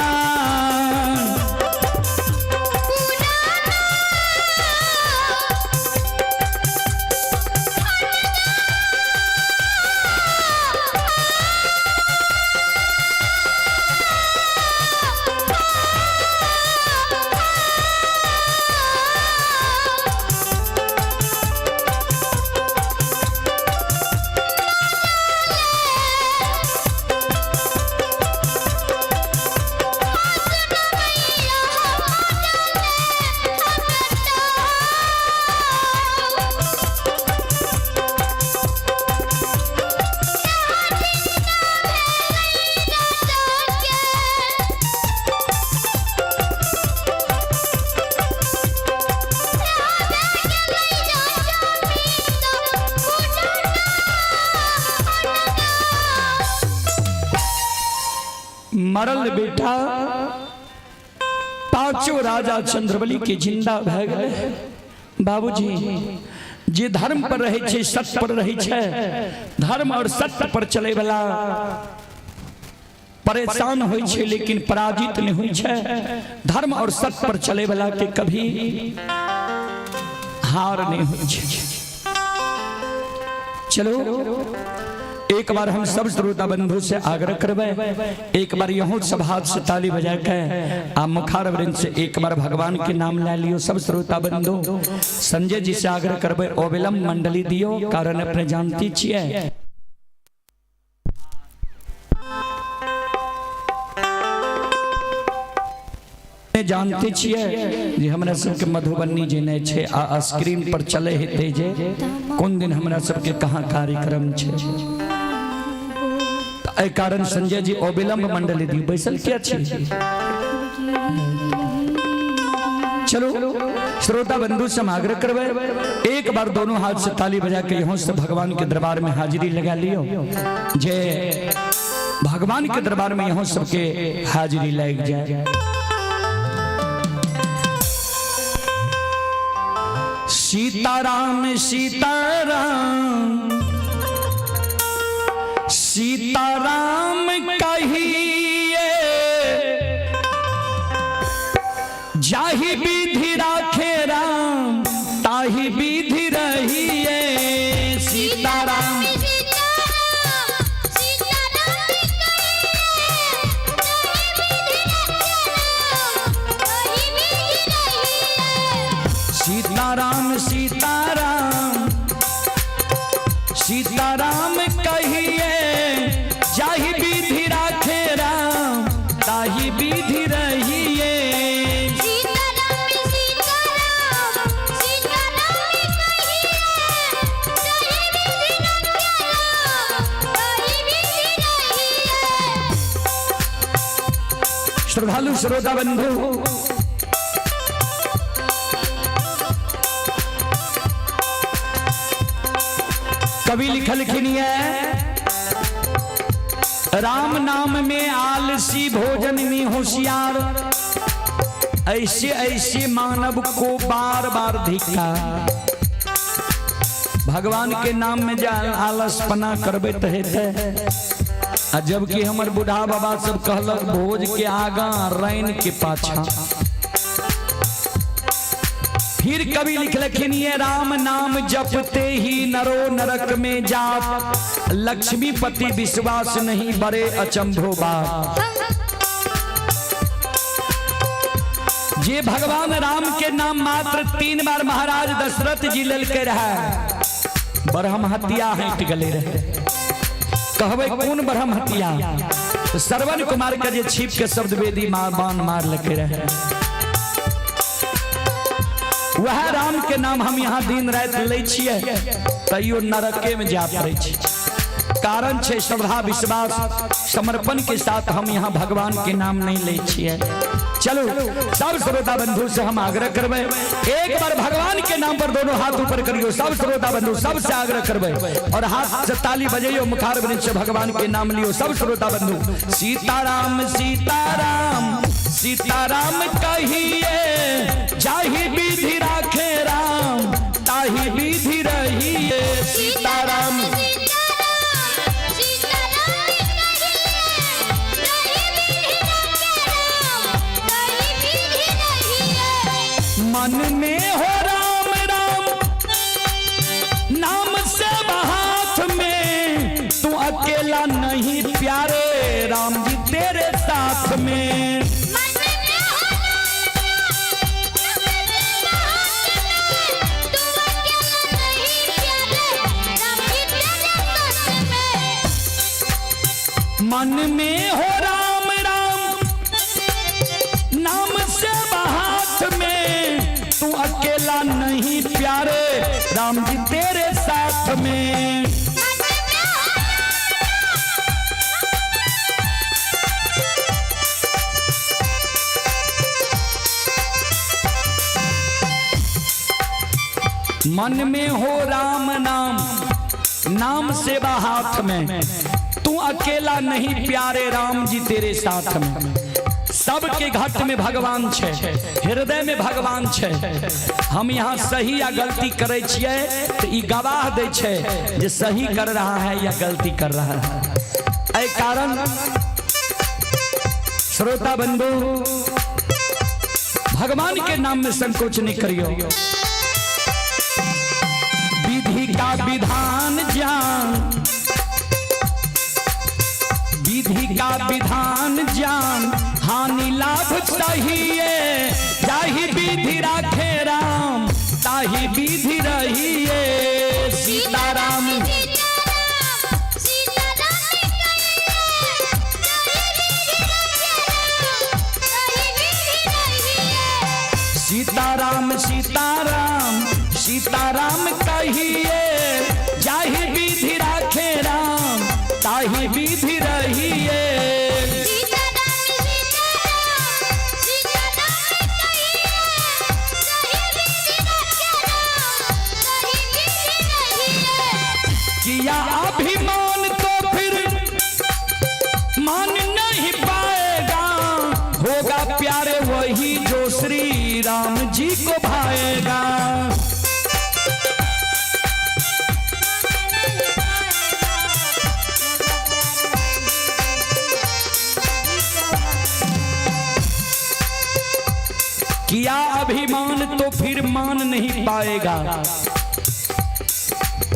A: मरल बेटा पांचों राजा चंद्रबली के जिंदा भए गेलै। बाबूजी जे धर्म पर रहै छै, सत्य पर रहै छै, धर्म और सत्य पर चलै वाला परेशान होइ छै लेकिन पराजित नहि होइ छै। धर्म और सत्य पर चलै वाला के कभी हार नहि होइ छै। चलो एक बार हम सब श्रोता बंधु से आग्रह करबै, एक बार यहों सब हाथ से ताली बजा के आ मुखार वृंद से एक बार भगवान के नाम ले लियो। सब श्रोता बंधु संजय जी से आग्रह करबै अविलंब मंडली दियो, कारण अपने जानती छियै। जानते छियै जे हमरा सबके मधुबनी जेनाइ छै आ स्क्रीन पर चले हेतै जे कोन दिन हमरा सबके कहाँ कार्यक्रम छै, तऽ एहि कारण संजय जी अविलंब मंडली दी। बैसल किया छी? चलो श्रोता बंधु से हम आग्रह करबै एक बार दोनों हाथ से ताली बजा के यहाँ से भगवान के दरबार में हाजिरी लगा लियो, जे भगवान के दरबार में यहाँ सबके हाजिरी लग जाए। सीताराम सीताराम सीताराम कहिए, जाहि विधि राखे राम ताहि विधि रहिए। सीताराम सीताराम सीताराम सीताराम कहिए, जाहि विधि राखे राम ताहि विधि रहिए। श्रद्धालु श्रोता बंधु कवि लिखलखिन है, राम नाम में आलसी भोजन में होशियार, ऐसे ऐसे मानव को बार बार धिक्कार। भगवान के नाम में जा आलसपना करबे त हेतै, आ जबकि हमर बूढ़ा बाबा सब कहलक भोज के आगा रैन के पाछा। फिर कवि लिखलखिन ये राम नाम जपते ही नरो नरक में जात, लक्ष्मीपति विश्वास नहीं बड़े अचंभो बात। जे भगवान राम के नाम मात्र 3 बार महाराज दशरथ जी ललके रहे, ब्रह्म हत्या हटि गेले रहे। कहबै कोन ब्रह्म हत्या? तो श्रवण कुमार के जे छिप के शब्द वेदी बाण मार लके रहे, वह राम के नाम हम यहाँ दिन रात लै छियै तैयो नरके में जा पड़ै छै। कारण छे श्रद्धा विश्वास समर्पण के साथ हम यहाँ भगवान के नाम नहीं ले छिए। चलो सब श्रोता बंधु से हम आग्रह करबे, एक बार भगवान के नाम पर दोनों हाथ ऊपर करियो। सब श्रोता बंधु सबसे आग्रह करबे और हाथ से ताली बजइयो, मुखार से भगवान के नाम लियो। सब श्रोता बंधु सीताराम सीताराम सीताराम कहिए, जाहि विधि राखे राम ताहि विधि रहिए। सीताराम मन में हो राम राम नाम से हाथ में, तू अकेला नहीं प्यारे राम जी तेरे साथ में। मन में हो राम राम नाम से हाथ में, तू अकेला नहीं प्यारे राम जी तेरे साथ में। मन में हो राम नाम नाम सेवा हाथ में, तू अकेला नहीं प्यारे राम जी तेरे साथ में। सबके घट में भगवान छे, हृदय में भगवान छे। हम यहाँ सही या गलती करे छिए तो ई गवाह दे छे जे सही कर रहा है या गलती कर रहा है। एहि कारण श्रोता बंधु भगवान के नाम में संकोच नहीं करियो। विधि का विधान जान, विधि का विधान जान, हानि लाभ सहिए, जाहि विधि राखे राम ताहि विधि रहिए। सीताराम सीताराम सीताराम सीताराम कहिए, जाहि विधि राखे राम ताहि विधि रहिए। किया अभिमान तो फिर मान नहीं पाएगा, होगा प्यारे वही जो श्री राम जी को भाएगा। किया अभिमान तो फिर मान नहीं पाएगा।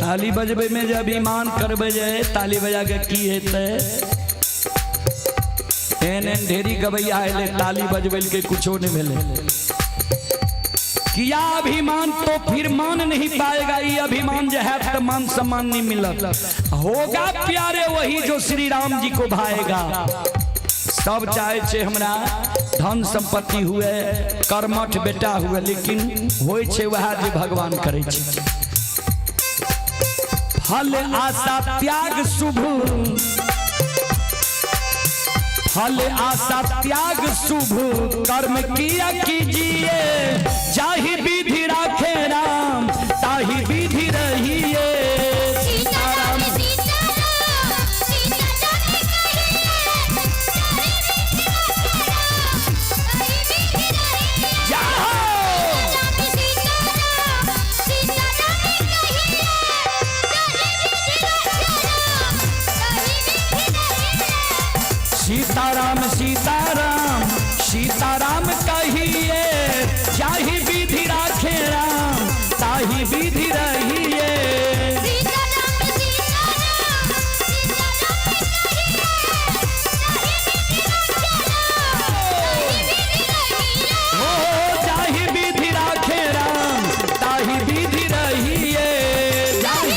A: ताली बजबे में जे अभिमान करबे जे ताली बजा के की हेतै, एहन एहन ढेरी गवैया एलै ताली बजबै के कुछो नहीं भेलै। किया अभिमान तो फिर मान नहीं पाएगा, ये अभिमान जो है तो मान सम्मान नहीं मिलत। होगा प्यारे वही जो श्री राम जी को भाएगा। सब चाहे छे हमरा धन संपत्ति हुए, कर्मठ बेटा हुए, लेकिन होय छे वह जे भगवान करे छे। फल आशा त्याग शुभ, फल आशा त्याग शुभ कर्म किया कीजिए, जाहि विधि राखे राम ताहि विधि रहिए। सीताराम सीताराम सीताराम सीताराम कहिए, जाहि विधि राखे राम ताहि विधि रहिए। ओ जाहि विधि राखे राम ताहि विधि रहिए। जाहि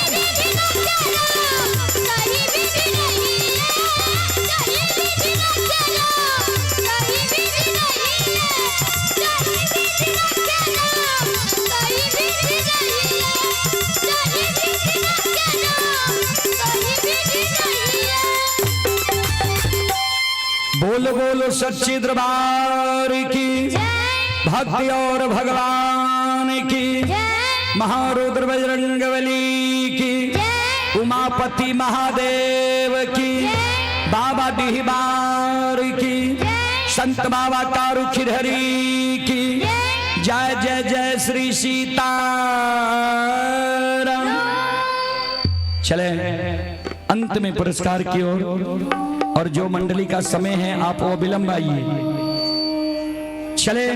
A: सच्ची दरबार की, भक्ति और भगवान की, महारुद्र बजरंगबली की, उमापति महादेव की, बाबा डिहबार की, संत बाबा कारू खिरहरी की जय जय जय श्री सीताराम। चले अंत में पुरस्कार की ओर, और जो मंडली का समय है आप वो विलंब आइए। चले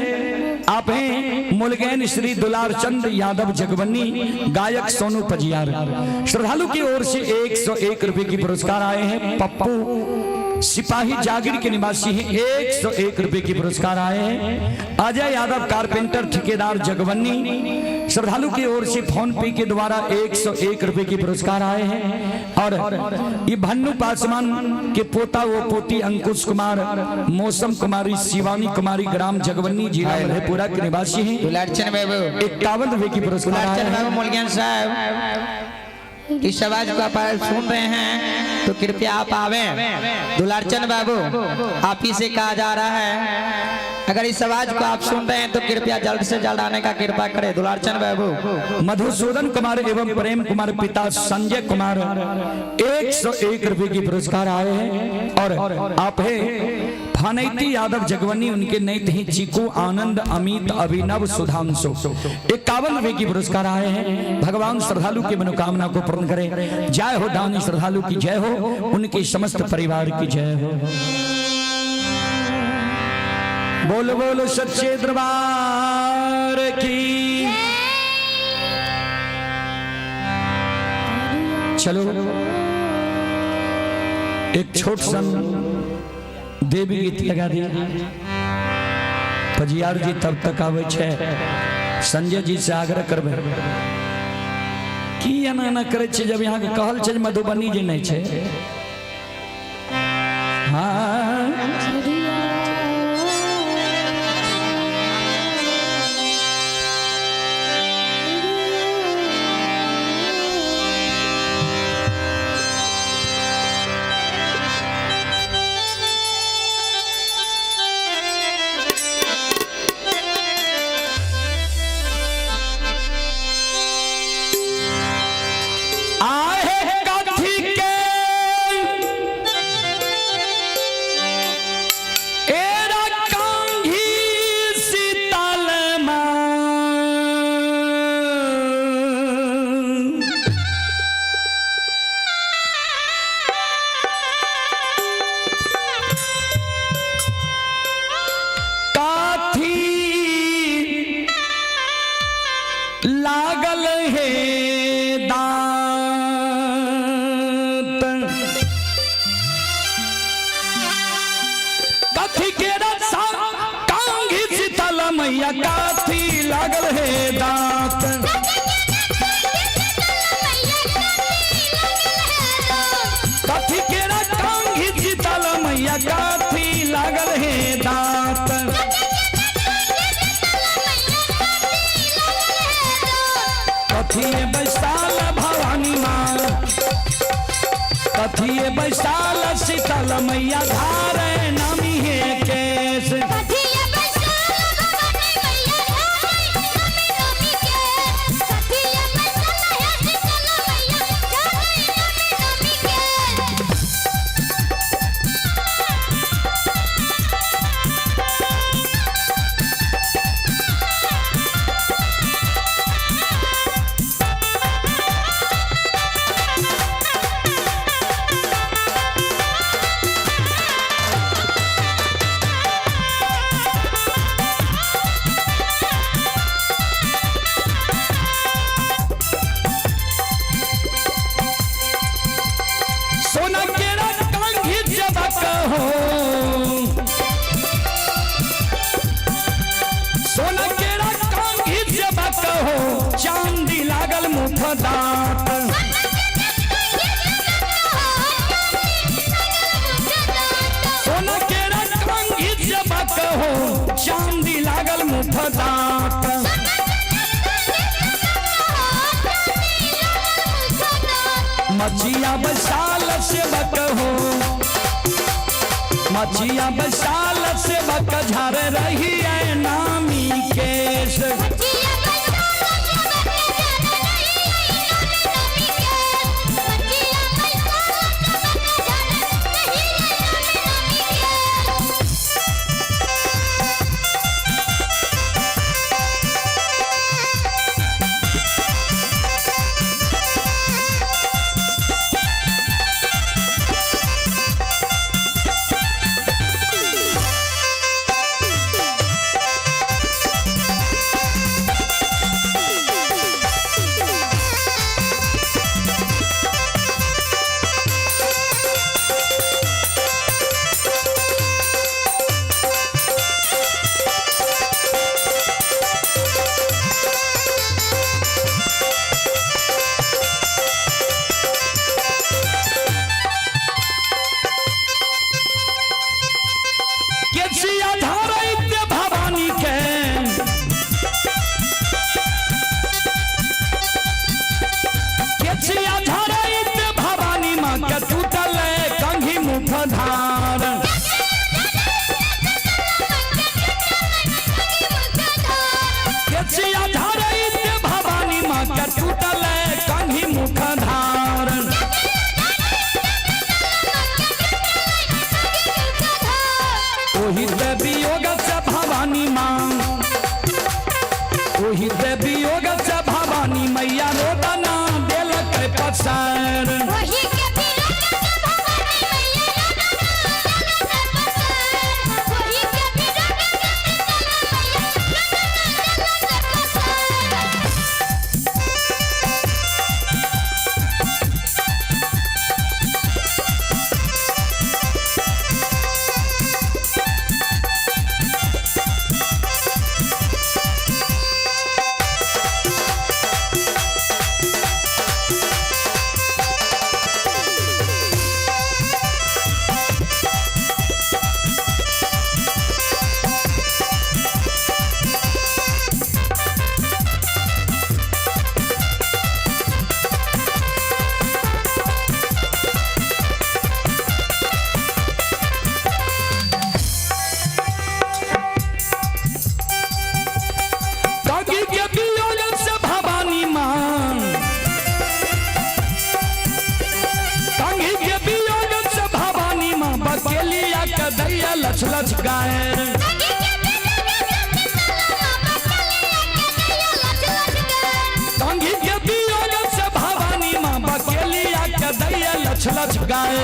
A: आप हैं मुलगैन श्री दुलारचंद यादव जगबन्नी, गायक सोनू पजियार। श्रद्धालु की ओर से 101 रुपए की पुरस्कार आए हैं। पप्पू सिपाही जागीर के निवासी हैं, 101 रुपए की पुरस्कार आए हैं। अजय यादव कारपेंटर ठेकेदार जगबन्नी, श्रद्धालु की ओर से फोन पे के द्वारा 101 रुपए की पुरस्कार आए हैं। और ये भन्नू पासवान के पोता वो पोती अंकुश कुमार, मौसम कुमारी, शिवानी कुमारी, ग्राम जगबन्नी, जिला मधेपुरा के निवासी हैं,
C: दुलारचंद बाबू
A: 51 रुपए की पुरस्कार आए
C: दुलारचंद
A: हैं।
C: बाबू मुलगन साहब, इस आवाज को आप सुन रहे हैं तो कृपया आप आवे। दुलारचंद बाबू आप ही से कहा जा रहा है, अगर इस आवाज को आप सुन रहे हैं तो कृपया जल्द से जल्द आने का कृपा करें। दुलारचंद बाबू।
A: मधुसूदन कुमार एवं प्रेम कुमार पिता संजय कुमार, 101 रुपए की पुरस्कार आए हैं। और आप है फानैती यादव जगवनी, उनके नए ही चीकू आनंद अमित अभिनव सुधांशु, 51 रुपए की पुरस्कार आए हैं। भगवान श्रद्धालु की मनोकामना को पूर्ण करें। जय हो दानी श्रद्धालु की जय हो, उनके समस्त परिवार की जय हो। बोलो बोलो सच्चे दरबार की। चलो एक छोट सन देवी गीत लगा दी। पजियार जी तब तक आवे छे, संजय जी से आग्रह करबे की एना एना करे छे, जब यहाँ के कहल छे जे मधुबनी जे नहीं छे। हाँ आहे कथी के एरा कांघी शीतल मां, काथी लागल हे दांत, कथी के रक्षा कांघी शीतल मैया काथी लागल हे दांत, कथी के कांघी शीतल मैया काथी लागल हे दांत। कथिए बैसाल भवानी माँ, कथिए बैसाल शीतल मैया धारे नामी है केस। सोना केरा कंघी जबक हो, सोना केरा कंघी जबक हो, चांदी लागल मुख दांत। सोना केरा कंघी जबक हो, चांदी लागल मुख दांत। मचिया बैसाल सेवक हो, मचिया बैसाल सेवक झाड़ रही है नामी केश। केसिया झाड़ैत भवानी के, केसिया झाड़ैत भवानी माँ के टूटल कंघी मुख धार। केसिया झाड़ैत भवानी माँ के टूटल कंघी मुख धार। ओही देवी योग से भवानी माँ, ओही देवी योग से भवानी मैया रोदना देलक पसार।
B: वही के फिर भवानी मैया वही के फिर मैया।
A: कंघी के वियोग से भवानी माँ, कंघी के वियोग से भवानी माँ बकेलिया के दैया लछ लछ गाय। कंघी के वियोग से भवानी माँ बकेलिया के दैया लछ लछ गाय।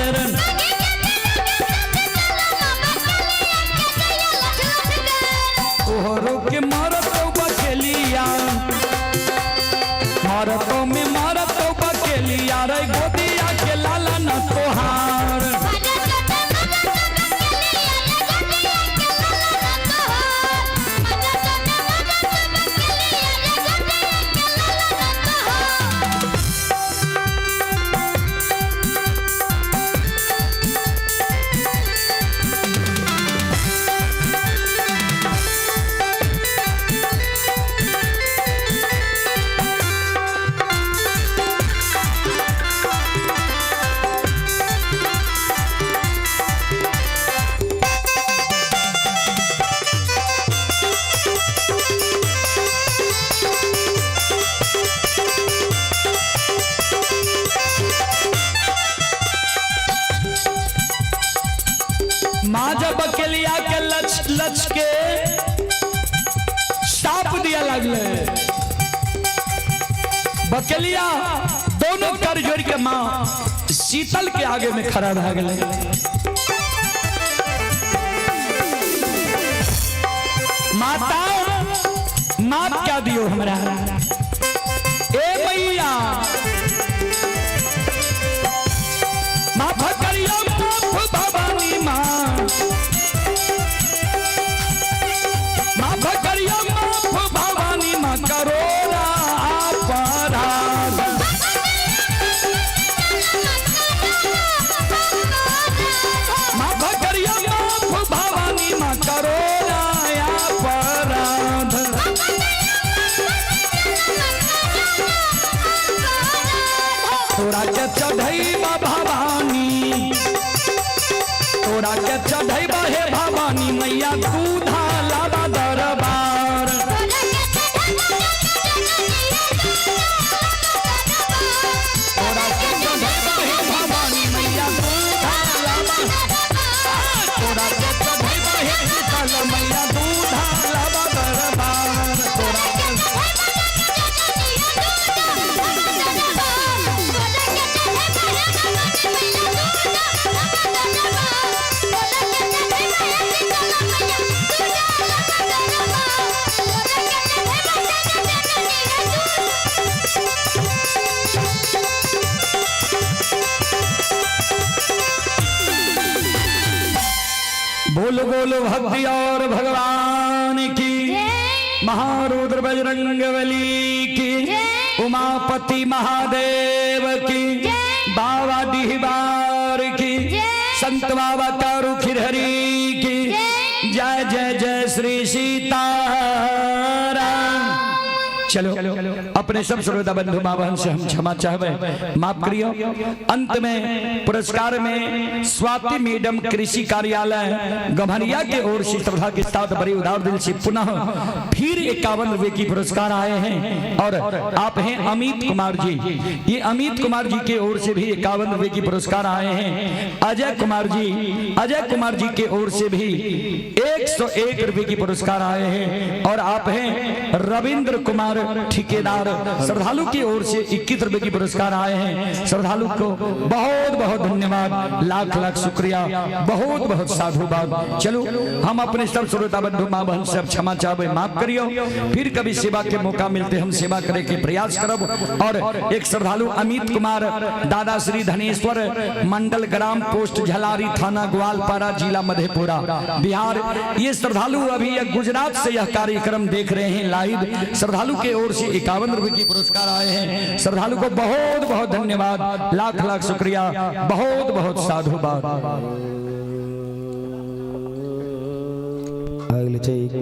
A: तोहरो के मारतो बकेलिया, मारतो में मारतो बकेलिया रे गोदिया के लाला न तोहार। माँ जब बकेलिया के लच लच के साप दिया लगले, बकेलिया दोनों कर जोड़ के माँ शीतल के आगे में खड़ा रह गए। माता माप क्या दियो हमरा ए मैया, माफ करियो माफ भवानी माँ, माफ करियो माफ भवानी माँ करो अपराध। माफ करियो माफ भवानी माँ करो अपराध। बोलो बोलो भक्ति और भगवान की, महारुद्र बजरंग बली की, उमापति महादेव की, बाबा डिहबार की, संत बाबा तारू खिरहरी की जय जय जय श्री सीताराम। चलो अपने सब श्रोता बंधु माँ बहन से हम क्षमा चाहवे, माफ करियो। अंत में पुरस्कार में स्वाति मैडम कृषि कार्यालय गम्हरिया के ओर से श्रद्धा के साथ बड़ी उदार दिल से पुनः फिर 51 रुपए की पुरस्कार आए हैं। और आप हैं अमित कुमार जी, ये अमित कुमार जी के ओर से भी 51 रुपए की पुरस्कार आए हैं। अजय कुमार जी, अजय कुमार जी के ओर से भी 101 रुपए की पुरस्कार आए हैं। और आप हैं रविंद्र कुमार ठेकेदार श्रद्धालु की ओर से 21 रुपए की पुरस्कार आए हैं। श्रद्धालु को बहुत बहुत धन्यवाद, लाख लाख शुक्रिया, बहुत बहुत साधुवाद। चलो हम अपने सब श्रोता बंधु माँ बहन से अब क्षमा चाहबे, माफ करियो। फिर कभी सेवा के मौका मिलते हम सेवा करे के प्रयास करब। और एक श्रद्धालु अमित कुमार दादा श्री धनेश्वर मंडल ग्राम पोस्ट झलारी थाना ग्वालपारा जिला मधेपुरा बिहार, ये श्रद्धालु अभी गुजरात से यह कार्यक्रम देख रहे हैं लाइव। श्रद्धालु के ओर से 51 रुपए की पुरस्कार आए हैं। श्रद्धालु को बहुत बहुत धन्यवाद, लाख लाख शुक्रिया, बहुत बहुत साधुवाद।
C: अगले चाहिए।